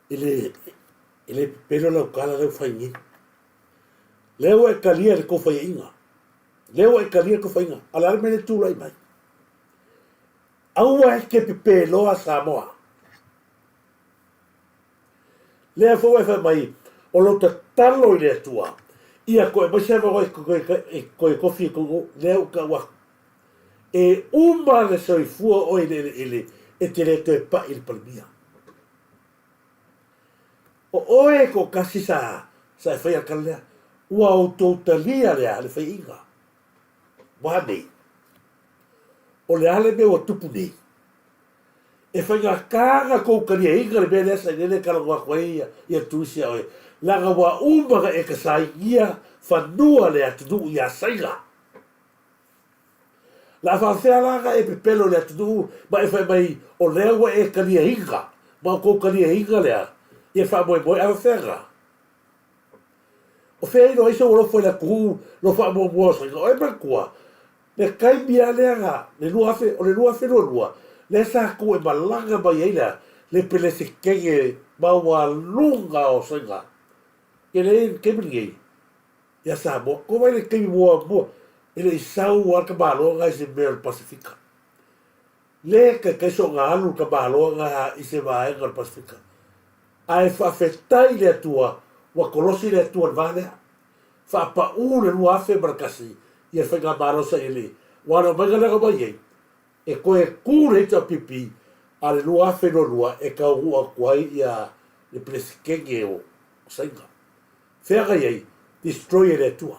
e le, e le pepelo lau tala lea ua fai nei. Lea ua e talia le tou faiaiga. Lea ua e talia le tou faiaiga. A o le a le mea lea e tulai mai? Aua e te pepeloa Samoa. Lea foi ua e fai mai, o lou tatalo i le Atua, ia toe aumai se avanoa e toe tofi ai tou, lea ua tau atu. E uma le soifua oe i le eleele, e te le toe pai i le Palemia. O oe e toatasi sa sa e faia le tala lea, ua outou talia le a le faiaiga. Ua a nei? O le a le mea ua tupu nei? E faigata na tou taliaina le mea lea sa lele talanoa atu ai ia Tuisi ia oe, leaga ua uma na e kasainia fanua le atunuu ia Saina. La faafefea la na e pepelo i le atunuu ma e fai mai o lea ua e taliaina, ma o tou taliaina lea ia faamoemoe, a faafefea na? O fea iloa ai sou alofa i le atunuu lo faamuamua o Saina? Oe manatua, Le taimi lava lea na, le 2000, o le 2022, lea sa tu e malaga mai ai le, le Pelesetene maualuga o Saina. Ia le i taimi lenei, ia Samoa, ko wai le taimi muamua e le i sau lava le tamaloa i se mea o le Pasefika. Le taitai soona alu le tamaloa i se vaega o le Pasefika. Ae faafetai i le Atua ua kolosi le Atua i le va lea. Faapaū le 2001 ia le faigamalo sa i ai nei. Aua o le aumaiga lea na aumai ai, e toe tu le HRPP a le 2022 e taunuu atu ai ia le Peresetene o Saina. Fea na i ai? Destroy e le Atua.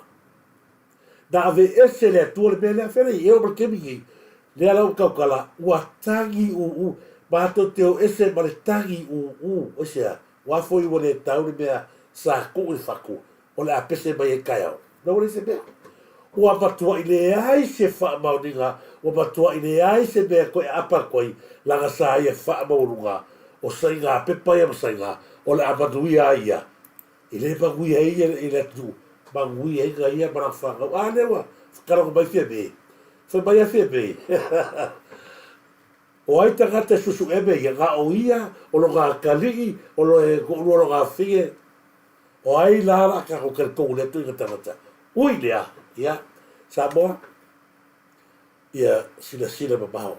Na aveese e le Atua le mea lea. Fea na i ai? E oo mai le taimi nei, lea la ua tautala, ua tagi uu, matou te o ese ma le tagi uu. Aisea? Aua foi ua le tau le mea sa tuu i le fatu, o le a pese mai ai taeao. Na ua leai se mea. Ua matuai leai se faamaoniga, ua matuai leai se mea e toe aapa atu ai, leaga sa ia faamaualuga o saiga pepa ia ma saiga, o le a manuia ai ia. E le manuia ai ia i le atunuu, manuia ai na ia ma lana fanau. A lea ua fetalaga mai Fiame. Fai mai a Fiame. O ai tagata e suesuʻe mea ia, na o ia, o lona atalii, o lo e toʻalua lona afine. O ai la la tatou talitonu lea tuiga tagata? Ui lea, ia, Samoa, ia silasila mamao.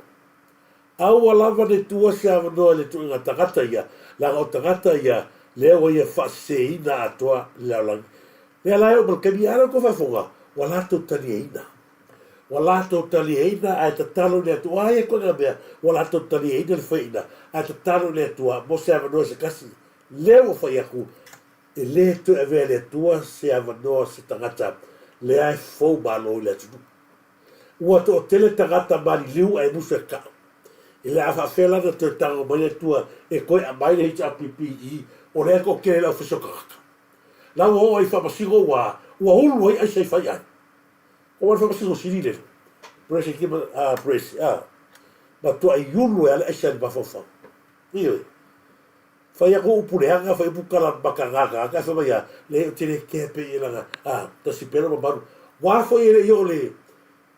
Aua lava ne tuua se avanoa i le tuiga tagata ia, leaga o tagata ia lea ua ia faaseseina atoa le lalolagi. Lea la e oo mai le taimi, a lea ua faafofoga, ua latou taliaina. Ua latou taliaina ae tatalo i le Atua. O ai e koe mea? Ua latou taliaina le faiaina ae tatalo i le Atua mo se avanoa se tasi. Lea ua fai atu, e le toe avea e le Atua se avanoa se tagata lea e fou malo i le atunuu. Ua toatele tagata maliliu ae musu e kau. I le a faafefea la ona toe tago mai le Atua e toe aumai le HRPP o lea e toatele le aufaiso tagata. La ua oo ai i faamasino ua ua ulu ai aisa i fai ai. O le faamasino sili le press ki a press a matuai ulu ai le aisa i le mafaufau. Ioe. Fai atu upu leaga, fai upu tala makagaga, ae fai mai a, leai ou te le kea pe i e lana, a, tasi pea lou mamalu. Ua foi e le i oo le,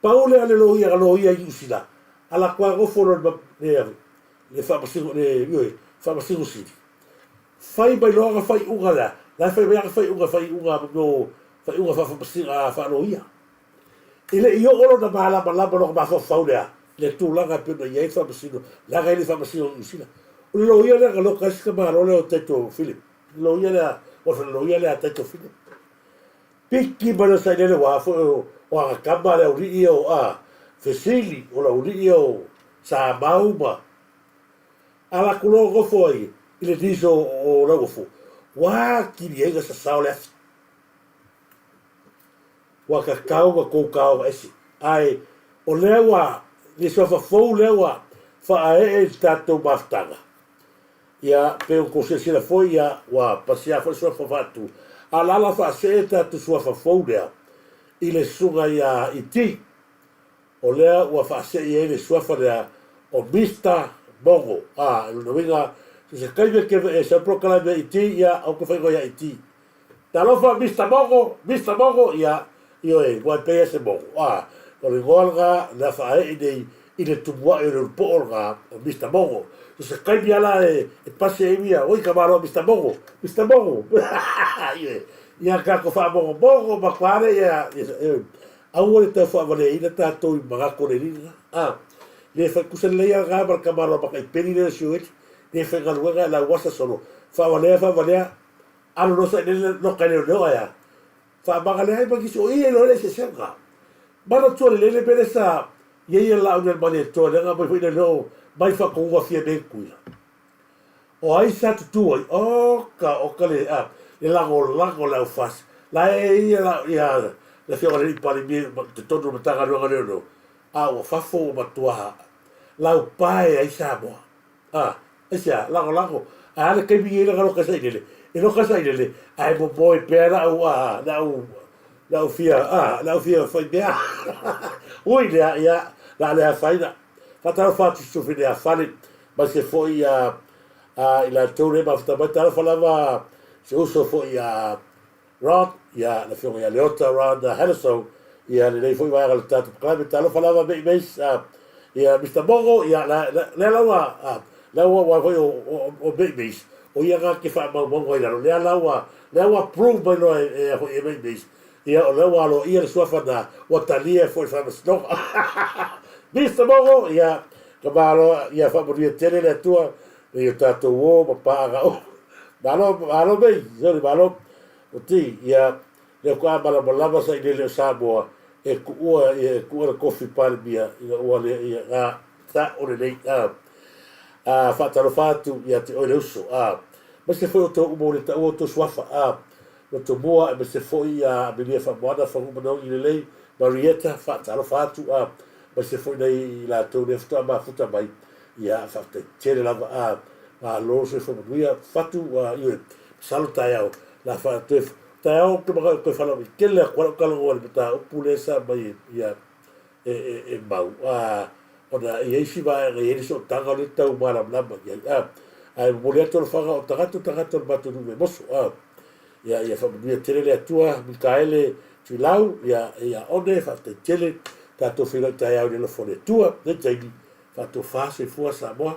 pau lea le loia na loia i Niu Sila, ala atu a nofo loa le, le, le faamasino, le, ioe, faamasino sili. Fai mai loa ana faaiuga lea, la e fai mai ana faaiuga, faaiuga mo faaiuga faafamasino, faaloia. E le i oo lona malamalama lona mafaufau lea i le tulaga e pei ona i ai le faamasino, leaga e le i faamasino i Niu Sila. O le loia lea na loka ai si tamaloa lea o Taito Philip. Le loia lea, o le loia lea a Taito Philip. Piki mai loa sailele ua foi o, o ana tama le auli'i ia o a, Fesili, o le auli'i ia o Samau ma ala atu loa nofo ai i le niso o Lauofo, ua atili ai na sasao le afi. Ua tatau ona tou taoga ese. Ae o lea ua, le suafa fou lea ua faaee i le tatou mafutaga, ia, pei ona tou silasila foi, ia, ua pasia foi le suafa faatu, a o le a la faasee le tatou suafa fou lea i le susuga ia Iti, o lea ua faasee i ai le suafa lea o Mister Mogo. A, o lona uiga, so se taimi e te e sau polokalame ia Iti, ia, aua te faaigoa ia Iti. Talofa Mister Mogo, Mister Mogo, ia, ioe, ua e pei se Mogo. A, o le igoa lena na faaee nei i le tumua'i o le ulupoo lena o Mister Mogo. So se taimi lava la e, e pasi ai ia, oi ka malo Mister Mogo, Mister Mogo. Ioe, ia tatou faamogomogo matua ane ia, ia, aua le tau faavaleaina tatou i manatu o le alii lena. A, le fai tusa lelei lava lena ma le tamaloa mataipeli lea o le Sioeli, le faigaluega e lauasa solo, faavalea, faavalea, Alu loa sailele loka leoleo ae a faamaga leai ma nisi o ia iloa le eseesega. Manatua lelei le mea lea sa i ai ia Laauli Alimalietoa lea na aumai foi leoleo mai faatonuga Fiame i Tutuila. O ai sa tutu ai? Oka oka le a le lagolago o le aufasi. La e ia la ia le afioga i le alii Palemia i totonu o le Matagaluega o Leoleo a ua fafo ua matua laupae ai Samoa. A, aisea, lagolago. Ae a le taimi i ai lana loka sailele? E loka sailele, ae momoe pea lau, a, lau, lau fia, a, lau fia fai mea. Ui lea, ia, la a le afaina. Faatalofa atu i Sufine a Fale, ma se foi a, a, i latou le mafuta mai. Talofa lava se uso foi a, Rod, ia, le afioga ia Leota Rod Hellesoe, ia, lenei foi vaega o le tatou polokalame. Talofa lava Mei Meis, ia, Mister Mogo, ia, la, la, lea la ua, lea ua, ua foi o, o, o Mei Meis, o ia na te faamaumauga i lalo, lea la ua Lea ua approve mai loa e e foi e mai Mace. Ia o lea ua aloaia le suafa na ua talia foi e le faamasinoga. Mister Mogo, ia ka malo ia faamanuia tele le Atua i o tatou o ma paaga uma. Malo, malo mei, sorry, malo. Oti, ia lea faatoa malamalama sailele o Samoa e tuua ia e tuua le tofi Palemia ina ua le ia ga sao lelei a a faatalofa atu ia te oe le uso a aemaise foi outou uma ua le taua outou suafa a Lotomua aemaise foi ia Amelia Faamoana Faguumanaogi Lelei Marietta faatalofa atu a aemaise foi nai i latou lea faatoa mafuta mai ia faafetai tele lava a malo soifua manuia fatu a ioe masalo taeao la fa toe taeao ou te manao e toe faalauaitele atu ai lau talanoa i le mataupu lea sa aumai ia e, e, e mau a ona e i ai isi vaega e i ai le sootaga o lea e tau malamalama i ai a ae momoli atu alofaga o tagata o tagata o le matou nuu Vaimoso a ia ia faamanuia tele le Atua Mikaele Tuilau ia ia One faafetai tele tatou feiloai taeao i le alofa o le Atua nei taimi faatofa soifua Samoa.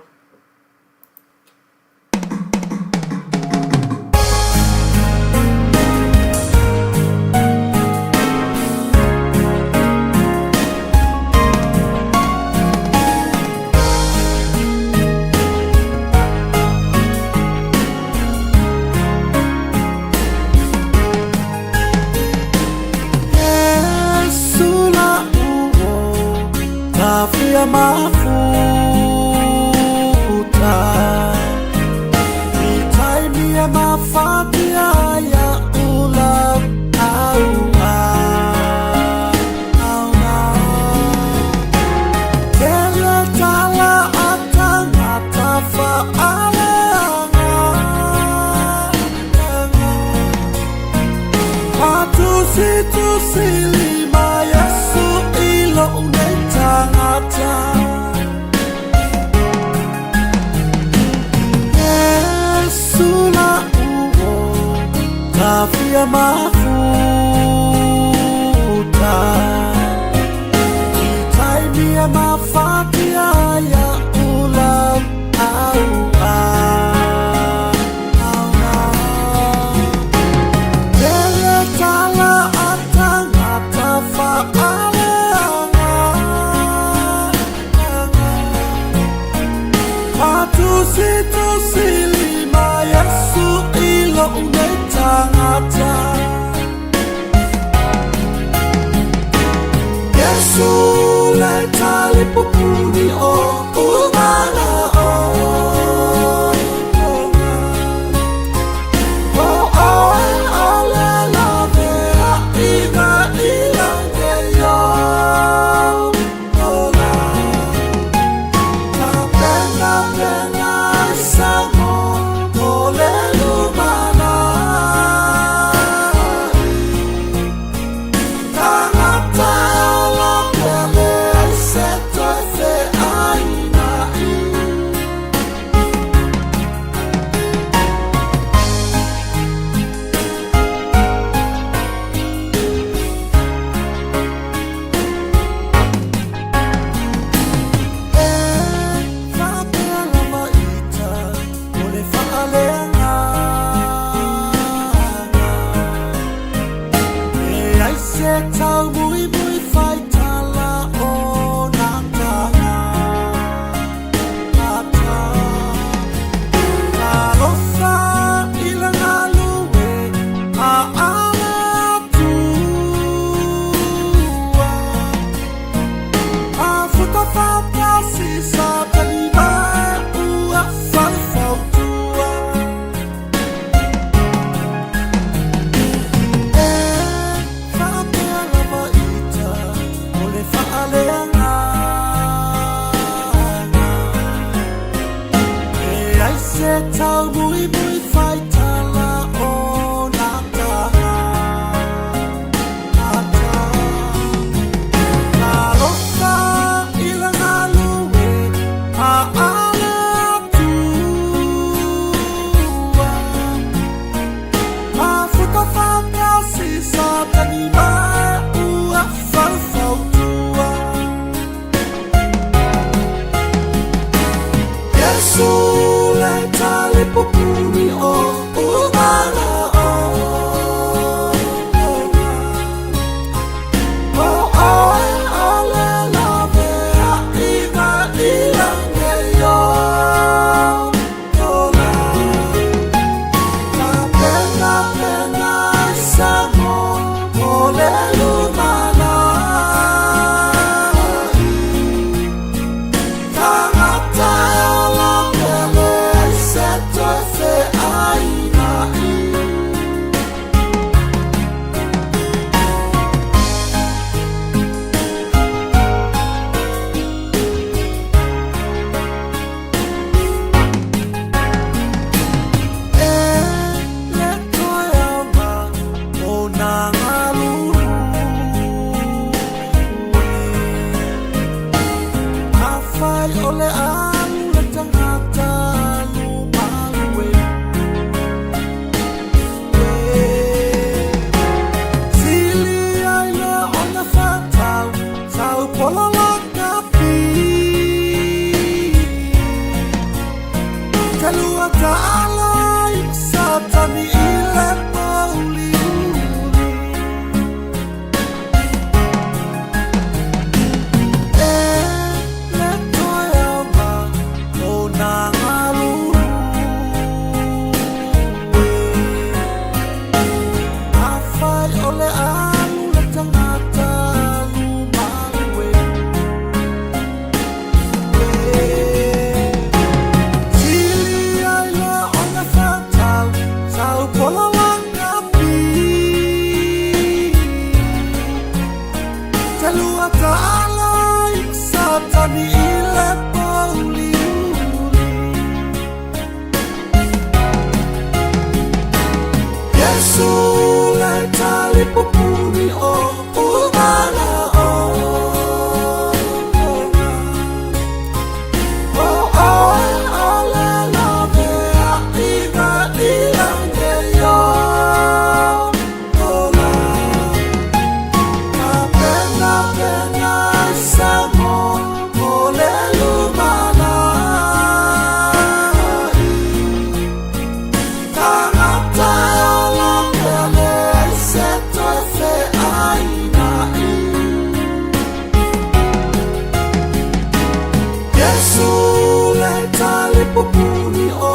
Pupuni o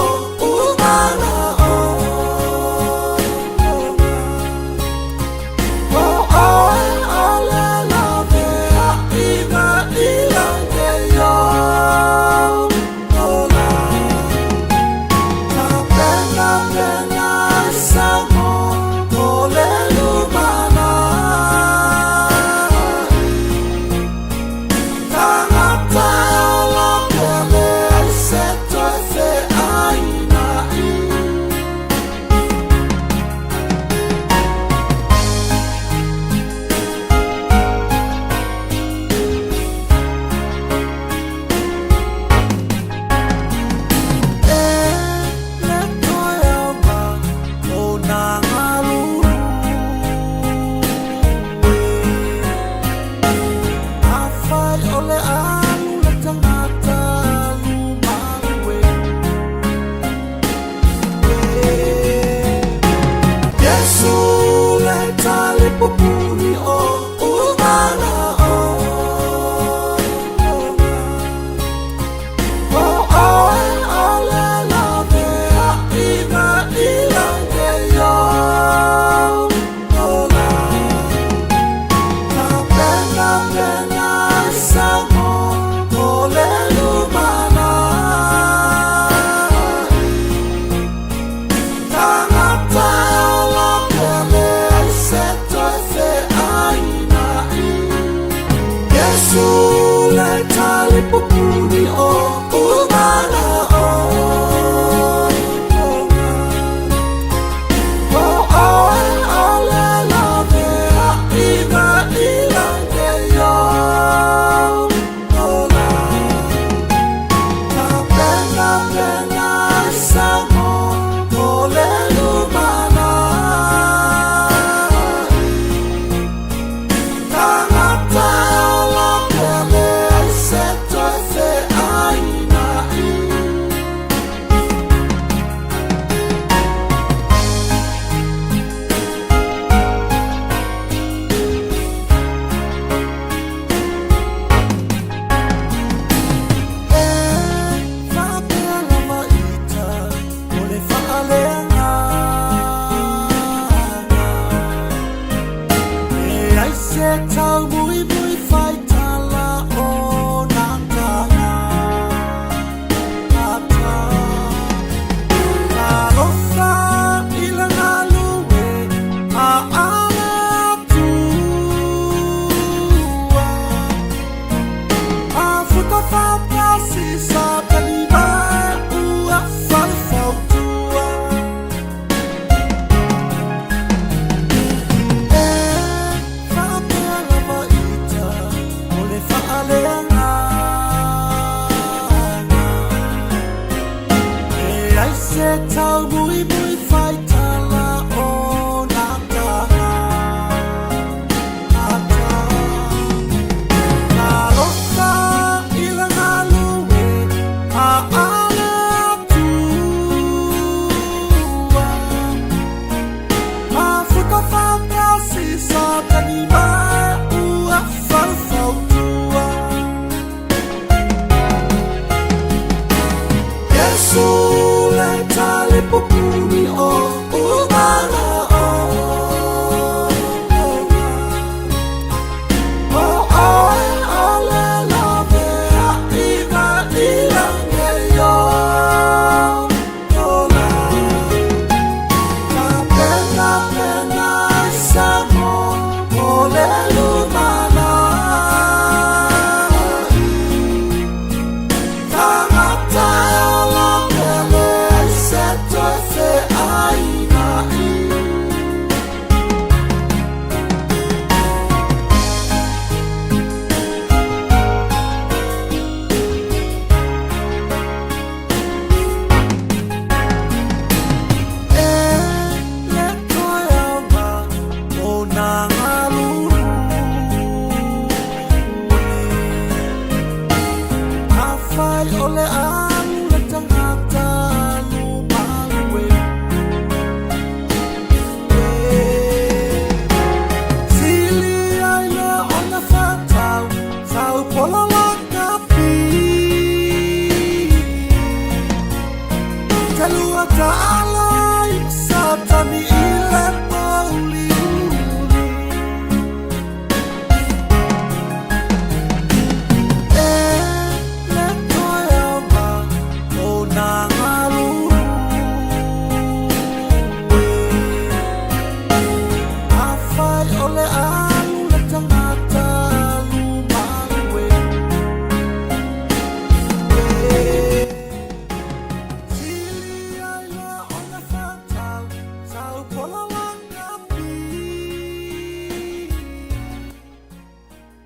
ugala o O oe o le lawe a iga ila ke yo ola Ka pena pena sa mo o le lumana Tangata ola pele ai se toe fe aina i. E le toe aoga o nā galulue. Afai o le alu le tagata alu malue. Iesu le talipupuni o ugala o. O oe o le lawe a iga ila ke yo ola. Ka pena pena sa mo o le lumana. Tagata ola pele ai se toe fe aina i. Iesu le talipupuni o ugala o. O oe o le lawe a iga ila ke yo ola. Ka pena pena sa mo o le lumana. Tagata ola pele ai se toe fe aina i. E faapea lava ita o le faaleagaga. E ai se taumuimui.